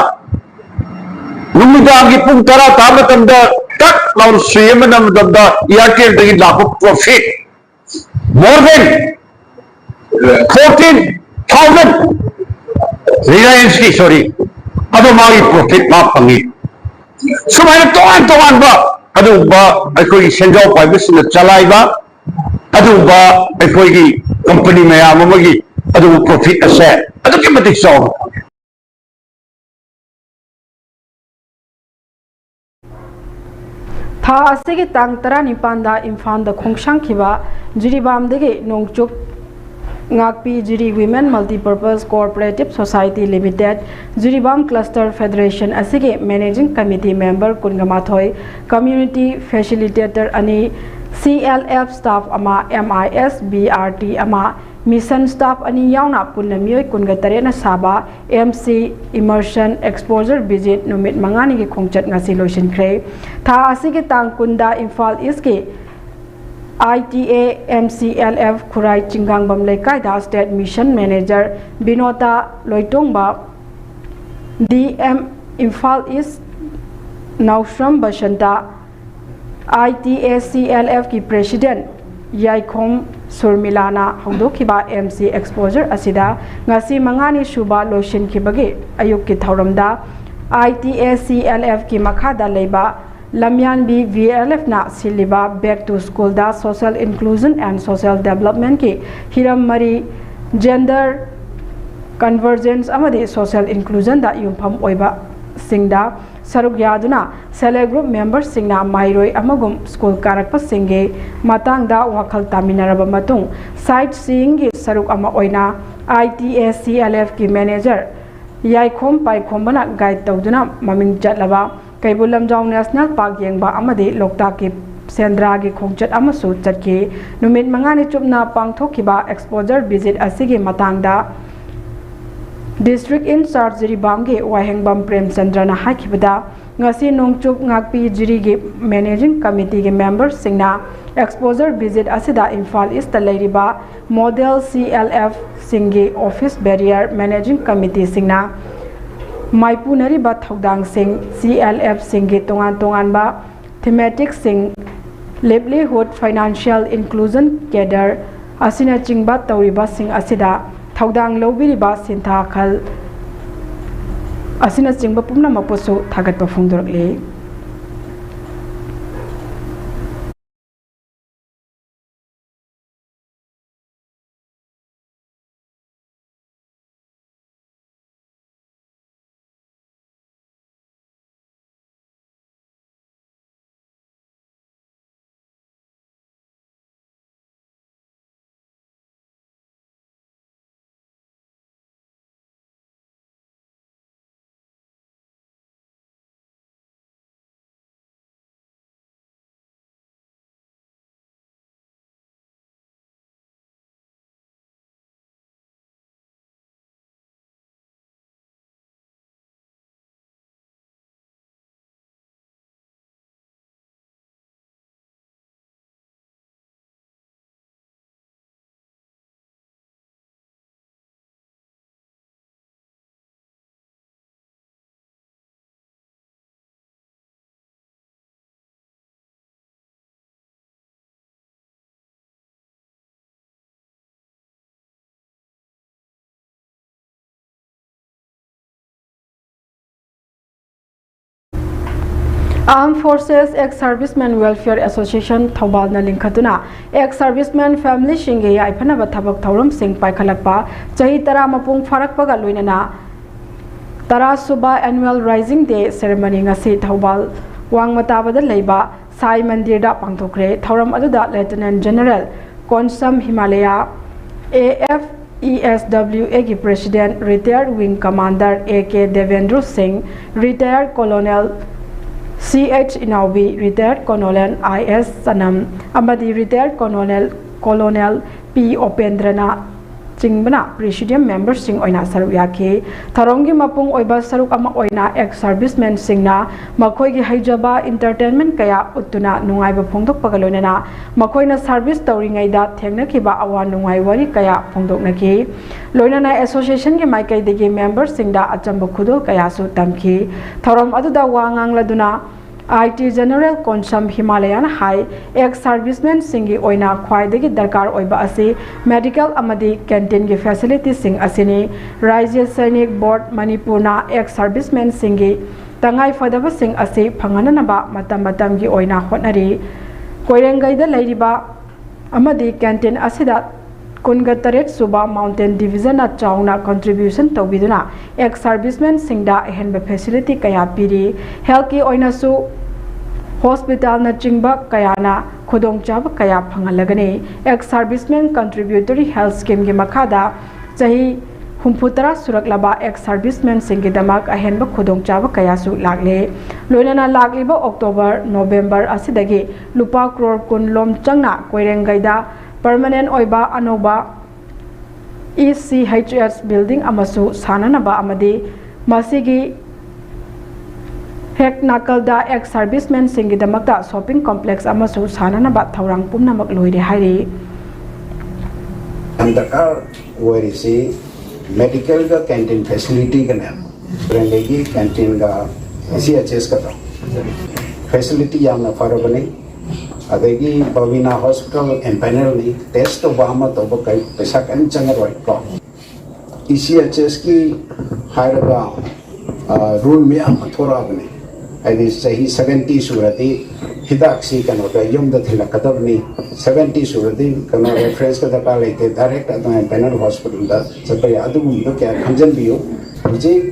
ꯅꯨꯃꯤꯗꯥꯡꯒꯤ ꯄꯨꯡ ꯇꯔꯥ ꯇꯥꯕ ꯃꯇꯝꯗ ꯇꯛ ꯂꯥꯎꯅ ꯁꯨꯏ ꯑꯃ ꯅꯝꯕ ꯃꯇꯝꯗ ꯏꯌꯥꯔꯇꯦꯜꯗꯒꯤ ꯂꯥꯛꯄ profit more than fourteen thousand, ꯔꯤꯂꯥꯌꯟꯁꯀꯤ, ꯁꯣꯔꯤ, ꯑꯗꯣ ꯃꯥꯒꯤ profit ꯃꯥ ꯐꯪꯉꯤ꯫ ꯁꯨꯃꯥꯏꯅ ꯇꯣꯉꯥꯟ ꯇꯣꯉꯥꯟꯕ ꯑꯗꯨꯒꯨꯝꯕ ꯑꯩꯈꯣꯏꯒꯤ ꯁꯦꯟꯖꯥꯎ ꯄꯥꯏꯕꯁꯤꯡꯅ ꯆꯂꯥꯏꯕ ꯑꯗꯨꯒꯨꯝꯕ ꯑꯩꯈꯣꯏꯒꯤ ꯀꯝꯄꯅꯤ ꯃꯌꯥꯝ ꯑꯃꯒꯤ ꯑꯗꯨꯒꯨꯝꯕ profit ꯑꯁꯦ ꯑꯗꯨꯛꯀꯤ ꯃꯇꯤꯛ ꯆꯥꯎꯅ ꯐꯪꯉꯤ꯫ ꯊꯥ ꯑꯁꯤꯒꯤ ꯇꯥꯡ ꯇꯔꯥꯅꯤꯄꯥꯟꯗ ꯏꯝꯐꯥꯜꯗ ꯈꯣꯡꯁꯥꯟꯈꯤꯕ ꯖꯤꯔꯤꯕꯥꯝꯗꯒꯤ ꯅꯣꯡꯆꯨꯞ ꯉꯥꯛꯄꯤ ꯖꯤꯔꯤ Women Multipurpose Cooperative Society Limited, Jiribam Cluster Federation ꯑꯁꯤꯒꯤ Managing Committee Member ꯀꯨꯟꯒ ꯃꯥꯊꯣꯏ, Community Facilitator ꯑꯅꯤ, C L F staff ꯑꯃ, M I S B R T ꯑꯃ, Mission staff ꯑꯅꯤ ꯌꯥꯎꯅ ꯄꯨꯟꯅ ꯃꯤꯑꯣꯏ ꯀꯨꯟꯒ ꯇꯔꯦꯠꯅ ꯁꯥꯕ M C Immersion Exposure Visit ꯅꯨꯃꯤꯠ ꯃꯉꯥꯅꯤꯒꯤ ꯈꯣꯡꯆꯠ ꯉꯁꯤ ꯂꯣꯏꯁꯤꯟꯈ꯭ꯔꯦ꯫ ꯊꯥ ꯑꯁꯤꯒꯤ ꯇꯥꯡ ꯀꯨꯟꯗ ꯏꯝꯐꯥꯜ ꯏꯁꯀꯤ I T A M C L F ꯈꯨꯔꯥꯏ ꯆꯤꯡꯒꯥꯡꯕꯝ ꯂꯩꯀꯥꯏꯗ State Mission Manager Binota Loitongba, D M Imphal east Naosram Basanta, I T A C L F ꯀꯤ President ꯌꯥꯏꯈꯣꯝ ꯁꯨꯔꯃꯤꯂꯥꯅ ꯍꯧꯗꯣꯛꯈꯤꯕ ꯑꯦꯝ ꯁꯤ ꯑꯦꯛꯁꯄꯣꯖꯔ ꯑꯁꯤꯗ ꯉꯁꯤ ꯃꯉꯥꯅꯤ ꯁꯨꯕ ꯂꯣꯏꯁꯤꯟꯈꯤꯕꯒꯤ ꯑꯌꯨꯛꯀꯤ ꯊꯧꯔꯝꯗ ꯑꯥꯏ ꯇꯤ ꯑꯦ ꯁꯤ ꯑꯦꯜ ꯑꯦꯐꯀꯤ ꯃꯈꯥꯗ ꯂꯩꯕ ꯂꯝꯌꯥꯟꯕꯤ ꯚꯤ ꯑꯦꯜ ꯑꯦꯐꯅ ꯁꯤꯜꯂꯤꯕ Back to Schoolꯗ Social Inclusion and Social Developmentꯀꯤ ꯍꯤꯔꯝ ꯃꯔꯤ, Gender, Convergence ꯑꯃꯗꯤ Social Inclusionꯗ ꯌꯨꯝꯐꯝ ꯑꯣꯏꯕꯁꯤꯡꯗ ꯁꯔꯨꯛ ꯌꯥꯗꯨꯅ Self Help Group memberꯁꯤꯡꯅ ꯃꯍꯩꯔꯣꯏ ꯑꯃꯒꯨꯝ ꯁ꯭ꯀꯨꯜ ꯀꯥꯔꯛꯄꯁꯤꯡꯒꯤ ꯃꯇꯥꯡꯗ ꯋꯥꯈꯜ ꯇꯥꯃꯤꯟꯅꯔꯕ ꯃꯇꯨꯡ, Sight Seeingꯒꯤ ꯁꯔꯨꯛ ꯑꯃ ꯑꯣꯏꯅ ꯑꯥꯏ ꯇꯤ ꯑꯦ ꯁꯤ ꯑꯦꯜ ꯑꯦꯐꯀꯤ manager ꯌꯥꯏꯈꯣꯝ ꯄꯥꯏꯈꯣꯝꯕꯅ guide ꯇꯧꯗꯨꯅ ꯃꯃꯤꯡ ꯆꯠꯂꯕ ꯀꯩꯕꯨꯜ ꯂꯝꯖꯥꯎ National Park ꯌꯦꯡꯕ ꯑꯃꯗꯤ ꯂꯣꯛꯇꯥꯛꯀꯤ ꯁꯦꯟꯗ꯭ꯔꯥꯒꯤ ꯈꯣꯡꯆꯠ ꯑꯃꯁꯨ ꯆꯠꯈꯤ꯫ ꯅꯨꯃꯤꯠ ꯃꯉꯥꯅꯤ ꯆꯨꯞꯅ ꯄꯥꯡꯊꯣꯛꯈꯤꯕ exposure visit ꯑꯁꯤꯒꯤ ꯃꯇꯥꯡꯗ District in charge ꯖꯤꯔꯤꯕꯥꯝꯒꯤ ꯋꯥꯍꯦꯡꯕꯝ ꯄ꯭ꯔꯦꯝꯆꯟꯗ꯭ꯔꯅ ꯍꯥꯏꯈꯤꯕꯗ, ꯉꯁꯤ ꯅꯣꯡꯆꯨꯞ ꯉꯥꯛꯄꯤ ꯖꯤꯔꯤꯒꯤ Managing Committeeꯒꯤ memberꯁꯤꯡꯅ exposure visit ꯑꯁꯤꯗ ꯏꯝꯐꯥꯜ ꯏꯁꯇ ꯂꯩꯔꯤꯕ model ꯁꯤ ꯑꯦꯜ ꯑꯦꯐꯁꯤꯡꯒꯤ office bearer Managing Committeeꯁꯤꯡꯅ ꯃꯥꯏꯄꯨꯅꯔꯤꯕ ꯊꯧꯗꯥꯡꯁꯤꯡ, ꯁꯤ ꯑꯦꯜ ꯑꯦꯐꯁꯤꯡꯒꯤ ꯇꯣꯉꯥꯟ ꯇꯣꯉꯥꯟꯕ thematicꯁꯤꯡ, livelihood, financial inclusion, cadre ꯑꯁꯤꯅꯆꯤꯡꯕ ꯇꯧꯔꯤꯕꯁꯤꯡ ꯑꯁꯤꯗ ꯊꯧꯗꯥꯡ ꯂꯧꯕꯤꯔꯤꯕ ꯁꯤꯟꯊꯥ ꯈꯜ ꯑꯁꯤꯅꯆꯤꯡꯕ ꯄꯨꯝꯅꯃꯛꯄꯨꯁꯨ ꯊꯥꯒꯠꯄ ꯐꯣꯡꯗꯣꯔꯛꯂꯤ꯫ Armed Forces Ex Servicemen Welfare Association ꯊꯧꯕꯥꯜꯅ ꯂꯤꯡꯈꯠꯇꯨꯅ ex servicemen familyꯁꯤꯡꯒꯤ ꯌꯥꯏꯐꯅꯕ ꯊꯕꯛ ꯊꯧꯔꯝꯁꯤꯡ ꯄꯥꯏꯈꯠꯂꯛꯄ ꯆꯍꯤ ꯇꯔꯥ ꯃꯄꯨꯡ ꯐꯥꯔꯛꯄꯒ ꯂꯣꯏꯅꯅ ꯇꯔꯥ ꯁꯨꯕ Annual Raising Day Ceremony ꯉꯁꯤ ꯊꯧꯕꯥꯜ ꯋꯥꯡꯃ ꯇꯥꯕꯗ ꯂꯩꯕ ꯁꯥꯏ ꯃꯟꯗꯤꯔꯗ ꯄꯥꯡꯊꯣꯛꯈ꯭ꯔꯦ꯫ ꯊꯧꯔꯝ ꯑꯗꯨꯗ Lieutenant General Konsam Himalaya, AFESWAꯒꯤ President Retired Wing Commander A K ꯗꯦꯕꯦꯟꯗ꯭ꯔꯨ ꯁꯤꯡ, Retired Colonel C H ꯏꯅꯥꯎꯕꯤ, Retired Colonel I S ꯆꯅꯝ ꯑꯃꯗꯤ Retired Colonel Colonel P ꯎꯄꯦꯟꯗ꯭ꯔꯅ ꯆꯤꯡꯕꯅ Presidium memberꯁꯤꯡ ꯑꯣꯏꯅ ꯁꯔꯨꯛ ꯌꯥꯈꯤ꯫ ꯊꯧꯔꯝꯒꯤ ꯃꯄꯨꯡ ꯑꯣꯏꯕ ꯁꯔꯨꯛ ꯑꯃ ꯑꯣꯏꯅ ex servicemenꯁꯤꯡꯅ ꯃꯈꯣꯏꯒꯤ ꯍꯩꯖꯕ entertainment ꯀꯌꯥ ꯎꯠꯇꯨꯅ ꯅꯨꯡꯉꯥꯏꯕ ꯐꯣꯡꯗꯣꯛꯄꯒ ꯂꯣꯏꯅꯅ ꯃꯈꯣꯏꯅ service ꯇꯧꯔꯤꯉꯩꯗ ꯊꯦꯡꯅꯈꯤꯕ ꯑꯋꯥ ꯅꯨꯡꯉꯥꯏ ꯋꯥꯔꯤ ꯀꯌꯥ ꯐꯣꯡꯗꯣꯛꯅꯈꯤ꯫ ꯂꯣꯏꯅꯅ associationꯒꯤ ꯃꯥꯏꯀꯩꯗꯒꯤ memberꯁꯤꯡꯗ ꯑꯆꯝꯕ ꯈꯨꯗꯣꯜ ꯀꯌꯥꯁꯨ ꯇꯝꯈꯤ꯫ ꯊꯧꯔꯝ ꯑꯗꯨꯗ ꯋꯥ ꯉꯥꯡꯂꯗꯨꯅ I T General Konsam ꯍꯤꯃꯥꯂꯌꯥꯅ high, ex servicemenꯁꯤꯡꯒꯤ ꯑꯣꯏꯅ ꯈ꯭ꯋꯥꯏꯗꯒꯤ ꯗꯔꯀꯥꯔ ꯑꯣꯏꯕ ꯑꯁꯤ medical ꯑꯃꯗꯤ canteenꯒꯤ facilityꯁꯤꯡ ꯑꯁꯤꯅꯤ꯫ ꯔꯥꯖ꯭ꯌ ꯁꯩꯅꯤꯛ ꯕꯣꯔꯗ ꯃꯅꯤꯄꯨꯔꯅ ex servicemenꯁꯤꯡꯒꯤ ꯇꯉꯥꯏ ꯐꯗꯕꯁꯤꯡ ꯑꯁꯤ ꯐꯪꯍꯟꯅꯅꯕ ꯃꯇꯝ ꯃꯇꯝꯒꯤ ꯑꯣꯏꯅ ꯍꯣꯠꯅꯔꯤ꯫ ꯀꯣꯏꯔꯦꯡꯒꯩꯗ ꯂꯩꯔꯤꯕ ꯑꯃꯗꯤ canteen ꯑꯁꯤꯗ ꯀꯨꯟꯒ ꯇꯔꯦꯠ ꯁꯨꯕ Mountain Divisionꯅ ꯆꯥꯎꯅ contribution ꯇꯧꯕꯤꯗꯨꯅ ex servicemenꯁꯤꯡꯗ ꯑꯍꯦꯟꯕ facility ꯀꯌꯥ ꯄꯤꯔꯤ꯫ Healthꯀꯤ ꯑꯣꯏꯅꯁꯨ hospitalꯅꯆꯤꯡꯕ ꯀꯌꯥꯅ ꯈꯨꯗꯣꯡꯆꯥꯕ ꯀꯌꯥ ꯐꯪꯍꯜꯂꯒꯅꯤ꯫ Ex servicemen contributory health schemeꯒꯤ ꯃꯈꯥꯗ ꯆꯍꯤ ꯍꯨꯝꯐꯨ ꯇꯔꯥ ꯁꯨꯔꯛꯂꯕ ex servicemenꯁꯤꯡꯒꯤꯗꯃꯛ ꯑꯍꯦꯟꯕ ꯈꯨꯗꯣꯡꯆꯥꯕ ꯀꯌꯥꯁꯨ ꯂꯥꯛꯂꯦ꯫ ꯂꯣꯏꯅꯅ ꯂꯥꯛꯂꯤꯕ October, November ꯑꯁꯤꯗꯒꯤ ꯂꯨꯄꯥ ꯀ꯭ꯔꯣꯔ ꯀꯨꯟ ꯂꯣꯝ ꯆꯪꯅ ꯀꯣꯏꯔꯦꯡꯒꯩꯗ permanent ꯑꯣꯏꯕ ꯑꯅꯧꯕ E C H S building ꯑꯃꯁꯨ ꯁꯥꯅꯅꯕ ꯑꯃꯗꯤ ꯃꯁꯤꯒꯤ ꯍꯦꯛ ꯅꯥꯀꯜꯗ ex servicemenꯁꯤꯡꯒꯤꯗꯃꯛꯇ shopping complex ꯑꯃꯁꯨ ꯁꯥꯅꯅꯕ ꯊꯧꯔꯥꯡ ꯄꯨꯝꯅꯃꯛ ꯂꯣꯏꯔꯦ ꯍꯥꯏꯔꯤ꯫ ꯌꯥꯝ ꯗꯔꯀꯥꯔ ꯑꯣꯏꯔꯤꯁꯤ medicalꯒ canteen facilityꯒꯅꯦ꯫ ꯀꯣꯏꯔꯦꯡꯒꯩꯒꯤ canteenꯒ E C H S ꯀꯗꯣ facility ꯌꯥꯝꯅ ꯐꯔꯕꯅꯤ꯫ ꯑꯗꯒꯤ ꯕꯕꯤꯅꯥ hospital empanelꯅꯤ, test ꯇꯧꯕ ꯑꯃ ꯇꯧꯕ ꯀꯩ ꯄꯩꯁꯥ ꯀꯔꯤꯝ ꯆꯪꯉꯔꯣꯏ ꯀꯣ꯫ E C H Sꯀꯤ ꯍꯥꯏꯔꯒ rule ꯃꯌꯥꯝ ꯑꯃ ꯊꯣꯔꯛꯑꯕꯅꯤ꯫ ꯍꯥꯏꯗꯤ ꯆꯍꯤ ꯁꯚꯦꯟꯇꯤ ꯁꯨꯔꯗꯤ ꯍꯤꯗꯥꯛꯁꯤ ꯀꯩꯅꯣꯗ ꯌꯨꯝꯗ ꯊꯤꯜꯂꯛꯀꯗꯕꯅꯤ, ꯁꯚꯦꯟꯇꯤ ꯁꯨꯔꯗꯤ ꯀꯩꯅꯣ ꯔꯦꯐꯔꯦꯟꯁꯀ ꯗꯔꯀꯥꯔ ꯂꯩꯇꯦ, ꯗꯥꯏꯔꯦꯛ ꯑꯗꯨꯃꯥꯏꯅ ꯄꯦꯅꯜ ꯍꯣꯁꯄꯤꯇꯥꯜꯗ ꯆꯠꯄ ꯌꯥꯏ꯫ ꯑꯗꯨꯒꯨꯝꯕꯗꯣ ꯀꯌꯥ ꯈꯟꯖꯟꯕꯤꯌꯨ꯫ ꯍꯧꯖꯤꯛ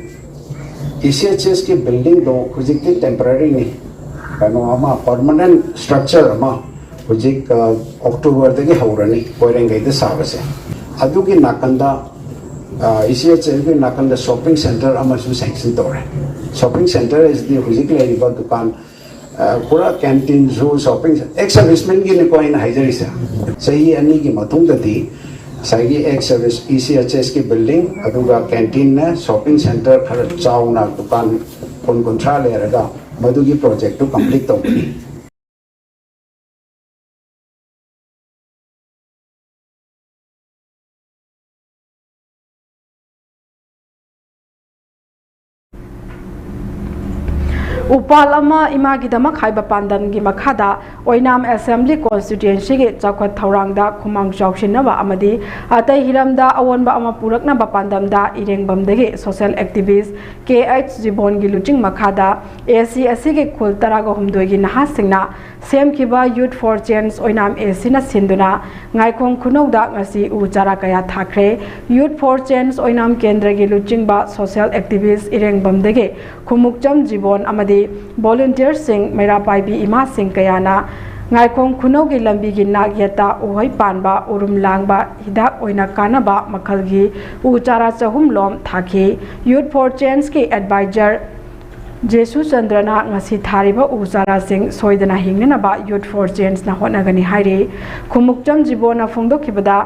ꯏ ꯁꯤ ꯑꯩꯆ ꯑꯦꯁꯀꯤ ꯕꯤꯜꯗꯤꯡꯗꯣ ꯍꯧꯖꯤꯛꯇꯤ ꯇꯦꯝꯄꯔꯔꯤꯅꯤ, ꯀꯩꯅꯣ ꯑꯃ, ꯄꯔꯃꯅꯦꯟ ꯁ꯭ꯇ꯭ꯔꯛꯆꯔ ꯑꯃ ꯍꯧꯖꯤꯛ ꯑꯣꯛꯇꯣꯕꯔꯗꯒꯤ ꯍꯧꯔꯅꯤ ꯀꯣꯏꯔꯦꯡꯒꯩꯗ ꯁꯥꯕꯁꯦ꯫ ꯑꯗꯨꯒꯤ ꯅꯥꯀꯟꯗ ꯏ ꯁꯤ ꯑꯩꯆ ꯑꯦꯁꯀꯤ ꯅꯥꯀꯟꯗ ꯁꯣꯞꯄꯤꯡ ꯁꯦꯟꯇꯔ ꯑꯃꯁꯨ ꯁꯦꯡꯁꯟ ꯇꯧꯔꯦ꯫ ꯁꯣꯞꯄꯤꯡ ꯁꯦꯟꯇꯔ ꯍꯥꯏꯁꯤꯗꯤ ꯍꯧꯖꯤꯛ ꯂꯩꯔꯤꯕ ꯗꯨꯀꯥꯟ, ꯄꯨꯔꯥ ꯀꯦꯟꯇꯤꯟꯁꯨ, ꯁꯣꯞꯄꯤꯡ, ꯑꯦꯛꯁ ꯁꯔꯚꯤꯁꯃꯦꯟꯒꯤꯅꯤꯀꯣ ꯑꯩꯅ ꯍꯥꯏꯖꯔꯤꯁꯦ꯫ ꯆꯍꯤ ꯑꯅꯤꯒꯤ ꯃꯇꯨꯡꯗꯗꯤ ꯉꯁꯥꯏꯒꯤ ꯑꯦꯛꯁ ꯁꯔꯚꯤꯁ ꯏ ꯁꯤ ꯑꯩꯆ ꯑꯦꯁꯀꯤ ꯕꯤꯜꯗꯤꯡ, ꯑꯗꯨꯒ ꯀꯦꯟꯇꯤꯟꯅ, ꯁꯣꯞꯄꯤꯡ ꯁꯦꯟꯇꯔ ꯈꯔ ꯆꯥꯎꯅ ꯗꯨꯀꯥꯟ ꯀꯨꯟ ꯀꯨꯟꯊ꯭ꯔꯥ ꯂꯩꯔꯒ ꯃꯗꯨꯒꯤ ꯄ꯭ꯔꯣꯖꯦꯛꯇꯨ ꯀꯝꯄ꯭ꯂꯤꯠ ꯇꯧꯒꯅꯤ꯫ ꯎꯄꯥꯜ ꯑꯃ ꯏꯃꯥꯒꯤꯗꯃꯛ ꯍꯥꯏꯕ ꯄꯥꯟꯗꯝꯒꯤ ꯃꯈꯥꯗ ꯑꯣꯏꯅꯥꯝ ꯑꯦꯁꯦꯝꯕ꯭ꯂꯤ ꯀꯣꯟꯁꯇꯤꯇ꯭ꯋꯦꯟꯁꯤꯒꯤ ꯆꯥꯎꯈꯠ ꯊꯧꯔꯥꯡꯗ ꯈꯨꯃꯥꯡ ꯆꯥꯎꯁꯤꯟꯅꯕ ꯑꯃꯗꯤ ꯑꯇꯩ ꯍꯤꯔꯝꯗ ꯑꯑꯣꯟꯕ ꯑꯃ ꯄꯨꯔꯛꯅꯕ ꯄꯥꯟꯗꯝꯗ ꯏꯔꯦꯡꯕꯝꯗꯒꯤ ꯁꯣꯁꯤꯌꯦꯜ ꯑꯦꯛꯇꯤꯚꯤꯁ ꯀꯦ ꯑꯩꯆ ꯖꯤꯕꯣꯟꯒꯤ ꯂꯨꯆꯤꯡ ꯃꯈꯥꯗ ꯑꯦ ꯁꯤ ꯑꯁꯤꯒꯤ ꯈꯨꯜ ꯇꯔꯥꯒ ꯍꯨꯝꯗꯣꯏꯒꯤ ꯅꯍꯥꯁꯤꯡꯅ ꯁꯦꯝꯈꯤꯕ ꯌꯨꯠ ꯐꯣꯔ ꯆꯦꯟꯖ ꯑꯣꯏꯅꯥꯝ ꯑꯦ ꯁꯤꯅ ꯁꯤꯟꯗꯨꯅ ꯉꯥꯏꯈꯣꯡ ꯈꯨꯅꯧꯗ ꯉꯁꯤ ꯎ ꯆꯥꯔꯥ ꯀꯌꯥ ꯊꯥꯈ꯭ꯔꯦ꯫ ꯌꯨꯠ ꯐꯣꯔ ꯆꯦꯟꯖ ꯑꯣꯏꯅꯥꯝ ꯀꯦꯟꯗ꯭ꯔꯒꯤ ꯂꯨꯆꯤꯡꯕ ꯁꯣꯁꯤꯌꯦꯜ ꯑꯦꯛꯇꯤꯚꯤꯁ ꯏꯔꯦꯡꯕꯝꯗꯒꯤ ꯈꯨꯃꯨꯛꯆꯝ ꯖꯤꯕꯣꯟ ꯑꯃꯗꯤ ꯚꯣꯂꯨꯟꯇꯤꯌꯔꯁꯤꯡ, ꯃꯩꯔꯥ ꯄꯥꯏꯕꯤ ꯏꯃꯥꯁꯤꯡ ꯀꯌꯥꯅ ꯉꯥꯏꯈꯣꯡ ꯈꯨꯅꯧꯒꯤ ꯂꯝꯕꯤꯒꯤ ꯅꯥꯛ ꯌꯦꯠꯇ ꯎꯍꯩ ꯄꯥꯟꯕ, ꯎꯔꯨꯝ ꯂꯥꯡꯕ, ꯍꯤꯗꯥꯛ ꯑꯣꯏꯅ ꯀꯥꯟꯅꯕ ꯃꯈꯜꯒꯤ ꯎ ꯆꯥꯔꯥ ꯆꯍꯨꯝ ꯂꯣꯝ ꯊꯥꯈꯤ꯫ ꯌꯨꯠ ꯐꯣꯔ ꯆꯦꯟꯖꯀꯤ ꯑꯦꯗꯚꯥꯏꯖꯔ ꯖꯦꯁꯨ ꯆꯟꯗ꯭ꯔꯅ ꯉꯁꯤ ꯊꯥꯔꯤꯕ ꯎ ꯆꯥꯔꯥꯁꯤꯡ ꯁꯣꯏꯗꯅ ꯍꯤꯡꯅꯅꯕ ꯌꯨꯠ ꯐꯣꯔ ꯆꯦꯟꯖꯅ ꯍꯣꯠꯅꯒꯅꯤ ꯍꯥꯏꯔꯤ꯫ ꯈꯨꯃꯨꯛꯆꯝ ꯖꯤꯕꯣꯟꯅ ꯐꯣꯡꯗꯣꯛꯈꯤꯕꯗ,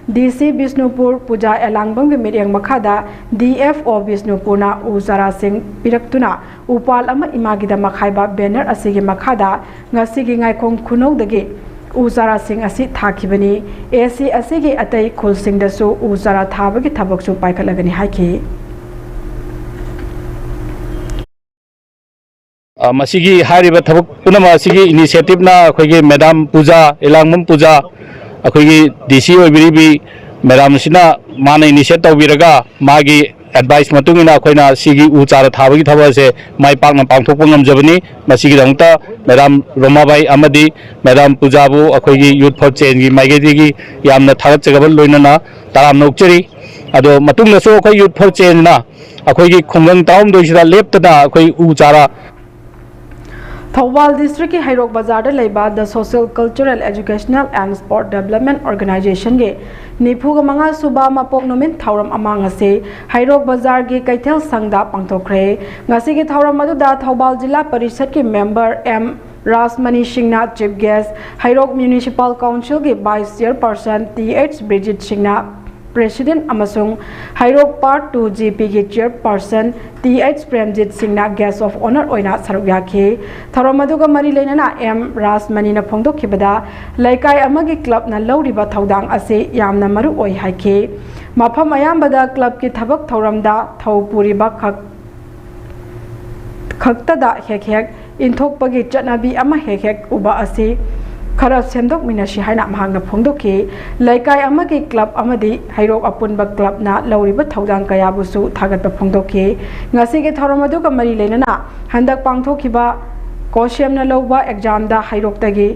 ꯗꯤ ꯁꯤ ꯕꯤꯁꯅꯨꯄꯨꯔ ꯄꯨꯖꯥ ꯑꯦꯂꯥꯡꯕꯝꯒꯤ ꯃꯤꯠꯌꯦꯡ ꯃꯈꯥꯗ ꯗꯤ ꯑꯦꯐ ꯑꯣ ꯕꯤꯁꯅꯨꯄꯨꯔꯅ ꯎ ꯆꯥꯔꯥꯁꯤꯡ ꯄꯤꯔꯛꯇꯨꯅ ꯎꯄꯥꯜ ꯑꯃ ꯏꯃꯥꯒꯤꯗꯃꯛ ꯍꯥꯏꯕ ꯕꯦꯅꯔ ꯑꯁꯤꯒꯤ ꯃꯈꯥꯗ ꯉꯁꯤꯒꯤ ꯉꯥꯏꯈꯣꯡ ꯈꯨꯅꯧꯗꯒꯤ ꯎ ꯆꯥꯔꯥꯁꯤꯡ ꯑꯁꯤ ꯊꯥꯈꯤꯕꯅꯤ꯫ ꯑꯦ ꯁꯤ ꯑꯁꯤꯒꯤ ꯑꯇꯩ ꯈꯨꯜꯁꯤꯡꯗꯁꯨ ꯎ ꯆꯥꯔꯥ ꯊꯥꯕꯒꯤ ꯊꯕꯛꯁꯨ ꯄꯥꯏꯈꯠꯂꯒꯅꯤ ꯍꯥꯏꯈꯤ꯫ ꯑ, ꯃꯁꯤꯒꯤ ꯍꯥꯏꯔꯤꯕ ꯊꯕꯛ ꯄꯨꯝꯅꯃꯛ ꯑꯁꯤꯒꯤ initiative ꯅ ꯑꯩꯈꯣꯏꯒꯤ ꯃꯦꯗꯥꯝ ꯄꯨꯖꯥ, ꯏꯂꯥꯡꯕꯝ ꯄꯨꯖꯥ, ꯑꯩꯈꯣꯏꯒꯤ ꯗꯤ ꯁꯤ ꯑꯣꯏꯕꯤꯔꯤꯕꯤ ꯃꯦꯗꯥꯝ ꯑꯁꯤꯅ ꯃꯥꯅ initiate ꯇꯧꯕꯤꯔꯒ ꯃꯥꯒꯤ ꯑꯦꯗꯚꯥꯏꯁ ꯃꯇꯨꯡ ꯏꯟꯅ ꯑꯩꯈꯣꯏꯅ ꯁꯤꯒꯤ ꯎ ꯆꯥꯔꯥ ꯊꯥꯕꯒꯤ ꯊꯕꯛ ꯑꯁꯦ ꯃꯥꯏ ꯄꯥꯛꯅ ꯄꯥꯡꯊꯣꯛꯄ ꯉꯝꯖꯕꯅꯤ꯫ ꯃꯁꯤꯒꯤꯗꯃꯛꯇ ꯃꯦꯗꯥꯝ ꯔꯣꯃꯥꯕꯥꯏ ꯑꯃꯗꯤ ꯃꯦꯗꯥꯝ ꯄꯨꯖꯥꯕꯨ ꯑꯩꯈꯣꯏꯒꯤ Youth for Changeꯒꯤ ꯃꯥꯏꯀꯩꯗꯒꯤ ꯌꯥꯝꯅ ꯊꯥꯒꯠꯆꯕꯒ ꯂꯣꯏꯅꯅ ꯇꯔꯥꯝꯅ ꯑꯣꯛꯆꯔꯤ꯫ ꯑꯗꯣ ꯃꯇꯨꯡꯗꯁꯨ ꯑꯩꯈꯣꯏ Youth for Changeꯅ ꯑꯩꯈꯣꯏꯒꯤ ꯈꯨꯡꯒꯪ ꯇꯔꯥꯍꯨꯝꯗꯣꯏꯁꯤꯗ ꯂꯦꯞꯇꯅ ꯑꯩꯈꯣꯏ ꯎ ꯆꯥꯔꯥ ꯊꯧꯕꯥꯜ ꯗꯤꯁꯇ꯭ꯔꯤꯛꯀꯤ ꯍꯩꯔꯣꯛ ꯕꯖꯥꯔꯗ ꯂꯩꯕ The Social Cultural Educational and Sport Development Organizationꯒꯤ ꯅꯤꯐꯨꯒ ꯃꯉꯥ ꯁꯨꯕ ꯃꯄꯣꯛ ꯅꯨꯃꯤꯠ ꯊꯧꯔꯝ ꯑꯃ ꯉꯁꯤ ꯍꯩꯔꯣꯛ ꯕꯖꯥꯔꯒꯤ ꯀꯩꯊꯦꯜ ꯁꯪꯗ ꯄꯥꯡꯊꯣꯛꯈ꯭ꯔꯦ꯫ ꯉꯁꯤꯒꯤ ꯊꯧꯔꯝ ꯑꯗꯨꯗ ꯊꯧꯕꯥꯜ ꯖꯤꯂꯥ ꯄꯔꯤꯁꯠꯀꯤ ꯃꯦꯝꯕꯔ ꯑꯦꯝ ꯔꯥꯖꯃꯅꯤ ꯁꯤꯡꯅ ꯆꯤꯐ ꯒꯦꯁ, ꯍꯩꯔꯣꯛ ꯃ꯭ꯌꯨꯅꯤꯁꯤꯄꯥꯜ ꯀꯥꯎꯟꯁꯤꯜꯒꯤ ꯚꯥꯏꯁ ꯆꯤꯌꯔꯄꯔꯁꯟ ꯇꯤ ꯑꯩꯆ ꯕ꯭ꯔꯤꯖꯤꯠ ꯁꯤꯡꯅ ꯄ꯭ꯔꯦꯁꯤꯗꯦꯟꯠ ꯑꯃꯁꯨꯡ ꯍꯩꯔꯣꯛ ꯄꯥꯔꯠ ꯇꯨ ꯖꯤ ꯄꯤꯒꯤ ꯆꯤꯌꯔꯄꯔꯁꯟ ꯇꯤ ꯑꯩꯆ ꯄ꯭ꯔꯦꯝꯖꯤꯠ ꯁꯤꯡꯅ ꯒꯦꯁ ꯑꯣꯐ ꯑꯣꯅꯔ ꯑꯣꯏꯅ ꯁꯔꯨꯛ ꯌꯥꯈꯤ꯫ ꯊꯧꯔꯝ ꯑꯗꯨꯒ ꯃꯔꯤ ꯂꯩꯅꯅ ꯑꯦꯝ ꯔꯥꯖꯃꯅꯤꯅ ꯐꯣꯡꯗꯣꯛꯈꯤꯕꯗ, ꯂꯩꯀꯥꯏ ꯑꯃꯒꯤ ꯀ꯭ꯂꯕꯅ ꯂꯧꯔꯤꯕ ꯊꯧꯗꯥꯡ ꯑꯁꯤ ꯌꯥꯝꯅ ꯃꯔꯨ ꯑꯣꯏ ꯍꯥꯏꯈꯤ꯫ ꯃꯐꯝ ꯑꯌꯥꯝꯕꯗ ꯀ꯭ꯂꯕꯀꯤ ꯊꯕꯛ ꯊꯧꯔꯝꯗ ꯊꯧ ꯄꯨꯔꯤꯕ ꯈꯛ ꯈꯛꯇꯗ ꯍꯦꯛ ꯍꯦꯛ ꯏꯟꯊꯣꯛꯄꯒꯤ ꯆꯠꯅꯕꯤ ꯑꯃ ꯍꯦꯛ ꯍꯦꯛ ꯎꯕ ꯑꯁꯤ ꯈꯔ ꯁꯦꯝꯗꯣꯛꯃꯤꯟꯅꯁꯤ ꯍꯥꯏꯅ ꯃꯍꯥꯛꯅ ꯐꯣꯡꯗꯣꯛꯈꯤ꯫ ꯂꯩꯀꯥꯏ ꯑꯃꯒꯤ ꯀ꯭ꯂꯕ ꯑꯃꯗꯤ ꯍꯩꯔꯣꯛ ꯑꯄꯨꯟꯕ ꯀ꯭ꯂꯕꯅ ꯂꯧꯔꯤꯕ ꯊꯧꯗꯥꯡ ꯀꯌꯥꯕꯨꯁꯨ ꯊꯥꯒꯠꯄ ꯐꯣꯡꯗꯣꯛꯈꯤ꯫ ꯉꯁꯤꯒꯤ ꯊꯧꯔꯝ ꯑꯗꯨꯒ ꯃꯔꯤ ꯂꯩꯅꯅ ꯍꯟꯗꯛ ꯄꯥꯡꯊꯣꯛꯈꯤꯕ ꯀꯣꯁꯦꯝꯅ ꯂꯧꯕ ꯑꯦꯛꯖꯥꯝꯗ ꯍꯩꯔꯣꯛꯇꯒꯤ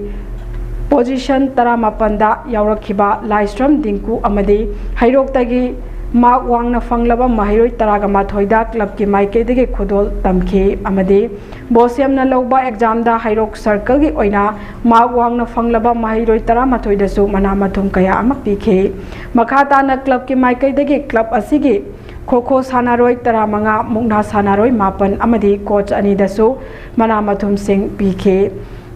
ꯄꯣꯖꯤꯁꯟ ꯇꯔꯥꯃꯥꯄꯟꯗ ꯌꯥꯎꯔꯛꯈꯤꯕ ꯂꯥꯏꯁ꯭ꯔꯝ ꯗꯤꯡꯀꯨ ꯑꯃꯗꯤ ꯍꯩꯔꯣꯛꯇꯒꯤ ꯃꯥꯔꯛ ꯋꯥꯡꯅ ꯐꯪꯂꯕ ꯃꯍꯩꯔꯣꯏ ꯇꯔꯥꯒ ꯃꯥꯊꯣꯏꯗ ꯀ꯭ꯂꯕꯀꯤ ꯃꯥꯏꯀꯩꯗꯒꯤ ꯈꯨꯗꯣꯜ ꯇꯝꯈꯤ ꯑꯃꯗꯤ ꯕꯣꯁꯦꯝꯅ ꯂꯧꯕ ꯑꯦꯛꯖꯥꯝꯗ ꯍꯩꯔꯣꯛ ꯁꯔꯀꯜꯒꯤ ꯑꯣꯏꯅ ꯃꯥꯔꯛ ꯋꯥꯡꯅ ꯐꯪꯂꯕ ꯃꯍꯩꯔꯣꯏ ꯇꯔꯥꯃꯥꯊꯣꯏꯗꯁꯨ ꯃꯅꯥ ꯃꯊꯨꯝ ꯀꯌꯥ ꯑꯃ ꯄꯤꯈꯤ꯫ ꯃꯈꯥ ꯇꯥꯅ ꯀ꯭ꯂꯕꯀꯤ ꯃꯥꯏꯀꯩꯗꯒꯤ ꯀ꯭ꯂꯕ ꯑꯁꯤꯒꯤ ꯈꯣꯈꯣ ꯁꯥꯟꯅꯔꯣꯏ ꯇꯔꯥꯃꯉꯥ, ꯃꯨꯛꯅꯥ ꯁꯥꯟꯅꯔꯣꯏ ꯃꯥꯄꯟ ꯑꯃꯗꯤ ꯀꯣꯆ ꯑꯅꯤꯗꯁꯨ ꯃꯅꯥ ꯃꯊꯨꯝꯁꯤꯡ ꯄꯤꯈꯤ꯫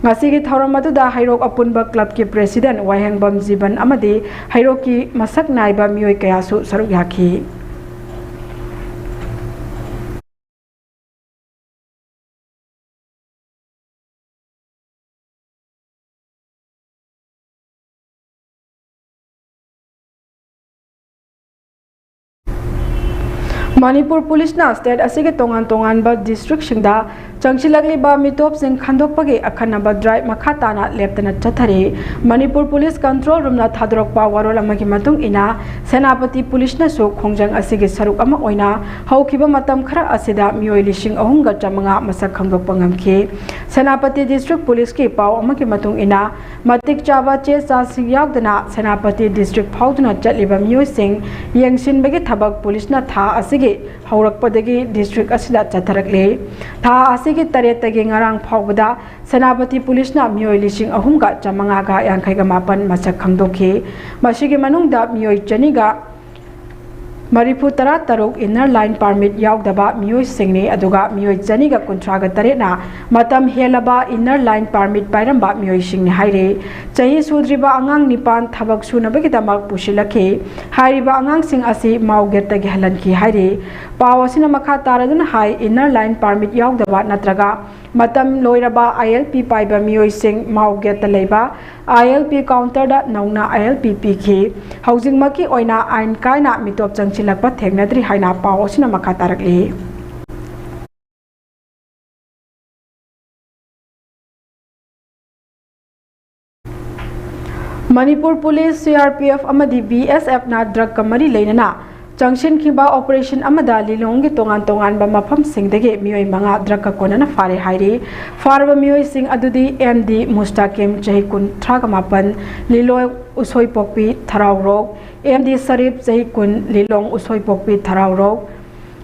ꯉꯁꯤꯒꯤ ꯊꯧꯔꯝ ꯑꯗꯨꯗ ꯍꯩꯔꯣꯛ ꯑꯄꯨꯟꯕ ꯀ꯭ꯂꯕꯀꯤ ꯄ꯭ꯔꯦꯁꯤꯗꯦꯟꯠ ꯋꯥꯍꯦꯡꯕꯝ ꯖꯤꯕꯟ ꯑꯃꯗꯤ ꯍꯩꯔꯣꯛꯀꯤ ꯃꯁꯛ ꯅꯥꯏꯕ ꯃꯤꯑꯣꯏ ꯀꯌꯥꯁꯨ ꯁꯔꯨꯛ ꯌꯥꯈꯤ꯫ ꯃꯅꯤꯄꯨꯔ ꯄꯨꯂꯤꯁꯅ ꯁ꯭ꯇꯦꯠ ꯑꯁꯤꯒꯤ ꯇꯣꯉꯥꯟ ꯇꯣꯉꯥꯟꯕ ꯗꯤꯁꯇ꯭ꯔꯤꯛꯁꯤꯡꯗ ꯆꯪꯁꯤꯜꯂꯛꯂꯤꯕ ꯃꯤꯇꯣꯞꯁꯤꯡ ꯈꯟꯗꯣꯛꯄꯒꯤ ꯑꯈꯟꯅꯕ ꯗ꯭ꯔꯥꯏꯚ ꯃꯈꯥ ꯇꯥꯅ ꯂꯦꯞꯇꯅ ꯆꯠꯊꯔꯤ꯫ ꯃꯅꯤꯄꯨꯔ ꯄꯨꯂꯤꯁ ꯀꯟꯇ꯭ꯔꯣꯜ ꯔꯨꯝꯅ ꯊꯥꯗꯣꯔꯛꯄ ꯋꯥꯔꯣꯜ ꯑꯃꯒꯤ ꯃꯇꯨꯡ ꯏꯟꯅ, ꯁꯦꯅꯥꯄꯇꯤ ꯄꯨꯂꯤꯁꯅꯁꯨ ꯈꯣꯡꯖꯪ ꯑꯁꯤꯒꯤ ꯁꯔꯨꯛ ꯑꯃ ꯑꯣꯏꯅ ꯍꯧꯈꯤꯕ ꯃꯇꯝ ꯈꯔ ꯑꯁꯤꯗ ꯃꯤꯑꯣꯏ ꯂꯤꯁꯤꯡ ꯑꯍꯨꯝꯒ ꯆꯥꯃꯉꯥ ꯃꯁꯛ ꯈꯪꯗꯣꯛꯄ ꯉꯝꯈꯤ꯫ ꯁꯦꯅꯥꯄꯇꯤ ꯗꯤꯁꯇ꯭ꯔꯤꯛ ꯄꯨꯂꯤꯁꯀꯤ ꯄꯥꯎ ꯑꯃꯒꯤ ꯃꯇꯨꯡ ꯏꯟꯅ, ꯃꯇꯤꯛ ꯆꯥꯕ ꯆꯦ ꯆꯥꯡꯁꯤꯡ ꯌꯥꯎꯗꯅ ꯁꯦꯅꯥꯄꯇꯤ ꯗꯤꯁꯇ꯭ꯔꯤꯛ ꯐꯥꯎꯗꯨꯅ ꯆꯠꯂꯤꯕ ꯃꯤꯑꯣꯏꯁꯤꯡ ꯌꯦꯡꯁꯤꯟꯕꯒꯤ ꯊꯕꯛ ꯄꯨꯂꯤꯁꯅ ꯊꯥ ꯑꯁꯤꯒꯤ ꯍꯧꯔꯛꯄꯗꯒꯤ ꯗꯤꯁꯇ꯭ꯔꯤꯛ ꯑꯁꯤꯗ ꯆꯠꯊꯔꯛꯂꯤ꯫ ꯊꯥ ꯑꯁꯤꯒꯤ ꯇꯔꯦꯠꯇꯒꯤ ꯉꯔꯥꯡ ꯐꯥꯎꯕꯗ ꯁꯦꯅꯥꯄꯇꯤ ꯄꯨꯂꯤꯁꯅ ꯃꯤꯑꯣꯏ ꯂꯤꯁꯤꯡ ꯑꯍꯨꯝꯒ ꯆꯥꯃꯉꯥꯒ ꯌꯥꯡꯈꯩꯒ ꯃꯥꯄꯟ ꯃꯁꯛ ꯈꯪꯗꯣꯛꯈꯤ꯫ ꯃꯁꯤꯒꯤ ꯃꯅꯨꯡꯗ ꯃꯤꯑꯣꯏ ꯆꯅꯤꯒ ꯃꯔꯤꯐꯨ ꯇꯔꯥ ꯇꯔꯨꯛ inner line permit ꯌꯥꯎꯗꯕ ꯃꯤꯑꯣꯏꯁꯤꯡꯅꯤ, ꯑꯗꯨꯒ ꯃꯤꯑꯣꯏ ꯆꯅꯤꯒ ꯀꯨꯟꯊ꯭ꯔꯥꯒ ꯇꯔꯦꯠꯅ ꯃꯇꯝ ꯍꯦꯜꯂꯕ inner line permit ꯄꯥꯏꯔꯝꯕ ꯃꯤꯑꯣꯏꯁꯤꯡꯅꯤ ꯍꯥꯏꯔꯤ꯫ ꯆꯍꯤ ꯁꯨꯗ꯭ꯔꯤꯕ ꯑꯉꯥꯡ ꯅꯤꯄꯥꯟ ꯊꯕꯛ ꯁꯨꯅꯕꯒꯤꯗꯃꯛ ꯄꯨꯁꯤꯜꯂꯛꯈꯤ꯫ ꯍꯥꯏꯔꯤꯕ ꯑꯉꯥꯡꯁꯤꯡ ꯑꯁꯤ ꯃꯥꯎ ꯒꯦꯠꯇꯒꯤ ꯍꯜꯍꯟꯈꯤ ꯍꯥꯏꯔꯤ꯫ ꯄꯥꯎ ꯑꯁꯤꯅ ꯃꯈꯥ ꯇꯥꯔꯗꯨꯅ ꯍꯥꯏ, inner line permit ꯌꯥꯎꯗꯕ ꯅꯠꯇ꯭ꯔꯒ ꯃꯇꯝ ꯂꯣꯏꯔꯕ ILP ꯄꯥꯏꯕ ꯃꯤꯑꯣꯏꯁꯤꯡ ꯃꯥꯎ ꯒꯦꯠꯇ ꯂꯩꯕ ILP counterꯗ ꯅꯧꯅ ILP ꯄꯤꯈꯤ꯫ ꯍꯧꯖꯤꯛꯃꯛꯀꯤ ꯑꯣꯏꯅ ꯑꯥꯏꯟ ꯀꯥꯏꯅ ꯃꯤꯇꯣꯞ ꯆꯪꯁꯤꯜꯂꯛꯄ ꯊꯦꯡꯅꯗ꯭ꯔꯤ ꯍꯥꯏꯅ ꯄꯥꯎ ꯑꯁꯤꯅ ꯃꯈꯥ ꯇꯥꯔꯛꯂꯤ꯫ ꯃꯅꯤꯄꯨꯔ ꯄꯨꯂꯤꯁ, CRPF ꯑꯃꯗꯤ BSFꯅ ꯗ꯭ꯔꯒꯀ ꯃꯔꯤ ꯂꯩꯅꯅ ꯆꯪꯁꯤꯟꯈꯤꯕ ꯑꯣꯄꯔꯦꯁꯟ ꯑꯃꯗ ꯂꯤꯂꯣꯡꯒꯤ ꯇꯣꯉꯥꯟ ꯇꯣꯉꯥꯟꯕ ꯃꯐꯝꯁꯤꯡꯗꯒꯤ ꯃꯤꯑꯣꯏ ꯃꯉꯥ ꯗ꯭ꯔꯒꯀ ꯀꯣꯟꯅꯅ ꯐꯥꯔꯦ ꯍꯥꯏꯔꯤ꯫ ꯐꯥꯔꯕ ꯃꯤꯑꯣꯏꯁꯤꯡ ꯑꯗꯨꯗꯤ MD ꯃꯨꯁꯇꯥꯀꯤꯝ, ꯆꯍꯤ ꯀꯨꯟꯊ꯭ꯔꯥꯒ ꯃꯥꯄꯟ, ꯂꯤꯂꯣꯡ ꯎꯁꯣꯏꯄꯣꯛꯄꯤ ꯊꯔꯥꯎꯔꯣꯛ, MD ꯁꯔꯤꯞ, ꯆꯍꯤ ꯀꯨꯟ, ꯂꯤꯂꯣꯡ ꯎꯁꯣꯏꯄꯣꯛꯄꯤ ꯊꯔꯥꯎꯔꯣꯛ,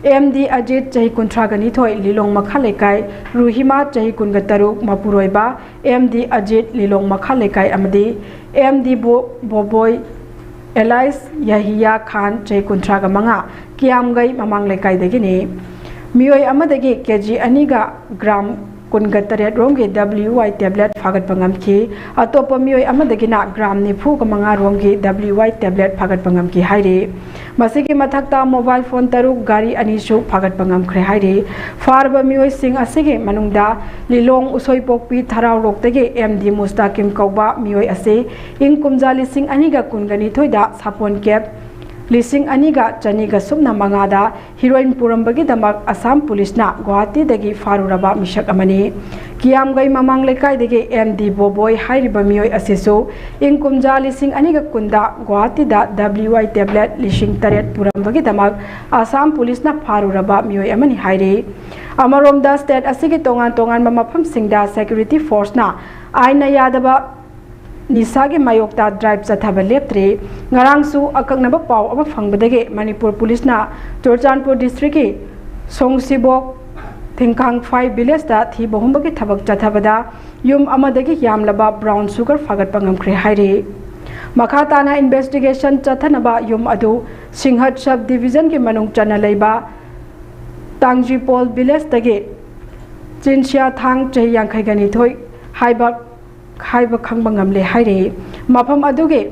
MD ꯑꯖꯤꯠ, ꯆꯍꯤ ꯀꯨꯟꯊ꯭ꯔꯥꯒ ꯅꯤꯊꯣꯏ, ꯂꯤꯂꯣꯡ ꯃꯈꯥ ꯂꯩꯀꯥꯏ, ꯔꯨꯍꯤꯃꯥ, ꯆꯍꯤ ꯀꯨꯟꯒ ꯇꯔꯨꯛ, ꯃꯄꯨꯔꯣꯏꯕ, MD ꯑꯖꯤꯠ, ꯂꯤꯂꯣꯡ ꯃꯈꯥ ꯂꯩꯀꯥꯏ, ꯑꯃꯗꯤ MD ꯕꯣ-, ꯕꯣꯕꯣꯏ, alias ꯌꯥꯍꯤꯌꯥ ꯈꯥꯟ, ꯆꯍꯤ ꯀꯨꯟꯊ꯭ꯔꯥꯒ ꯃꯉꯥ, ꯀꯤꯌꯥꯝꯒꯩ ꯃꯃꯥꯡ ꯂꯩꯀꯥꯏꯗꯒꯤꯅꯤ꯫ ꯃꯤꯑꯣꯏ ꯑꯃꯗꯒꯤ KG ꯑꯅꯤꯒ gram ꯀꯨꯟꯒ ꯇꯔꯦꯠ ꯔꯣꯝꯒꯤ WY tablet ꯐꯥꯒꯠꯄ ꯉꯝꯈꯤ꯫ ꯑꯇꯣꯞꯄ ꯃꯤꯑꯣꯏ ꯑꯃꯗꯒꯤꯅ gram ꯅꯤꯐꯨꯒ ꯃꯉꯥ ꯔꯣꯝꯒꯤ WY tablet ꯐꯥꯒꯠꯄ ꯉꯝꯈꯤ ꯍꯥꯏꯔꯤ꯫ ꯃꯁꯤꯒꯤ ꯃꯊꯛꯇ mobile phone ꯇꯔꯨꯛ, ꯒꯥꯔꯤ ꯑꯅꯤꯁꯨ ꯐꯥꯒꯠꯄ ꯉꯝꯈ꯭ꯔꯦ ꯍꯥꯏꯔꯤ꯫ ꯐꯥꯔꯕ ꯃꯤꯑꯣꯏꯁꯤꯡ ꯑꯁꯤꯒꯤ ꯃꯅꯨꯡꯗ ꯂꯤꯂꯣꯡ ꯎꯁꯣꯏꯄꯣꯛꯄꯤ ꯊꯔꯥꯎꯔꯣꯛꯇꯒꯤ MD ꯃꯨꯁꯇꯥꯀꯤꯝ ꯀꯧꯕ ꯃꯤꯑꯣꯏ ꯑꯁꯤ ꯏꯪ ꯀꯨꯝꯖꯥ ꯂꯤꯁꯤꯡ ꯑꯅꯤꯒ ꯀꯨꯟꯒ ꯅꯤꯊꯣꯏꯗ ꯁꯥꯄꯣꯟ ꯀꯦꯞ ꯂꯤꯁꯤꯡ ꯑꯅꯤꯒ ꯆꯅꯤꯒ ꯁꯨꯞꯅ ꯃꯉꯥꯗ ꯍꯤꯔꯣꯏꯟ ꯄꯨꯔꯝꯕꯒꯤꯗꯃꯛ ꯑꯁꯥꯝ ꯄꯨꯂꯤꯁꯅ ꯒꯨꯋꯥꯍꯥꯇꯤꯗꯒꯤ ꯐꯥꯔꯨꯔꯕ ꯃꯤꯁꯛ ꯑꯃꯅꯤ꯫ ꯀꯤꯌꯥꯝꯒꯩ ꯃꯃꯥꯡ ꯂꯩꯀꯥꯏꯗꯒꯤ ꯑꯦꯝ ꯗꯤ ꯕꯣꯕꯣꯏ ꯍꯥꯏꯔꯤꯕ ꯃꯤꯑꯣꯏ ꯑꯁꯤꯁꯨ ꯏꯪ ꯀꯨꯝꯖꯥ ꯂꯤꯁꯤꯡ ꯑꯅꯤꯒ ꯀꯨꯟꯗ ꯒꯨꯋꯥꯍꯥꯇꯤꯗ W I tablet ꯂꯤꯁꯤꯡ ꯇꯔꯦꯠ ꯄꯨꯔꯝꯕꯒꯤꯗꯃꯛ ꯑꯁꯥꯝ ꯄꯨꯂꯤꯁꯅ ꯐꯥꯔꯨꯔꯕ ꯃꯤꯑꯣꯏ ꯑꯃꯅꯤ ꯍꯥꯏꯔꯤ꯫ ꯑꯃꯔꯣꯝꯗ, state ꯑꯁꯤꯒꯤ ꯇꯣꯉꯥꯟ ꯇꯣꯉꯥꯟꯕ ꯃꯐꯝꯁꯤꯡꯗ security forceꯅ ꯑꯥꯏꯟꯅ ꯌꯥꯗꯕ ꯅꯤꯁꯥꯒꯤ ꯃꯥꯌꯣꯛꯇ drive ꯆꯠꯊꯕ ꯂꯦꯞꯇ꯭ꯔꯤ꯫ ꯉꯔꯥꯡꯁꯨ ꯑꯀꯛꯅꯕ ꯄꯥꯎ ꯑꯃ ꯐꯪꯕꯗꯒꯤ ꯃꯅꯤꯄꯨꯔ ꯄꯨꯂꯤꯁꯅ ꯆꯨꯔꯆꯥꯟꯄꯨꯔ districtꯀꯤ ꯁꯣꯡꯁꯤꯕꯣꯛ ꯊꯤꯡꯈꯥꯡꯐꯥꯏ villageꯇ ꯊꯤꯕ ꯍꯨꯝꯕꯒꯤ ꯊꯕꯛ ꯆꯠꯊꯕꯗ ꯌꯨꯝ ꯑꯃꯗꯒꯤ ꯌꯥꯝꯂꯕ brown sugar ꯐꯥꯒꯠꯄ ꯉꯝꯈ꯭ꯔꯦ ꯍꯥꯏꯔꯤ꯫ ꯃꯈꯥ ꯇꯥꯅ investigation ꯆꯠꯊꯅꯕ ꯌꯨꯝ ꯑꯗꯨ ꯁꯤꯡꯍꯠ sub divisionꯒꯤ ꯃꯅꯨꯡ ꯆꯟꯅ ꯂꯩꯕ ꯇꯥꯡꯖꯤꯄꯣꯜ villageꯇꯒꯤ ꯆꯤꯟꯁꯤꯌꯥ ꯊꯥꯡ, ꯆꯍꯤ ꯌꯥꯡꯈꯩꯒ ꯅꯤꯊꯣꯏ ꯍꯥꯏꯕ, ꯍꯥꯏꯕ ꯈꯪꯕ ꯉꯝꯂꯦ ꯍꯥꯏꯔꯤ꯫ ꯃꯐꯝ ꯑꯗꯨꯒꯤ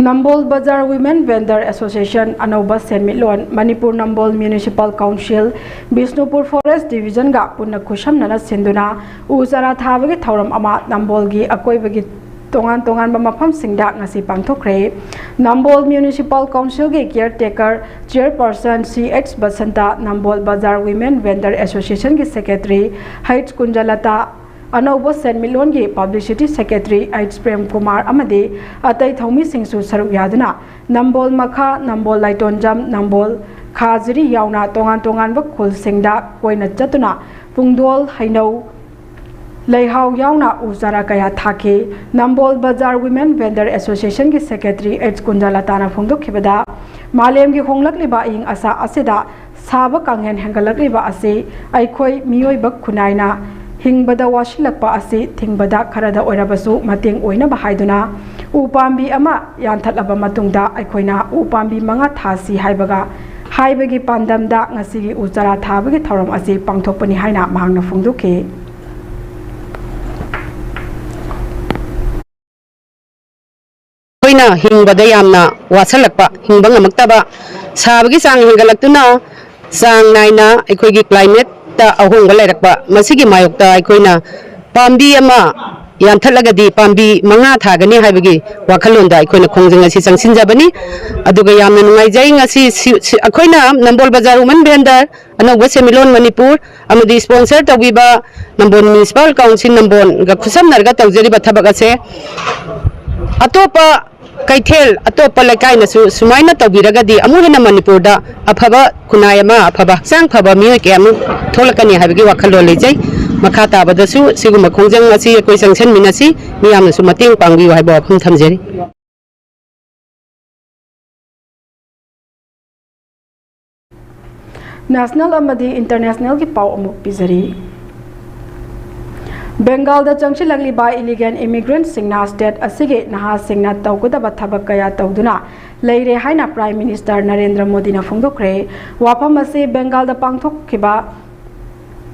ꯅꯝꯕꯣꯜ ꯕꯖꯥꯔ Women Vendor Association ꯑꯅꯧꯕ ꯁꯦꯟꯃꯤꯠꯂꯣꯟ, ꯃꯅꯤꯄꯨꯔ ꯅꯝꯕꯣꯜ Municipal Council, ꯕꯤꯁꯅꯨꯄꯨꯔ Forest Divisionꯒ ꯄꯨꯟꯅ ꯈꯨꯠꯁꯝꯅꯅ ꯁꯤꯟꯗꯨꯅ ꯎ ꯆꯥꯔꯥ ꯊꯥꯕꯒꯤ ꯊꯧꯔꯝ ꯑꯃ ꯅꯝꯕꯣꯜꯒꯤ ꯑꯀꯣꯏꯕꯒꯤ ꯇꯣꯉꯥꯟ ꯇꯣꯉꯥꯟꯕ ꯃꯐꯝꯁꯤꯡꯗ ꯉꯁꯤ ꯄꯥꯡꯊꯣꯛꯈ꯭ꯔꯦ꯫ ꯅꯝꯕꯣꯜ Municipal Councilꯒꯤ caretaker chairperson C H Basanta, ꯅꯝꯕꯣꯜ ꯕꯖꯥꯔ Women Vendor Associationꯒꯤ secretary H ꯀꯨꯟꯖꯂꯇꯥ, ꯑꯅꯧꯕ ꯁꯦꯟꯃꯤꯠꯂꯣꯟꯒꯤ publicity secretary H Prem Kumar ꯑꯃꯗꯤ ꯑꯇꯩ ꯊꯧꯃꯤꯁꯤꯡꯁꯨ ꯁꯔꯨꯛ ꯌꯥꯗꯨꯅ ꯅꯝꯕꯣꯜ ꯃꯈꯥ, ꯅꯝꯕꯣꯜ ꯂꯥꯏꯇꯣꯟꯖꯝ, ꯅꯝꯕꯣꯜ ꯈꯥꯖꯤꯔꯤ ꯌꯥꯎꯅ ꯇꯣꯉꯥꯟ ꯇꯣꯉꯥꯟꯕ ꯈꯨꯜꯁꯤꯡꯗ ꯀꯣꯏꯅ ꯆꯠꯇꯨꯅ ꯄꯨꯡꯗꯣꯜ, ꯍꯩꯅꯧ, ꯂꯩꯍꯥꯎ ꯌꯥꯎꯅ ꯎ ꯆꯥꯔꯥ ꯀꯌꯥ ꯊꯥꯈꯤ꯫ ꯅꯝꯕꯣꯜ ꯕꯖꯥꯔ Women Vendor Associationꯒꯤ secretary H ꯀꯨꯟꯖꯂꯇꯥꯅ ꯐꯣꯡꯗꯣꯛꯈꯤꯕꯗ, ꯃꯥꯂꯦꯝꯒꯤ ꯍꯣꯡꯂꯛꯂꯤꯕ ꯑꯏꯪ ꯑꯁꯥ ꯑꯁꯤꯗ ꯁꯥꯕ ꯀꯥꯡꯍꯦꯟ ꯍꯦꯟꯒꯠꯂꯛꯂꯤꯕ ꯑꯁꯤ ꯑꯩꯈꯣꯏ ꯃꯤꯑꯣꯏꯕ ꯈꯨꯟꯅꯥꯏꯅ ꯍꯤꯡꯕꯗ ꯋꯥꯁꯤꯜꯂꯛꯄ ꯑꯁꯤ ꯊꯤꯡꯕꯗ ꯈꯔꯗ ꯑꯣꯏꯔꯕꯁꯨ ꯃꯇꯦꯡ ꯑꯣꯏꯅꯕ ꯍꯥꯏꯗꯨꯅ ꯎ ꯄꯥꯝꯕꯤ ꯑꯃ ꯌꯥꯟꯊꯠꯂꯕ ꯃꯇꯨꯡꯗ ꯑꯩꯈꯣꯏꯅ ꯎ ꯄꯥꯝꯕꯤ ꯃꯉꯥ ꯊꯥꯁꯤ ꯍꯥꯏꯕꯒ, ꯍꯥꯏꯕꯒꯤ ꯄꯥꯟꯗꯝꯗ ꯉꯁꯤꯒꯤ ꯎ ꯆꯥꯔꯥ ꯊꯥꯕꯒꯤ ꯊꯧꯔꯝ ꯑꯁꯤ ꯄꯥꯡꯊꯣꯛꯄꯅꯤ ꯍꯥꯏꯅ ꯃꯍꯥꯛꯅ ꯐꯣꯡꯗꯣꯛꯈꯤ꯫ ꯑꯩꯈꯣꯏꯅ ꯍꯤꯡꯕꯗ ꯌꯥꯝꯅ ꯋꯥꯁꯜꯂꯛꯄ, ꯍꯤꯡꯕ ꯉꯝꯃꯛꯇꯕ, ꯁꯥꯕꯒꯤ ꯆꯥꯡ ꯍꯦꯟꯒꯠꯂꯛꯇꯨꯅ ꯆꯥꯡ ꯅꯥꯏꯅ ꯑꯩꯈꯣꯏꯒꯤ ꯀ꯭ꯂꯥꯏꯃꯦꯠꯇ ꯑꯍꯣꯡꯕ ꯂꯩꯔꯛꯄ, ꯃꯁꯤꯒꯤ ꯃꯥꯌꯣꯛꯇ ꯑꯩꯈꯣꯏꯅ ꯄꯥꯝꯕꯤ ꯑꯃ ꯌꯥꯟꯊꯠꯂꯒꯗꯤ ꯄꯥꯝꯕꯤ ꯃꯉꯥ ꯊꯥꯒꯅꯤ ꯍꯥꯏꯕꯒꯤ ꯋꯥꯈꯜꯂꯣꯟꯗ ꯑꯩꯈꯣꯏꯅ ꯈꯣꯡꯖꯪ ꯑꯁꯤ ꯆꯪꯁꯤꯟꯖꯕꯅꯤ꯫ ꯑꯗꯨꯒ ꯌꯥꯝꯅ ꯅꯨꯡꯉꯥꯏꯖꯩ, ꯉꯁꯤ ꯁꯤ-, ꯁꯤ-, ꯑꯩꯈꯣꯏꯅ ꯅꯝꯕꯣꯜ ꯕꯖꯥꯔ ꯋꯨꯃꯦꯟ ꯚꯦꯟꯗꯔ, ꯑꯅꯧꯕ ꯁꯦꯟꯃꯤꯠꯂꯣꯟ ꯃꯅꯤꯄꯨꯔ ꯑꯃꯗꯤ ꯁ꯭ꯄꯣꯟꯁꯔ ꯇꯧꯕꯤꯕ ꯅꯝꯕꯣꯜ ꯃ꯭ꯌꯨꯅꯤꯁꯤꯄꯥꯜ ꯀꯥꯎꯟꯁꯤꯜ ꯅꯝꯕꯣꯜꯒ ꯈꯨꯠꯁꯝꯅꯔꯒ ꯇꯧꯖꯔꯤꯕ ꯊꯕꯛ ꯑꯁꯦ ꯑꯇꯣꯞꯄ ꯀꯩꯊꯦꯜ, ꯑꯇꯣꯞꯄ ꯂꯩꯀꯥꯏꯅꯁꯨ ꯁꯨꯃꯥꯏꯅ ꯇꯧꯕꯤꯔꯒꯗꯤ ꯑꯃꯨꯛ ꯍꯦꯟꯅ ꯃꯅꯤꯄꯨꯔꯗ ꯑꯐꯕ ꯈꯨꯟꯅꯥꯏ ꯑꯃ, ꯑꯐꯕ ꯍꯛꯆꯥꯡ ꯐꯕ ꯃꯤꯑꯣꯏ ꯀꯌꯥ ꯑꯃ ꯊꯣꯛꯂꯛꯀꯅꯤ ꯍꯥꯏꯕꯒꯤ ꯋꯥꯈꯜꯂꯣꯟ ꯂꯩꯖꯩ꯫ ꯃꯈꯥ ꯇꯥꯕꯗꯁꯨ ꯁꯤꯒꯨꯝꯕ ꯈꯣꯡꯖꯪ ꯑꯁꯤ ꯑꯩꯈꯣꯏ ꯆꯪꯁꯤꯟꯃꯤꯟꯅꯁꯤ, ꯃꯤꯌꯥꯝꯅꯁꯨ ꯃꯇꯦꯡ ꯄꯥꯡꯕꯤꯌꯨ ꯍꯥꯏꯕ ꯋꯥꯐꯝ ꯊꯝꯖꯔꯤ꯫ ꯅꯦꯁꯅꯦꯜ ꯑꯃꯗꯤ ꯏꯟꯇꯔꯅꯦꯁꯅꯦꯜꯒꯤ ꯄꯥꯎ ꯑꯃꯨꯛ ꯄꯤꯖꯔꯤ꯫ ꯕꯦꯡꯒꯥꯜꯗ ꯆꯪꯁꯤꯜꯂꯛꯂꯤꯕ ꯏꯂꯤꯒꯦꯜ ꯏꯃꯤꯒ꯭ꯔꯦꯟꯠꯁꯤꯡꯅ ꯁ꯭ꯇꯦꯠ ꯑꯁꯤꯒꯤ ꯅꯍꯥꯁꯤꯡꯅ ꯇꯧꯒꯗꯕ ꯊꯕꯛ ꯀꯌꯥ ꯇꯧꯗꯨꯅ ꯂꯩꯔꯦ ꯍꯥꯏꯅ ꯄ꯭ꯔꯥꯏꯝ ꯃꯤꯅꯤꯁꯇꯔ ꯅꯔꯦꯟꯗ꯭ꯔ ꯃꯣꯗꯤꯅ ꯐꯣꯡꯗꯣꯛꯈ꯭ꯔꯦ꯫ ꯋꯥꯐꯝ ꯑꯁꯤ ꯕꯦꯡꯒꯥꯜꯗ ꯄꯥꯡꯊꯣꯛꯈꯤꯕ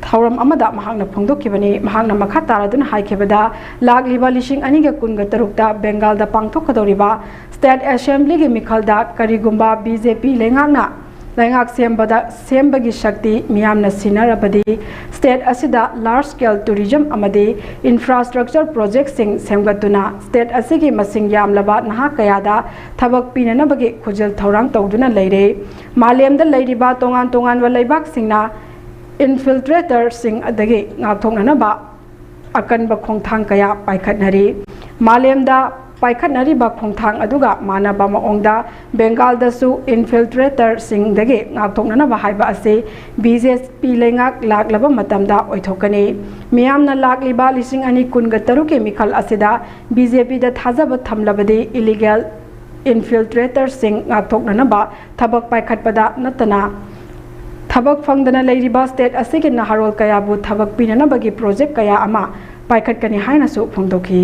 ꯊꯧꯔꯝ ꯑꯃꯗ ꯃꯍꯥꯛꯅ ꯐꯣꯡꯗꯣꯛꯈꯤꯕꯅꯤ꯫ ꯃꯍꯥꯛꯅ ꯃꯈꯥ ꯇꯥꯔꯗꯨꯅ ꯍꯥꯏꯈꯤꯕꯗ, ꯂꯥꯛꯂꯤꯕ ꯂꯤꯁꯤꯡ ꯑꯅꯤꯒ ꯀꯨꯟꯒ ꯇꯔꯨꯛꯇ ꯕꯦꯡꯒꯥꯜꯗ ꯄꯥꯡꯊꯣꯛꯀꯗꯧꯔꯤꯕ ꯁ꯭ꯇꯦꯠ ꯑꯦꯁꯦꯝꯕ꯭ꯂꯤꯒꯤ ꯃꯤꯈꯜꯗ ꯀꯔꯤꯒꯨꯝꯕ ꯕꯤ ꯖꯦ ꯄꯤ ꯂꯩꯉꯥꯛꯅ ꯂꯩꯉꯥꯛ ꯁꯦꯝꯕꯗ, ꯁꯦꯝꯕꯒꯤ ꯁꯛꯇꯤ ꯃꯤꯌꯥꯝꯅ ꯁꯤꯟꯅꯔꯕꯗꯤ, ꯁ꯭ꯇꯦꯠ ꯑꯁꯤꯗ ꯂꯥꯔꯖ ꯁ꯭ꯀꯦꯜ ꯇꯨꯔꯤꯖꯝ ꯑꯃꯗꯤ ꯏꯟꯐ꯭ꯔꯥꯁ꯭ꯇ꯭ꯔꯛꯆꯔ ꯄ꯭ꯔꯣꯖꯦꯛꯁꯤꯡ ꯁꯦꯝꯒꯠꯇꯨꯅ ꯁ꯭ꯇꯦꯠ ꯑꯁꯤꯒꯤ ꯃꯁꯤꯡ ꯌꯥꯝꯂꯕ ꯅꯍꯥ ꯀꯌꯥꯗ ꯊꯕꯛ ꯄꯤꯅꯅꯕꯒꯤ ꯈꯨꯖꯤꯜ ꯊꯧꯔꯥꯡ ꯇꯧꯗꯨꯅ ꯂꯩꯔꯦ꯫ ꯃꯥꯂꯦꯝꯗ ꯂꯩꯔꯤꯕ ꯇꯣꯉꯥꯟ ꯇꯣꯉꯥꯟꯕ ꯂꯩꯕꯥꯛꯁꯤꯡꯅ ꯏꯟꯐꯤꯜꯇ꯭ꯔꯦꯇꯔꯁꯤꯡ ꯑꯗꯒꯤ ꯉꯥꯛꯊꯣꯛꯅꯅꯕ ꯑꯀꯟꯕ ꯈꯣꯡꯊꯥꯡ ꯀꯌꯥ ꯄꯥꯏꯈꯠꯅꯔꯤ꯫ ꯃꯥꯂꯦꯝꯗ ꯄꯥꯏꯈꯠꯅꯔꯤꯕ ꯈꯣꯡꯊꯥꯡ ꯑꯗꯨꯒ ꯃꯥꯟꯅꯕ ꯃꯑꯣꯡꯗ ꯕꯦꯡꯒꯥꯜꯗꯁꯨ ꯏꯟꯐꯤꯜꯇ꯭ꯔꯦꯇꯔꯁꯤꯡꯗꯒꯤ ꯉꯥꯛꯊꯣꯛꯅꯅꯕ ꯍꯥꯏꯕ ꯑꯁꯤ ꯕꯤ ꯖꯦ ꯄꯤ ꯂꯩꯉꯥꯛ ꯂꯥꯛꯂꯕ ꯃꯇꯝꯗ ꯑꯣꯏꯊꯣꯛꯀꯅꯤ꯫ ꯃꯤꯌꯥꯝꯅ ꯂꯥꯛꯂꯤꯕ ꯂꯤꯁꯤꯡ ꯑꯅꯤ ꯀꯨꯟꯒ ꯇꯔꯨꯛꯀꯤ ꯃꯤꯈꯜ ꯑꯁꯤꯗ ꯕꯤ ꯖꯦ ꯄꯤꯗ ꯊꯥꯖꯕ ꯊꯝꯂꯕꯗꯤ ꯏꯂꯤꯒꯦꯜ ꯏꯟꯐꯤꯜꯇ꯭ꯔꯦꯇꯔꯁꯤꯡ ꯉꯥꯛꯊꯣꯛꯅꯅꯕ ꯊꯕꯛ ꯄꯥꯏꯈꯠꯄꯗ ꯅꯠꯇꯅ ꯊꯕꯛ ꯐꯪꯗꯅ ꯂꯩꯔꯤꯕ ꯁ꯭ꯇꯦꯠ ꯑꯁꯤꯒꯤ ꯅꯍꯥꯔꯣꯜ ꯀꯌꯥꯕꯨ ꯊꯕꯛ ꯄꯤꯅꯅꯕꯒꯤ ꯄ꯭ꯔꯣꯖꯦꯛ ꯀꯌꯥ ꯑꯃ ꯄꯥꯏꯈꯠꯀꯅꯤ ꯍꯥꯏꯅꯁꯨ ꯐꯣꯡꯗꯣꯛꯈꯤ꯫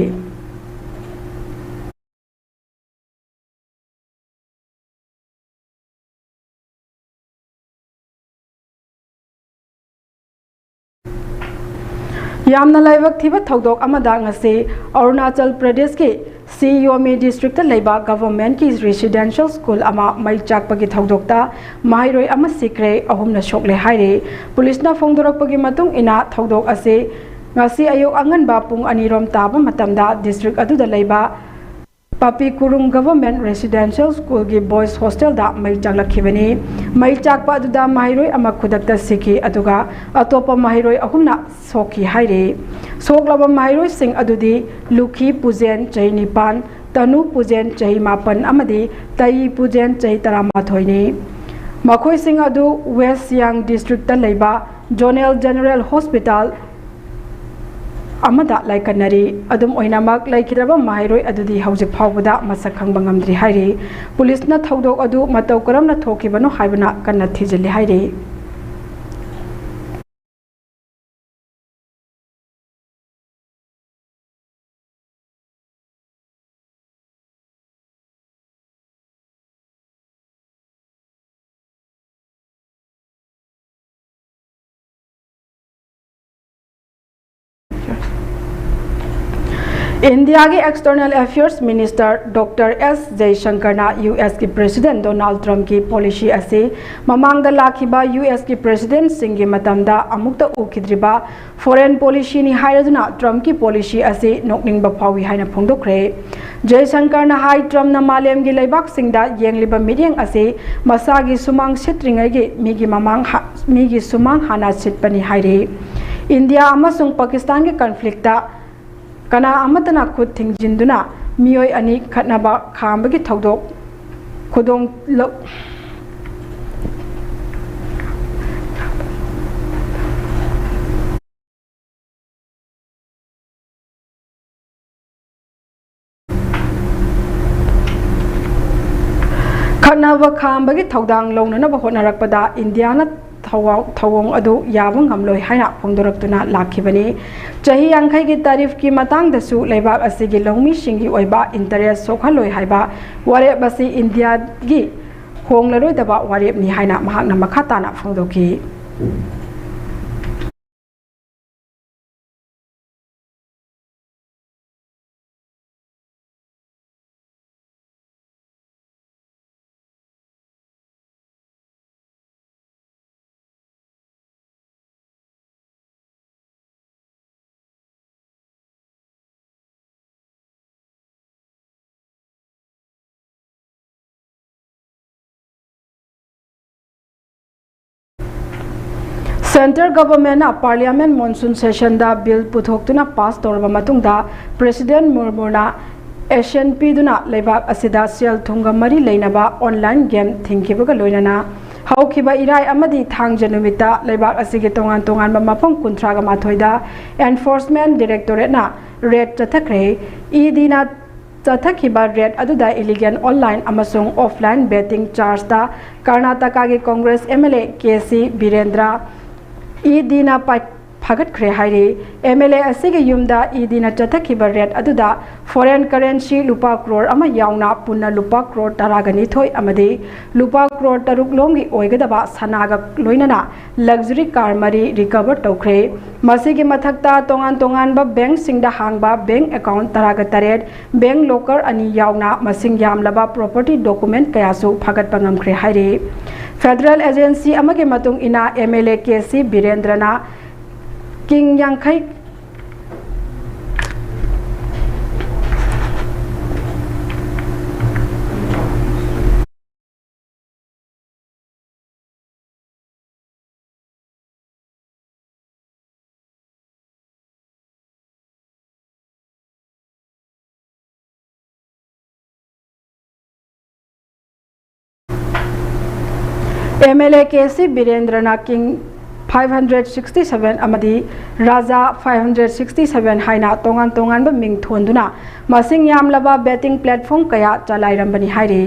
ꯌꯥꯝꯅ ꯂꯥꯏꯕꯛ ꯊꯤꯕ ꯊꯧꯗꯣꯛ ꯑꯃꯗ ꯉꯁꯤ ꯑꯔꯨꯅꯥꯆꯜ ꯄ꯭ꯔꯗꯦꯁꯀꯤ ꯁꯤ ꯌꯣꯃꯤ ꯗꯤꯁꯇ꯭ꯔꯤꯛꯇ ꯂꯩꯕ ꯒꯚꯔꯟꯃꯦꯟꯠꯀꯤ ꯔꯦꯁꯤꯗꯦꯟꯁꯤꯌꯦꯜ ꯁ꯭ꯀꯨꯜ ꯑꯃ ꯃꯩ ꯆꯥꯛꯄꯒꯤ ꯊꯧꯗꯣꯛꯇ ꯃꯍꯩꯔꯣꯏ ꯑꯃ ꯁꯤꯈ꯭ꯔꯦ, ꯑꯍꯨꯝꯅ ꯁꯣꯛꯂꯦ ꯍꯥꯏꯔꯤ꯫ ꯄꯨꯂꯤꯁꯅ ꯐꯣꯡꯗꯣꯔꯛꯄꯒꯤ ꯃꯇꯨꯡ ꯏꯟꯅ, ꯊꯧꯗꯣꯛ ꯑꯁꯤ ꯉꯁꯤ ꯑꯌꯨꯛ ꯑꯉꯟꯕ ꯄꯨꯡ ꯑꯅꯤ ꯔꯣꯝ ꯇꯥꯕ ꯃꯇꯝꯗ ꯗꯤꯁꯇ꯭ꯔꯤꯛ ꯑꯗꯨꯗ ꯂꯩꯕ ꯄꯥꯄꯤ ꯀꯨꯔꯨꯡ ꯒꯚꯔꯟꯃꯦꯟꯠ ꯔꯦꯁꯤꯗꯦꯟꯁꯤꯌꯦꯜ ꯁ꯭ꯀꯨꯜꯒꯤ ꯕꯣꯏꯁ ꯍꯣꯁꯇꯦꯜꯗ ꯃꯩ ꯆꯥꯛꯂꯛꯈꯤꯕꯅꯤ꯫ ꯃꯩ ꯆꯥꯛꯄ ꯑꯗꯨꯗ ꯃꯍꯩꯔꯣꯏ ꯑꯃ ꯈꯨꯗꯛꯇ ꯁꯤꯈꯤ, ꯑꯗꯨꯒ ꯑꯇꯣꯞꯄ ꯃꯍꯩꯔꯣꯏ ꯑꯍꯨꯝꯅ ꯁꯣꯛꯈꯤ ꯍꯥꯏꯔꯤ꯫ ꯁꯣꯛꯂꯕ ꯃꯍꯩꯔꯣꯏꯁꯤꯡ ꯑꯗꯨꯗꯤ ꯂꯨꯈꯤ ꯄꯨꯖꯦꯟ, ꯆꯍꯤ ꯅꯤꯄꯥꯟ, ꯇꯅꯨ ꯄꯨꯖꯦꯟ, ꯆꯍꯤ ꯃꯥꯄꯟ, ꯑꯃꯗꯤ ꯇꯌꯤ ꯄꯨꯖꯦꯟ, ꯆꯍꯤ ꯇꯔꯥꯃꯥꯊꯣꯏꯅꯤ꯫ ꯃꯈꯣꯏꯁꯤꯡ ꯑꯗꯨ ꯋꯦꯁ ꯁꯤꯌꯥꯡ ꯗꯤꯁꯇ꯭ꯔꯤꯛꯇ ꯂꯩꯕ ꯖꯣꯅꯦꯜ ꯖꯦꯅꯔꯦꯜ ꯍꯣꯁꯄꯤꯇꯥꯜ ꯑꯃꯗ ꯂꯥꯏꯀꯠꯅꯔꯤ꯫ ꯑꯗꯨꯝ ꯑꯣꯏꯅꯃꯛ, ꯂꯩꯈꯤꯗ꯭ꯔꯕ ꯃꯍꯩꯔꯣꯏ ꯑꯗꯨꯗꯤ ꯍꯧꯖꯤꯛ ꯐꯥꯎꯕꯗ ꯃꯁꯛ ꯈꯪꯕ ꯉꯝꯗ꯭ꯔꯤ ꯍꯥꯏꯔꯤ꯫ ꯄꯨꯂꯤꯁꯅ ꯊꯧꯗꯣꯛ ꯑꯗꯨ ꯃꯇꯧ ꯀꯔꯝꯅ ꯊꯣꯛꯈꯤꯕꯅꯣ ꯍꯥꯏꯕꯅ ꯀꯟꯅ ꯊꯤꯖꯤꯜꯂꯤ ꯍꯥꯏꯔꯤ꯫ ꯏꯟꯗꯤꯌꯥꯒꯤ ꯑꯦꯛꯁꯇꯔꯅꯦꯜ ꯑꯦꯐꯤꯌꯔꯁ ꯃꯤꯅꯤꯁꯇꯔ ꯗꯣꯛꯇꯔ ꯑꯦꯁ ꯖꯌꯁꯪꯀꯔꯅ ꯌꯨ ꯑꯦꯁꯀꯤ ꯄ꯭ꯔꯦꯁꯤꯗꯦꯟꯠ ꯗꯣꯅꯥꯜꯗ ꯇ꯭ꯔꯝꯞꯀꯤ ꯄꯣꯂꯤꯁꯤ ꯑꯁꯤ ꯃꯃꯥꯡꯗ ꯂꯥꯛꯈꯤꯕ ꯌꯨ ꯑꯦꯁꯀꯤ ꯄ꯭ꯔꯦꯁꯤꯗꯦꯟꯠꯁꯤꯡꯒꯤ ꯃꯇꯝꯗ ꯑꯃꯨꯛꯇ ꯎꯈꯤꯗ꯭ꯔꯤꯕ ꯐꯣꯔꯦꯟ ꯄꯣꯂꯤꯁꯤꯅꯤ ꯍꯥꯏꯔꯗꯨꯅ ꯇ꯭ꯔꯝꯞꯀꯤ ꯄꯣꯂꯤꯁꯤ ꯑꯁꯤ ꯅꯣꯛꯅꯤꯡꯕ ꯐꯥꯎꯏ ꯍꯥꯏꯅ ꯐꯣꯡꯗꯣꯛꯈ꯭ꯔꯦ꯫ ꯖꯌꯁꯪꯀꯔꯅ ꯍꯥꯏ, ꯇ꯭ꯔꯝꯞꯅ ꯃꯥꯂꯦꯝꯒꯤ ꯂꯩꯕꯥꯛꯁꯤꯡꯗ ꯌꯦꯡꯂꯤꯕ ꯃꯤꯠꯌꯦꯡ ꯑꯁꯤ ꯃꯁꯥꯒꯤ ꯁꯨꯃꯥꯡ ꯁꯤꯠꯇ꯭ꯔꯤꯉꯩꯒꯤ ꯃꯤꯒꯤ ꯃꯃꯥꯡ ꯍꯥ-, ꯃꯤꯒꯤ ꯁꯨꯃꯥꯡ ꯍꯥꯟꯅ ꯁꯤꯠꯄꯅꯤ ꯍꯥꯏꯔꯤ꯫ ꯏꯟꯗꯤꯌꯥ ꯑꯃꯁꯨꯡ ꯄꯥꯀꯤꯁꯇꯥꯟꯒꯤ ꯀꯟꯐ꯭ꯂꯤꯛꯇ ꯀꯅꯥ ꯑꯃꯠꯇꯅ ꯈꯨꯠ ꯊꯤꯡꯖꯤꯟꯗꯨꯅ ꯃꯤꯑꯣꯏ ꯑꯅꯤ ꯈꯠꯅꯕ ꯈꯥꯝꯕꯒꯤ ꯊꯧꯗꯣꯛ ꯈꯨꯗꯣꯡ ꯂꯧ-, ꯈꯠꯅꯕ ꯈꯥꯝꯕꯒꯤ ꯊꯧꯗꯥꯡ ꯂꯧꯅꯅꯕ ꯍꯣꯠꯅꯔꯛꯄꯗ ꯏꯟꯗꯤꯌꯥꯅ ꯊꯧꯑꯣꯡ-, ꯊꯧꯑꯣꯡ ꯑꯗꯨ ꯌꯥꯕ ꯉꯝꯂꯣꯏ ꯍꯥꯏꯅ ꯐꯣꯡꯗꯣꯔꯛꯇꯨꯅ ꯂꯥꯛꯈꯤꯕꯅꯤ꯫ ꯆꯍꯤ ꯌꯥꯡꯈꯩꯒꯤ ꯇꯥꯔꯤꯐꯀꯤ ꯃꯇꯥꯡꯗꯁꯨ ꯂꯩꯕꯥꯛ ꯑꯁꯤꯒꯤ ꯂꯧꯃꯤꯁꯤꯡꯒꯤ ꯑꯣꯏꯕ ꯏꯟꯇꯔꯦꯁ ꯁꯣꯛꯍꯜꯂꯣꯏ ꯍꯥꯏꯕ ꯋꯥꯔꯦꯞ ꯑꯁꯤ ꯏꯟꯗꯤꯌꯥꯒꯤ ꯍꯣꯡꯂꯔꯣꯏꯗꯕ ꯋꯥꯔꯦꯞꯅꯤ ꯍꯥꯏꯅ ꯃꯍꯥꯛꯅ ꯃꯈꯥ ꯇꯥꯅ ꯐꯣꯡꯗꯣꯛꯈꯤ꯫ Centre Government ꯅ Parliament Monsoon Session ꯗ bill ꯄꯨꯊꯣꯛꯇꯨꯅ pass ꯇꯧꯔꯕ ꯃꯇꯨꯡꯗ, President ꯃꯨꯔꯃꯨꯅ assent ꯄꯤꯗꯨꯅ ꯂꯩꯕꯥꯛ ꯑꯁꯤꯗ ꯁꯦꯜ ꯊꯨꯝꯒ ꯃꯔꯤ ꯂꯩꯅꯕ online game ꯊꯤꯡꯈꯤꯕꯒ ꯂꯣꯏꯅꯅ, ꯍꯧꯈꯤꯕ ꯏꯔꯥꯏ ꯑꯃꯗꯤ ꯊꯥꯡꯖ ꯅꯨꯃꯤꯠꯇ ꯂꯩꯕꯥꯛ ꯑꯁꯤꯒꯤ ꯇꯣꯉꯥꯟ ꯇꯣꯉꯥꯟꯕ ꯃꯐꯝ ꯀꯨꯟꯊ꯭ꯔꯥꯒ ꯃꯥꯊꯣꯏꯗ Enforcement Directorate ꯅ raid ꯆꯠꯊꯈ꯭ꯔꯦ꯫ ED ꯅ ꯆꯠꯊꯈꯤꯕ raid ꯑꯗꯨꯗ illegal online ꯑꯃꯁꯨꯡ offline betting charge ꯇ ꯀꯔꯅꯥꯇꯀꯥꯒꯤ Congress MLA ꯀꯦ ꯁꯤ ꯕꯤꯔꯦꯟꯗ꯭ꯔ ED ꯅ ꯄꯥꯏ-, ꯐꯥꯒꯠꯈ꯭ꯔꯦ ꯍꯥꯏꯔꯤ꯫ MLA ꯑꯁꯤꯒꯤ ꯌꯨꯝꯗ ED ꯅ ꯆꯠꯊꯈꯤꯕ raid ꯑꯗꯨꯗ foreign currency ꯂꯨꯄꯥ ꯀ꯭ꯔꯣꯔ ꯑꯃ ꯌꯥꯎꯅ ꯄꯨꯟꯅ ꯂꯨꯄꯥ ꯀ꯭ꯔꯣꯔ ꯇꯔꯥꯒ ꯅꯤꯊꯣꯏ ꯑꯃꯗꯤ ꯂꯨꯄꯥ ꯀ꯭ꯔꯣꯔ ꯇꯔꯨꯛ ꯂꯣꯝꯒꯤ ꯑꯣꯏꯒꯗꯕ ꯁꯅꯥꯒ ꯂꯣꯏꯅꯅ luxury car ꯃꯔꯤ recover ꯇꯧꯈ꯭ꯔꯦ꯫ ꯃꯁꯤꯒꯤ ꯃꯊꯛꯇ ꯇꯣꯉꯥꯟ ꯇꯣꯉꯥꯟꯕ bank ꯁꯤꯡꯗ ꯍꯥꯡꯕ bank account ꯇꯔꯥꯒ ꯇꯔꯦꯠ, bank locker ꯑꯅꯤ ꯌꯥꯎꯅ ꯃꯁꯤꯡ ꯌꯥꯝꯂꯕ property document ꯀꯌꯥꯁꯨ ꯐꯥꯒꯠꯄ ꯉꯝꯈ꯭ꯔꯦ ꯍꯥꯏꯔꯤ꯫ Federal agency ꯑꯃꯒꯤ ꯃꯇꯨꯡ ꯏꯟꯅ, MLA ꯀꯦ ꯁꯤ ꯕꯤꯔꯦꯟꯗ꯭ꯔꯅ ꯀꯤꯡ ꯌꯥꯡꯈꯩ MLA ꯀꯦ ꯁꯤ ꯕꯤꯔꯦꯟꯗ꯭ꯔꯅ ꯀꯤꯡ five hundred sixty seven ꯑꯃꯗꯤ ꯔꯥꯖꯥ five hundred sixty seven ꯍꯥꯏꯅ ꯇꯣꯉꯥꯟ ꯇꯣꯉꯥꯟꯕ ꯃꯤꯡ ꯊꯣꯟꯗꯨꯅ ꯃꯁꯤꯡ ꯌꯥꯝꯂꯕ betting platform ꯀꯌꯥ ꯆꯂꯥꯏꯔꯝꯕꯅꯤ ꯍꯥꯏꯔꯤ꯫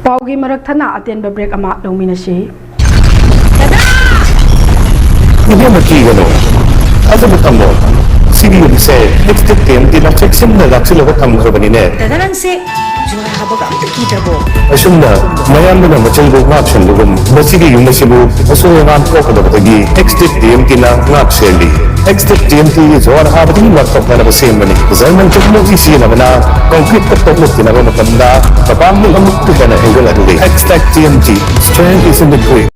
ꯄꯥꯎꯒꯤ ꯃꯔꯛ ꯊꯠꯅ ꯑꯇꯦꯟꯕ ꯕ꯭ꯔꯦꯛ ꯑꯃ ꯂꯧꯃꯤꯟꯅꯁꯤ꯫ ꯏꯕꯦꯝꯃ, ꯀꯤꯒꯅꯨ, ꯊꯥꯖꯕ ꯊꯝꯃꯣ꯫ ꯁꯤꯒꯤ ꯌꯨꯝꯁꯦ ꯑꯦꯛꯁꯇꯦꯛ ꯇꯤ ꯑꯦꯝ ꯇꯤꯅ ꯆꯦꯛꯁꯤꯟꯅ ꯂꯥꯛꯁꯤꯜꯂꯒ ꯊꯝꯈ꯭ꯔꯕꯅꯤꯅꯦ꯫ ꯗꯥꯗꯥ, ꯅꯪꯁꯦ ꯖꯨꯋꯥꯔ ꯍꯥꯕꯒ ꯑꯝꯇ ꯀꯤꯗ꯭ꯔꯕꯣ? ꯑꯁꯨꯝꯅ ꯃꯌꯥꯝꯗꯨꯅ ꯃꯆꯤꯟꯕꯨ ꯉꯥꯛ ꯁꯦꯟꯕꯒꯨꯝ, ꯃꯁꯤꯒꯤ ꯌꯨꯝ ꯑꯁꯤꯕꯨ ꯑꯁꯣꯏ ꯑꯉꯥꯝ ꯊꯣꯛꯀꯗꯕꯗꯒꯤ ꯑꯦꯛꯁꯇꯦꯛ ꯇꯤ ꯑꯦꯝ ꯇꯤꯅ ꯉꯥꯛ ꯁꯦꯜꯂꯤ꯫ ꯑꯦꯛꯁꯇꯦꯛ ꯇꯤ ꯑꯦꯝ ꯇꯤꯒꯤ ꯖꯨꯋꯥꯔ ꯍꯥꯕꯗꯒꯤ ꯉꯥꯛꯊꯣꯛꯅꯅꯕ ꯁꯦꯝꯕꯅꯤ꯫ ꯖꯔꯃꯟ ꯇꯦꯛꯅꯣꯂꯣꯖꯤ ꯁꯤꯖꯤꯟꯅꯕꯅ ꯀꯪꯀ꯭ꯔꯤꯠꯇ ꯄꯣꯠꯂꯨꯞ ꯇꯤꯟꯅꯕ ꯃꯇꯝꯗ ꯃꯄꯥꯡꯒꯜ ꯑꯃꯨꯛꯀ ꯍꯦꯟꯅ ꯍꯦꯟꯒꯠꯍꯜꯂꯤ꯫ Extech T M T, strength is in the grip.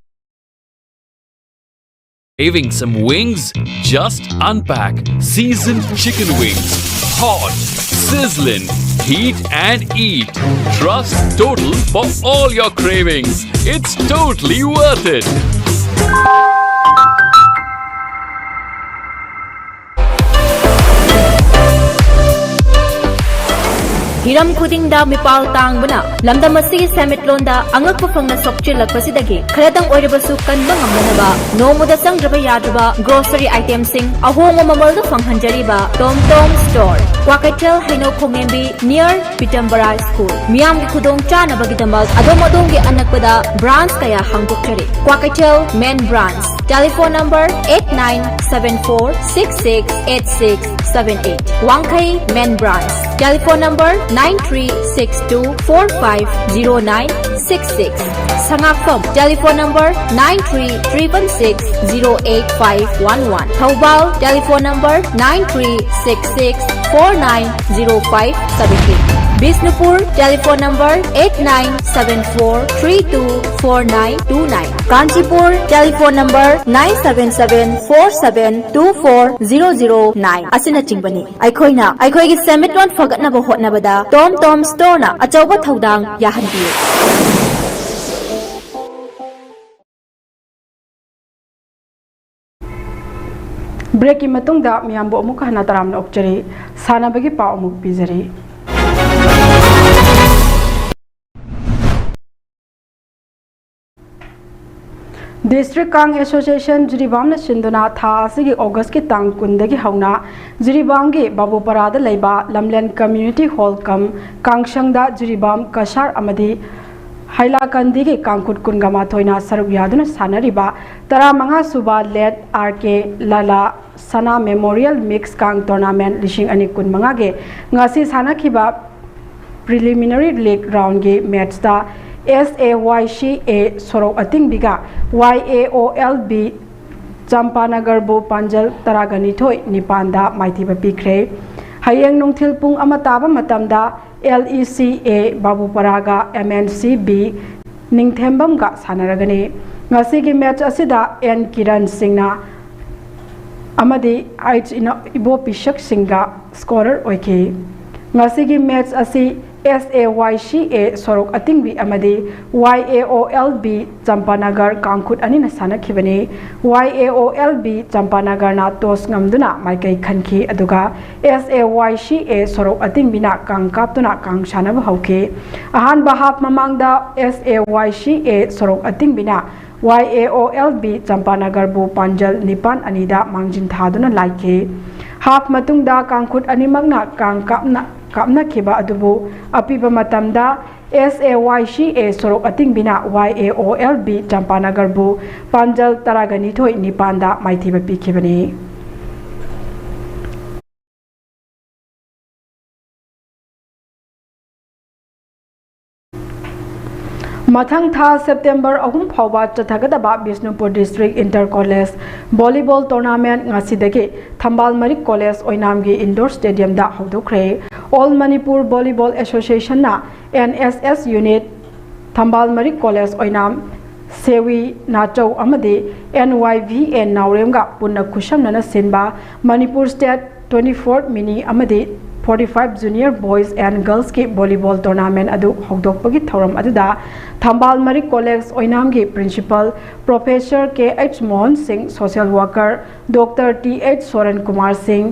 Craving some wings? Just unpack seasoned chicken wings. Hot, sizzling, heat and eat. Trust Total for all your cravings. It's totally worth it. ꯍꯤꯔꯝ ꯈꯨꯗꯤꯡꯗ ꯃꯤꯄꯥꯜ ꯇꯥꯡꯕꯅ ꯂꯝꯗꯝ ꯑꯁꯤꯒꯤ ꯁꯦꯟꯃꯤꯠꯂꯣꯟꯗ ꯑꯉꯛꯄ ꯐꯪꯅ ꯁꯣꯛꯆꯤꯜꯂꯛꯄꯁꯤꯗꯒꯤ ꯈꯔꯗꯪ ꯑꯣꯏꯔꯕꯁꯨ ꯀꯟꯕ ꯉꯝꯅꯅꯕ ꯅꯣꯡꯃꯗ ꯆꯪꯗ꯭ꯔꯕ ꯌꯥꯗ꯭ꯔꯕ grocery itemꯁꯤꯡ ꯑꯍꯣꯡꯕ ꯃꯃꯜꯗ ꯐꯪꯍꯟꯖꯔꯤꯕ Tom Tom Store, ꯀ꯭ꯋꯥꯀꯩꯊꯦꯜ ꯍꯩꯅꯧ ꯈꯣꯡꯉꯦꯝꯕꯤ near ꯄꯤꯇꯝꯕꯔꯥ School꯫ ꯃꯤꯌꯥꯝꯒꯤ ꯈꯨꯗꯣꯡ ꯆꯥꯅꯕꯒꯤꯗꯃꯛ ꯑꯗꯣꯝ ꯑꯗꯣꯝꯒꯤ ꯑꯅꯛꯄꯗ branch ꯀꯌꯥ ꯍꯥꯡꯗꯣꯛꯆꯔꯤ꯫ Kwakeithel main branch, telephone number eight nine seven four six six eight six seven eight. ꯋꯥꯡꯈꯩ main branch, telephone number nine three six two four five zero nine six six. ꯁꯉꯥꯛꯐꯝ, telephone number nine three triple six zero eight five one one. Thoubal, telephone number nine three six six four nine zero five seven eight. Bishnupur, telephone number eight nine seven four three two four nine two nine. Kanchipur, telephone number nine seven seven four seven two four zero zero nine ꯑꯁꯤꯅꯆꯤꯡꯕꯅꯤ꯫ ꯑꯩꯈꯣꯏꯅ ꯑꯩꯈꯣꯏꯒꯤ ꯁꯦꯟꯃꯤꯠꯂꯣꯟ ꯐꯒꯠꯅꯕ ꯍꯣꯠꯅꯕꯗ Tom Tom Storeꯅ ꯑꯆꯧꯕ ꯊꯧꯗꯥꯡ ꯌꯥꯍꯟꯕꯤꯌꯨ꯫ ꯕ꯭ꯔꯦꯛꯀꯤ ꯃꯇꯨꯡꯗ ꯃꯤꯌꯥꯝꯕꯨ ꯑꯃꯨꯛ ꯍꯟꯅ ꯇꯔꯥꯝꯅ ꯑꯣꯛꯆꯔꯤ꯫ ꯁꯥꯟꯅꯕꯒꯤ ꯄꯥꯎ ꯑꯃꯨꯛ ꯄꯤꯖꯔꯤ꯫ District Kang Association ꯖꯤꯔꯤꯕꯥꯝꯅ ꯁꯤꯟꯗꯨꯅ ꯊꯥ ꯑꯁꯤꯒꯤ ꯑꯣꯒꯁꯀꯤ ꯇꯥꯡ ꯀꯨꯟꯗꯒꯤ ꯍꯧꯅ ꯖꯤꯔꯤꯕꯥꯝꯒꯤ ꯕꯥꯕꯨꯄꯔꯥꯗ ꯂꯩꯕ ꯂꯝꯂꯦꯟ Community Hall cum ꯀꯥꯡꯁꯪꯗ Jiribam Cachar ꯑꯃꯗꯤ ꯍꯥꯏꯂꯥꯀꯟꯗꯤꯒꯤ ꯀꯥꯡꯈꯨꯠ ꯀꯨꯟꯒ ꯃꯥꯊꯣꯏꯅ ꯁꯔꯨꯛ ꯌꯥꯗꯨꯅ ꯁꯥꯟꯅꯔꯤꯕ ꯇꯔꯥꯃꯉꯥ ꯁꯨꯕ ꯂꯦꯠ ꯑꯥꯔ ꯀꯦ ꯂꯥꯂꯥ ꯁꯅꯥ ꯃꯦꯃꯣꯔꯤꯌꯦꯜ ꯃꯤꯛꯁ ꯀꯥꯡ ꯇꯣꯔꯅꯥꯃꯦꯟ ꯂꯤꯁꯤꯡ ꯑꯅꯤ ꯀꯨꯟꯃꯉꯥꯒꯤ ꯉꯁꯤ ꯁꯥꯟꯅꯈꯤꯕ ꯄ꯭ꯔꯤꯂꯤꯃꯤꯅꯔꯤ ꯂꯤꯒ ꯔꯥꯎꯟꯒꯤ ꯃꯦꯠꯁꯇ S A Y C A ꯁꯣꯔꯣꯛ ꯑꯇꯤꯡꯕꯤꯒ Y A O L B ꯆꯝꯄꯥꯅꯒꯔꯕꯨ ꯄꯥꯟꯖꯜ ꯇꯔꯥꯒ ꯅꯤꯊꯣꯏ ꯅꯤꯄꯥꯟꯗ ꯃꯥꯏꯊꯤꯕ ꯄꯤꯈ꯭ꯔꯦ꯫ ꯍꯌꯦꯡ ꯅꯨꯡꯊꯤꯜ ꯄꯨꯡ ꯑꯃ ꯇꯥꯕ ꯃꯇꯝꯗ L E C A ꯕꯥꯕꯨꯄꯔꯥꯒ M N C B ꯅꯤꯡꯊꯦꯝꯕꯝꯒ ꯁꯥꯟꯅꯔꯒꯅꯤ꯫ ꯉꯁꯤꯒꯤ ꯃꯦꯠꯆ ꯑꯁꯤꯗ N ꯀꯤꯔꯟ ꯁꯤꯡꯅ ꯑꯃꯗꯤ H ꯏꯅ-, ꯏꯕꯣ ꯄꯤꯁꯛ ꯁꯤꯡꯒ ꯁ꯭ꯀꯣꯔꯔ ꯑꯣꯏꯈꯤ꯫ ꯉꯁꯤꯒꯤ ꯃꯦꯠꯆ ꯑꯁꯤ S A Y C A ꯁꯣꯔꯣꯛ ꯑꯇꯤꯡꯕꯤ ꯑꯃꯗꯤ Y A O L B Champanagar ꯀꯥꯡꯈꯨꯠ ꯑꯅꯤꯅ ꯁꯥꯟꯅꯈꯤꯕꯅꯤ꯫ Y A O L B ꯆꯝꯄꯥꯅꯒꯔꯅ ꯇꯣꯁ ꯉꯝꯗꯨꯅ ꯃꯥꯏꯀꯩ ꯈꯟꯈꯤ, ꯑꯗꯨꯒ S A Y C A ꯁꯣꯔꯣꯛ ꯑꯇꯤꯡꯕꯤꯅ ꯀꯥꯡ ꯀꯥꯞꯇꯨꯅ ꯀꯥꯡ ꯁꯥꯟꯅꯕ ꯍꯧꯈꯤ꯫ ꯑꯍꯥꯟꯕ ꯍꯥꯐ ꯃꯃꯥꯡꯗ S A Y C A ꯁꯣꯔꯣꯛ ꯑꯇꯤꯡꯕꯤꯅ Y A O L B ꯆꯝꯄꯥꯅꯒꯔꯕꯨ ꯄꯥꯟꯖꯜ ꯅꯤꯄꯥꯟ ꯑꯅꯤꯗ ꯃꯥꯡꯖꯤꯟ ꯊꯥꯗꯨꯅ ꯂꯥꯏꯈꯤ꯫ ꯍꯥꯐ ꯃꯇꯨꯡꯗ ꯀꯥꯡꯈꯨꯠ ꯑꯅꯤꯃꯛꯅ ꯀꯥꯡ ꯀꯥꯞꯅ-, ꯀꯥꯞꯅꯈꯤꯕ ꯑꯗꯨꯕꯨ ꯑꯄꯤꯕ ꯃꯇꯝꯗ S A Y C A ꯁꯣꯔꯣꯛ ꯑꯇꯤꯡꯕꯤꯅ Y A O L B ꯆꯝꯄꯥꯅꯒꯔꯕꯨ ꯄꯥꯟꯖꯜ ꯇꯔꯥꯒ ꯅꯤꯊꯣꯏ ꯅꯤꯄꯥꯟꯗ ꯃꯥꯏꯊꯤꯕ ꯄꯤꯈꯤꯕꯅꯤ꯫ ꯃꯊꯪ ꯊꯥ ꯁꯦꯞꯇꯦꯝꯕꯔ ꯑꯍꯨꯝ ꯐꯥꯎꯕ ꯆꯠꯊꯒꯗꯕ Bishnupur district inter college volleyball tournament ꯉꯁꯤꯗꯒꯤ ꯊꯝꯕꯥꯜ ꯃꯔꯤꯛ ꯀꯣꯂꯦꯖ ꯑꯣꯏꯅꯥꯝꯒꯤ ꯏꯟꯗꯣꯔ ꯁ꯭ꯇꯦꯗꯤꯌꯝꯗ ꯍꯧꯗꯣꯛꯈ꯭ꯔꯦ꯫ ꯑꯣꯜ ꯃꯅꯤꯄꯨꯔ ꯚꯣꯂꯤꯕꯣꯜ ꯑꯦꯁꯣꯁꯤꯌꯦꯁꯟꯅ N S S unit Thambal ꯃꯔꯤꯛ ꯀꯣꯂꯦꯖ ꯑꯣꯏꯅꯥꯝ, ꯁꯦꯋꯤ ꯅꯥꯆꯧ ꯑꯃꯗꯤ N Y V A ꯅꯥꯎꯔꯦꯝꯒ ꯄꯨꯟꯅ ꯈꯨꯠꯁꯝꯅꯅ ꯁꯤꯟꯕ ꯃꯅꯤꯄꯨꯔ ꯁ꯭ꯇꯦꯠ twenty-four ꯃꯤꯅꯤ ꯑꯃꯗꯤ forty-five ꯖꯨꯅꯤꯌꯔ ꯕꯣꯏꯁ ꯑꯦꯟ ꯒꯔꯜꯁꯀꯤ ꯚꯣꯂꯤꯕꯣꯜ ꯇꯣꯔꯅꯥꯃꯦꯟꯠ ꯑꯗꯨ ꯍꯧꯗꯣꯛꯄꯒꯤ ꯊꯧꯔꯝ ꯑꯗꯨꯗ ꯊꯝꯕꯥꯜ ꯃꯔꯤꯛ ꯀꯣꯂꯦꯖ ꯑꯣꯏꯅꯥꯝꯒꯤ principal professor K H Mohan Singh, social worker doctor T H Soran Kumar Singh,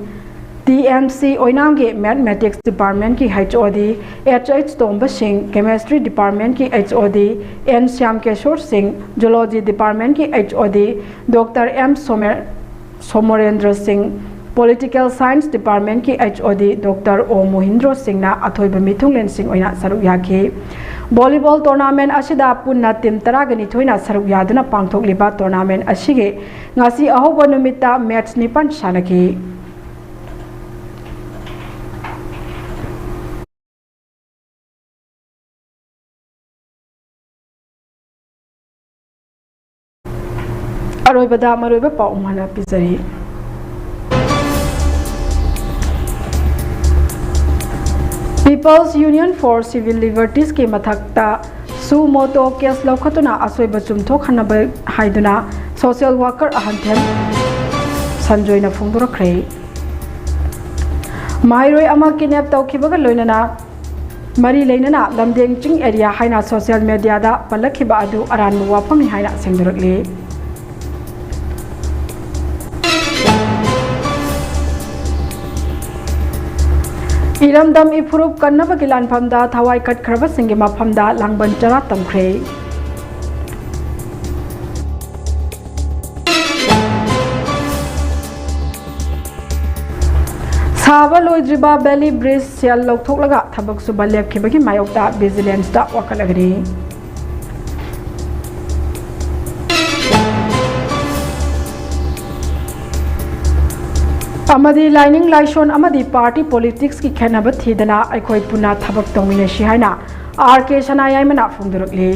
T M C ꯑꯣꯏꯅꯥꯝꯒꯤ ꯃꯦꯊꯃꯦꯇꯤꯛꯁ ꯗꯤꯄꯥꯔꯠꯃꯦꯟꯠꯀꯤ H O D H H Tomba Singh, chemistry ꯗꯤꯄꯥꯔꯠꯃꯦꯟꯠꯀꯤ H O D N Shyamkesor Singh, zoology ꯗꯤꯄꯥꯔꯠꯃꯦꯟꯠꯀꯤ H O D doctor M ꯁꯣꯃꯦ-, ꯁꯣꯃꯣꯔꯦꯟꯗ꯭ꯔ ꯁꯤꯡ, ꯄꯣꯂꯤꯇꯤꯀꯦꯜ ꯁꯥꯏꯟꯁ ꯗꯤꯄꯥꯔꯠꯃꯦꯟꯠꯀꯤ H O D doctor ꯑꯣ ꯃꯣꯍꯤꯟꯗ꯭ꯔꯣ ꯁꯤꯡꯅ ꯑꯊꯣꯏꯕ ꯃꯤꯊꯨꯡꯂꯦꯟꯁꯤꯡ ꯑꯣꯏꯅ ꯁꯔꯨꯛ ꯌꯥꯈꯤ꯫ Volleyball tournament ꯑꯁꯤꯗ ꯄꯨꯟꯅ team ꯇꯔꯥꯒ ꯅꯤꯊꯣꯏꯅ ꯁꯔꯨꯛ ꯌꯥꯗꯨꯅ ꯄꯥꯡꯊꯣꯛꯂꯤꯕ tournament ꯑꯁꯤꯒꯤ ꯉꯁꯤ ꯑꯍꯧꯕ ꯅꯨꯃꯤꯠꯇ match ꯅꯤꯄꯥꯟ ꯁꯥꯟꯅꯈꯤ꯫ ꯑꯔꯣꯏꯕꯗ ꯃꯔꯨꯑꯣꯏꯕ ꯄꯥꯎ ꯑꯃ ꯍꯥꯟꯅ ꯄꯤꯖꯔꯤ꯫ People's Union for Civil Libertiesꯀꯤ ꯃꯊꯛꯇ suo motu case ꯂꯧꯈꯠꯇꯨꯅ ꯑꯁꯣꯏꯕ ꯆꯨꯝꯊꯣꯛꯍꯟꯅꯕ ꯍꯥꯏꯗꯨꯅ social worker ꯑꯍꯟꯊꯦꯝ ꯁꯟꯖꯣꯏꯅ ꯐꯣꯡꯗꯣꯔꯛꯈ꯭ꯔꯦ꯫ ꯃꯍꯩꯔꯣꯏ ꯑꯃ kidnap ꯇꯧꯈꯤꯕꯒ ꯂꯣꯏꯅꯅ ꯃꯔꯤ ꯂꯩꯅꯅ ꯂꯝꯗꯦꯡ ꯆꯤꯡ area ꯍꯥꯏꯅ social mediaꯗ ꯄꯜꯂꯛꯈꯤꯕ ꯑꯗꯨ ꯑꯔꯥꯟꯕ ꯋꯥꯐꯝꯅꯤ ꯍꯥꯏꯅ ꯁꯦꯡꯗꯣꯔꯛꯂꯤ꯫ ꯏꯔꯝꯗꯝ ꯏꯐꯨꯔꯨꯞ ꯀꯟꯅꯕꯒꯤ ꯂꯥꯟꯐꯝꯗ ꯊꯋꯥꯏ ꯀꯠꯈ꯭ꯔꯕꯁꯤꯡꯒꯤ ꯃꯐꯝꯗ ꯂꯥꯡꯕꯟ ꯆꯔꯥ ꯇꯝꯈ꯭ꯔꯦ꯫ ꯁꯥꯕ ꯂꯣꯏꯗ꯭ꯔꯤꯕ Valley Bridge ꯁꯦꯜ ꯂꯧꯊꯣꯛꯂꯒ ꯊꯕꯛ ꯁꯨꯕ ꯂꯦꯞꯈꯤꯕꯒꯤ ꯃꯥꯌꯣꯛꯇ vigilanceꯇ ꯋꯥꯀꯠꯂꯒꯅꯤ꯫ ꯑꯃꯗꯤ ꯂꯥꯏꯅꯤꯡ ꯂꯥꯏꯁꯣꯟ ꯑꯃꯗꯤ party politicsꯀꯤ ꯈꯦꯠꯅꯕ ꯊꯤꯗꯅ ꯑꯩꯈꯣꯏ ꯄꯨꯟꯅ ꯊꯕꯛ ꯇꯧꯃꯤꯟꯅꯁꯤ ꯍꯥꯏꯅ ꯑꯥꯔ ꯀꯦ ꯁꯅꯥꯌꯥꯏꯃꯅ ꯐꯣꯡꯗꯣꯔꯛꯂꯤ꯫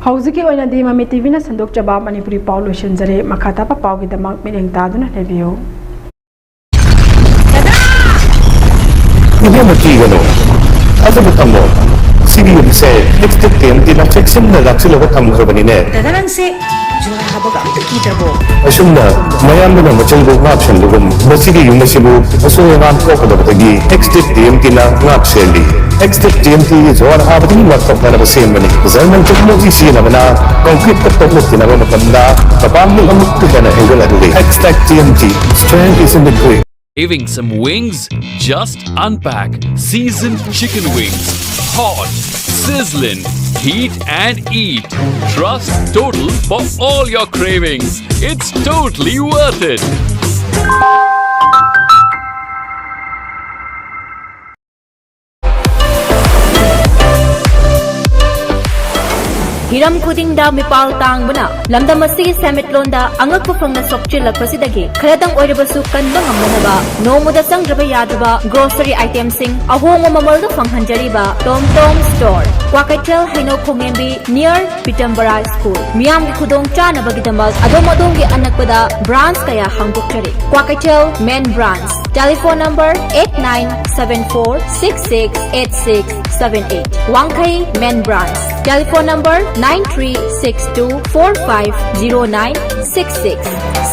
ꯍꯧꯖꯤꯛꯀꯤ ꯑꯣꯏꯅꯗꯤ ꯃꯃꯤ ꯇꯤꯚꯤꯅ ꯁꯟꯗꯣꯛꯆꯕ ꯃꯅꯤꯄꯨꯔꯤ ꯄꯥꯎ ꯂꯣꯏꯁꯤꯟꯖꯔꯦ꯫ ꯃꯈꯥ ꯇꯥꯕ ꯄꯥꯎꯒꯤꯗꯃꯛ ꯃꯤꯠꯌꯦꯡ ꯇꯥꯗꯨꯅ ꯂꯩꯕꯤꯌꯨ꯫ ꯏꯕꯦꯝꯃ, ꯀꯤꯒꯅꯨ꯫ ꯊꯥꯖꯕ ꯊꯝꯃꯣ꯫ ꯁꯤꯒꯤ ꯌꯨꯝꯁꯦ ꯑꯦꯛꯁꯇꯦꯠ ꯇꯤ ꯑꯦꯝ ꯇꯤꯅ ꯆꯦꯛꯁꯤꯟꯅ ꯂꯥꯛꯁꯤꯜꯂꯒ ꯊꯝꯈ꯭ꯔꯕꯅꯤꯅꯦ꯫ ꯗꯗꯥ, ꯅꯪꯁꯦ ꯖꯨꯍꯥꯔ ꯍꯥꯕꯒ ꯑꯝꯇ ꯀꯤꯗ꯭ꯔꯕꯣ? ꯑꯁꯨꯝꯅ ꯃꯌꯥꯝꯗꯨꯅ ꯃꯆꯪꯕꯨ ꯉꯥꯛ ꯁꯦꯟꯕꯒꯨꯝ, ꯃꯁꯤꯒꯤ ꯌꯨꯝ ꯑꯁꯤꯕꯨ ꯑꯁꯣꯏ ꯑꯉꯥꯝ ꯊꯣꯛꯀꯗꯕꯗꯒꯤ ꯑꯦꯛꯁꯇꯦꯠ ꯇꯤ ꯑꯦꯝ ꯇꯤꯅ ꯉꯥꯛ ꯁꯦꯜꯂꯤ꯫ ꯑꯦꯛꯁꯇꯦꯠ ꯇꯤ ꯑꯦꯝ ꯇꯤꯒꯤ ꯖꯨꯍꯥꯔ ꯍꯥꯕꯗꯒꯤ ꯉꯥꯛꯊꯣꯛꯅꯅꯕ ꯁꯦꯝꯕꯅꯤ꯫ ꯖꯔꯃꯟ ꯇꯦꯛꯅꯣꯂꯣꯖꯤ ꯁꯤꯖꯤꯟꯅꯕꯅ ꯀꯪꯀ꯭ꯔꯤꯠꯇ ꯄꯣꯠꯂꯨꯞ ꯇꯤꯟꯅꯕ ꯃꯇꯝꯗ ꯃꯄꯥꯡꯒꯜ ꯑꯃꯨꯛꯀ ꯍꯦꯟꯅ ꯍꯦꯟꯒꯠꯍꯜꯂꯤ꯫ ꯑꯦꯛꯁꯇꯦꯠ T M T, strength is in the grit. Craving some wings? Just unpack seasoned chicken wings. Hot, sizzling, Heat and eat. Trust Total for all your cravings. It's totally worth it. ꯍꯤꯔꯝ ꯈꯨꯗꯤꯡꯗ ꯃꯤꯄꯥꯜ ꯇꯥꯡꯕꯅ ꯂꯝꯗꯝ ꯑꯁꯤꯒꯤ ꯁꯦꯟꯃꯤꯠꯂꯣꯟꯗ ꯑꯉꯛꯄ ꯐꯪꯅ ꯁꯣꯛꯆꯤꯜꯂꯛꯄꯁꯤꯗꯒꯤ ꯈꯔꯗꯪ ꯑꯣꯏꯔꯕꯁꯨ ꯀꯟꯕ ꯉꯝꯅꯅꯕ ꯅꯣꯡꯃꯗ ꯆꯪꯗ꯭ꯔꯕ ꯌꯥꯗ꯭ꯔꯕ grocery itemꯁꯤꯡ ꯑꯍꯣꯡꯕ ꯃꯃꯜꯗ ꯐꯪꯍꯟꯖꯔꯤꯕ ꯇꯣꯝ ꯇꯣꯝ store, ꯀ꯭ꯋꯥꯀꯩꯊꯦꯜ ꯍꯩꯅꯧ ꯈꯣꯡꯉꯦꯝꯕꯤ near ꯄꯤꯇꯝꯕꯔꯥ school꯫ ꯃꯤꯌꯥꯝꯒꯤ ꯈꯨꯗꯣꯡ ꯆꯥꯅꯕꯒꯤꯗꯃꯛ ꯑꯗꯣꯝ ꯑꯗꯣꯝꯒꯤ ꯑꯅꯛꯄꯗ branch ꯀꯌꯥ ꯍꯥꯡꯗꯣꯛꯆꯔꯤ꯫ Kwakeithel main branch, telephone number eight nine seven four six six eight six seven eight꯫ ꯋꯥꯡꯈꯩ main branch, telephone number nine three six two four five zero nine six six꯫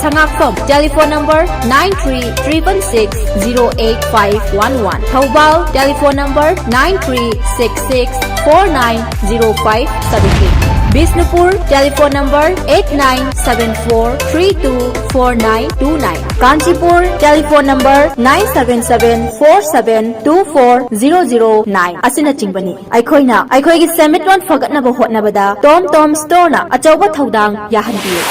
ꯁꯉꯥꯛꯐꯝ, telephone number nine three triple six zero eight five one one꯫ Thoubal, telephone number nine three six six four nine zero five seven eight꯫ Bishnupur, telephone number eight nine seven four three two four nine two nine꯫ Kanchipur, telephone number nine seven seven four seven two four zero zero nine ꯑꯁꯤꯅꯆꯤꯡꯕꯅꯤ꯫ ꯑꯩꯈꯣꯏꯅ ꯑꯩꯈꯣꯏꯒꯤ ꯁꯦꯟꯃꯤꯠꯂꯣꯟ ꯐꯒꯠꯅꯕ ꯍꯣꯠꯅꯕꯗ ꯇꯣꯝ ꯇꯣꯝ storeꯅ ꯑꯆꯧꯕ ꯊꯧꯗꯥꯡ ꯌꯥꯍꯟꯕꯤꯌꯨ꯫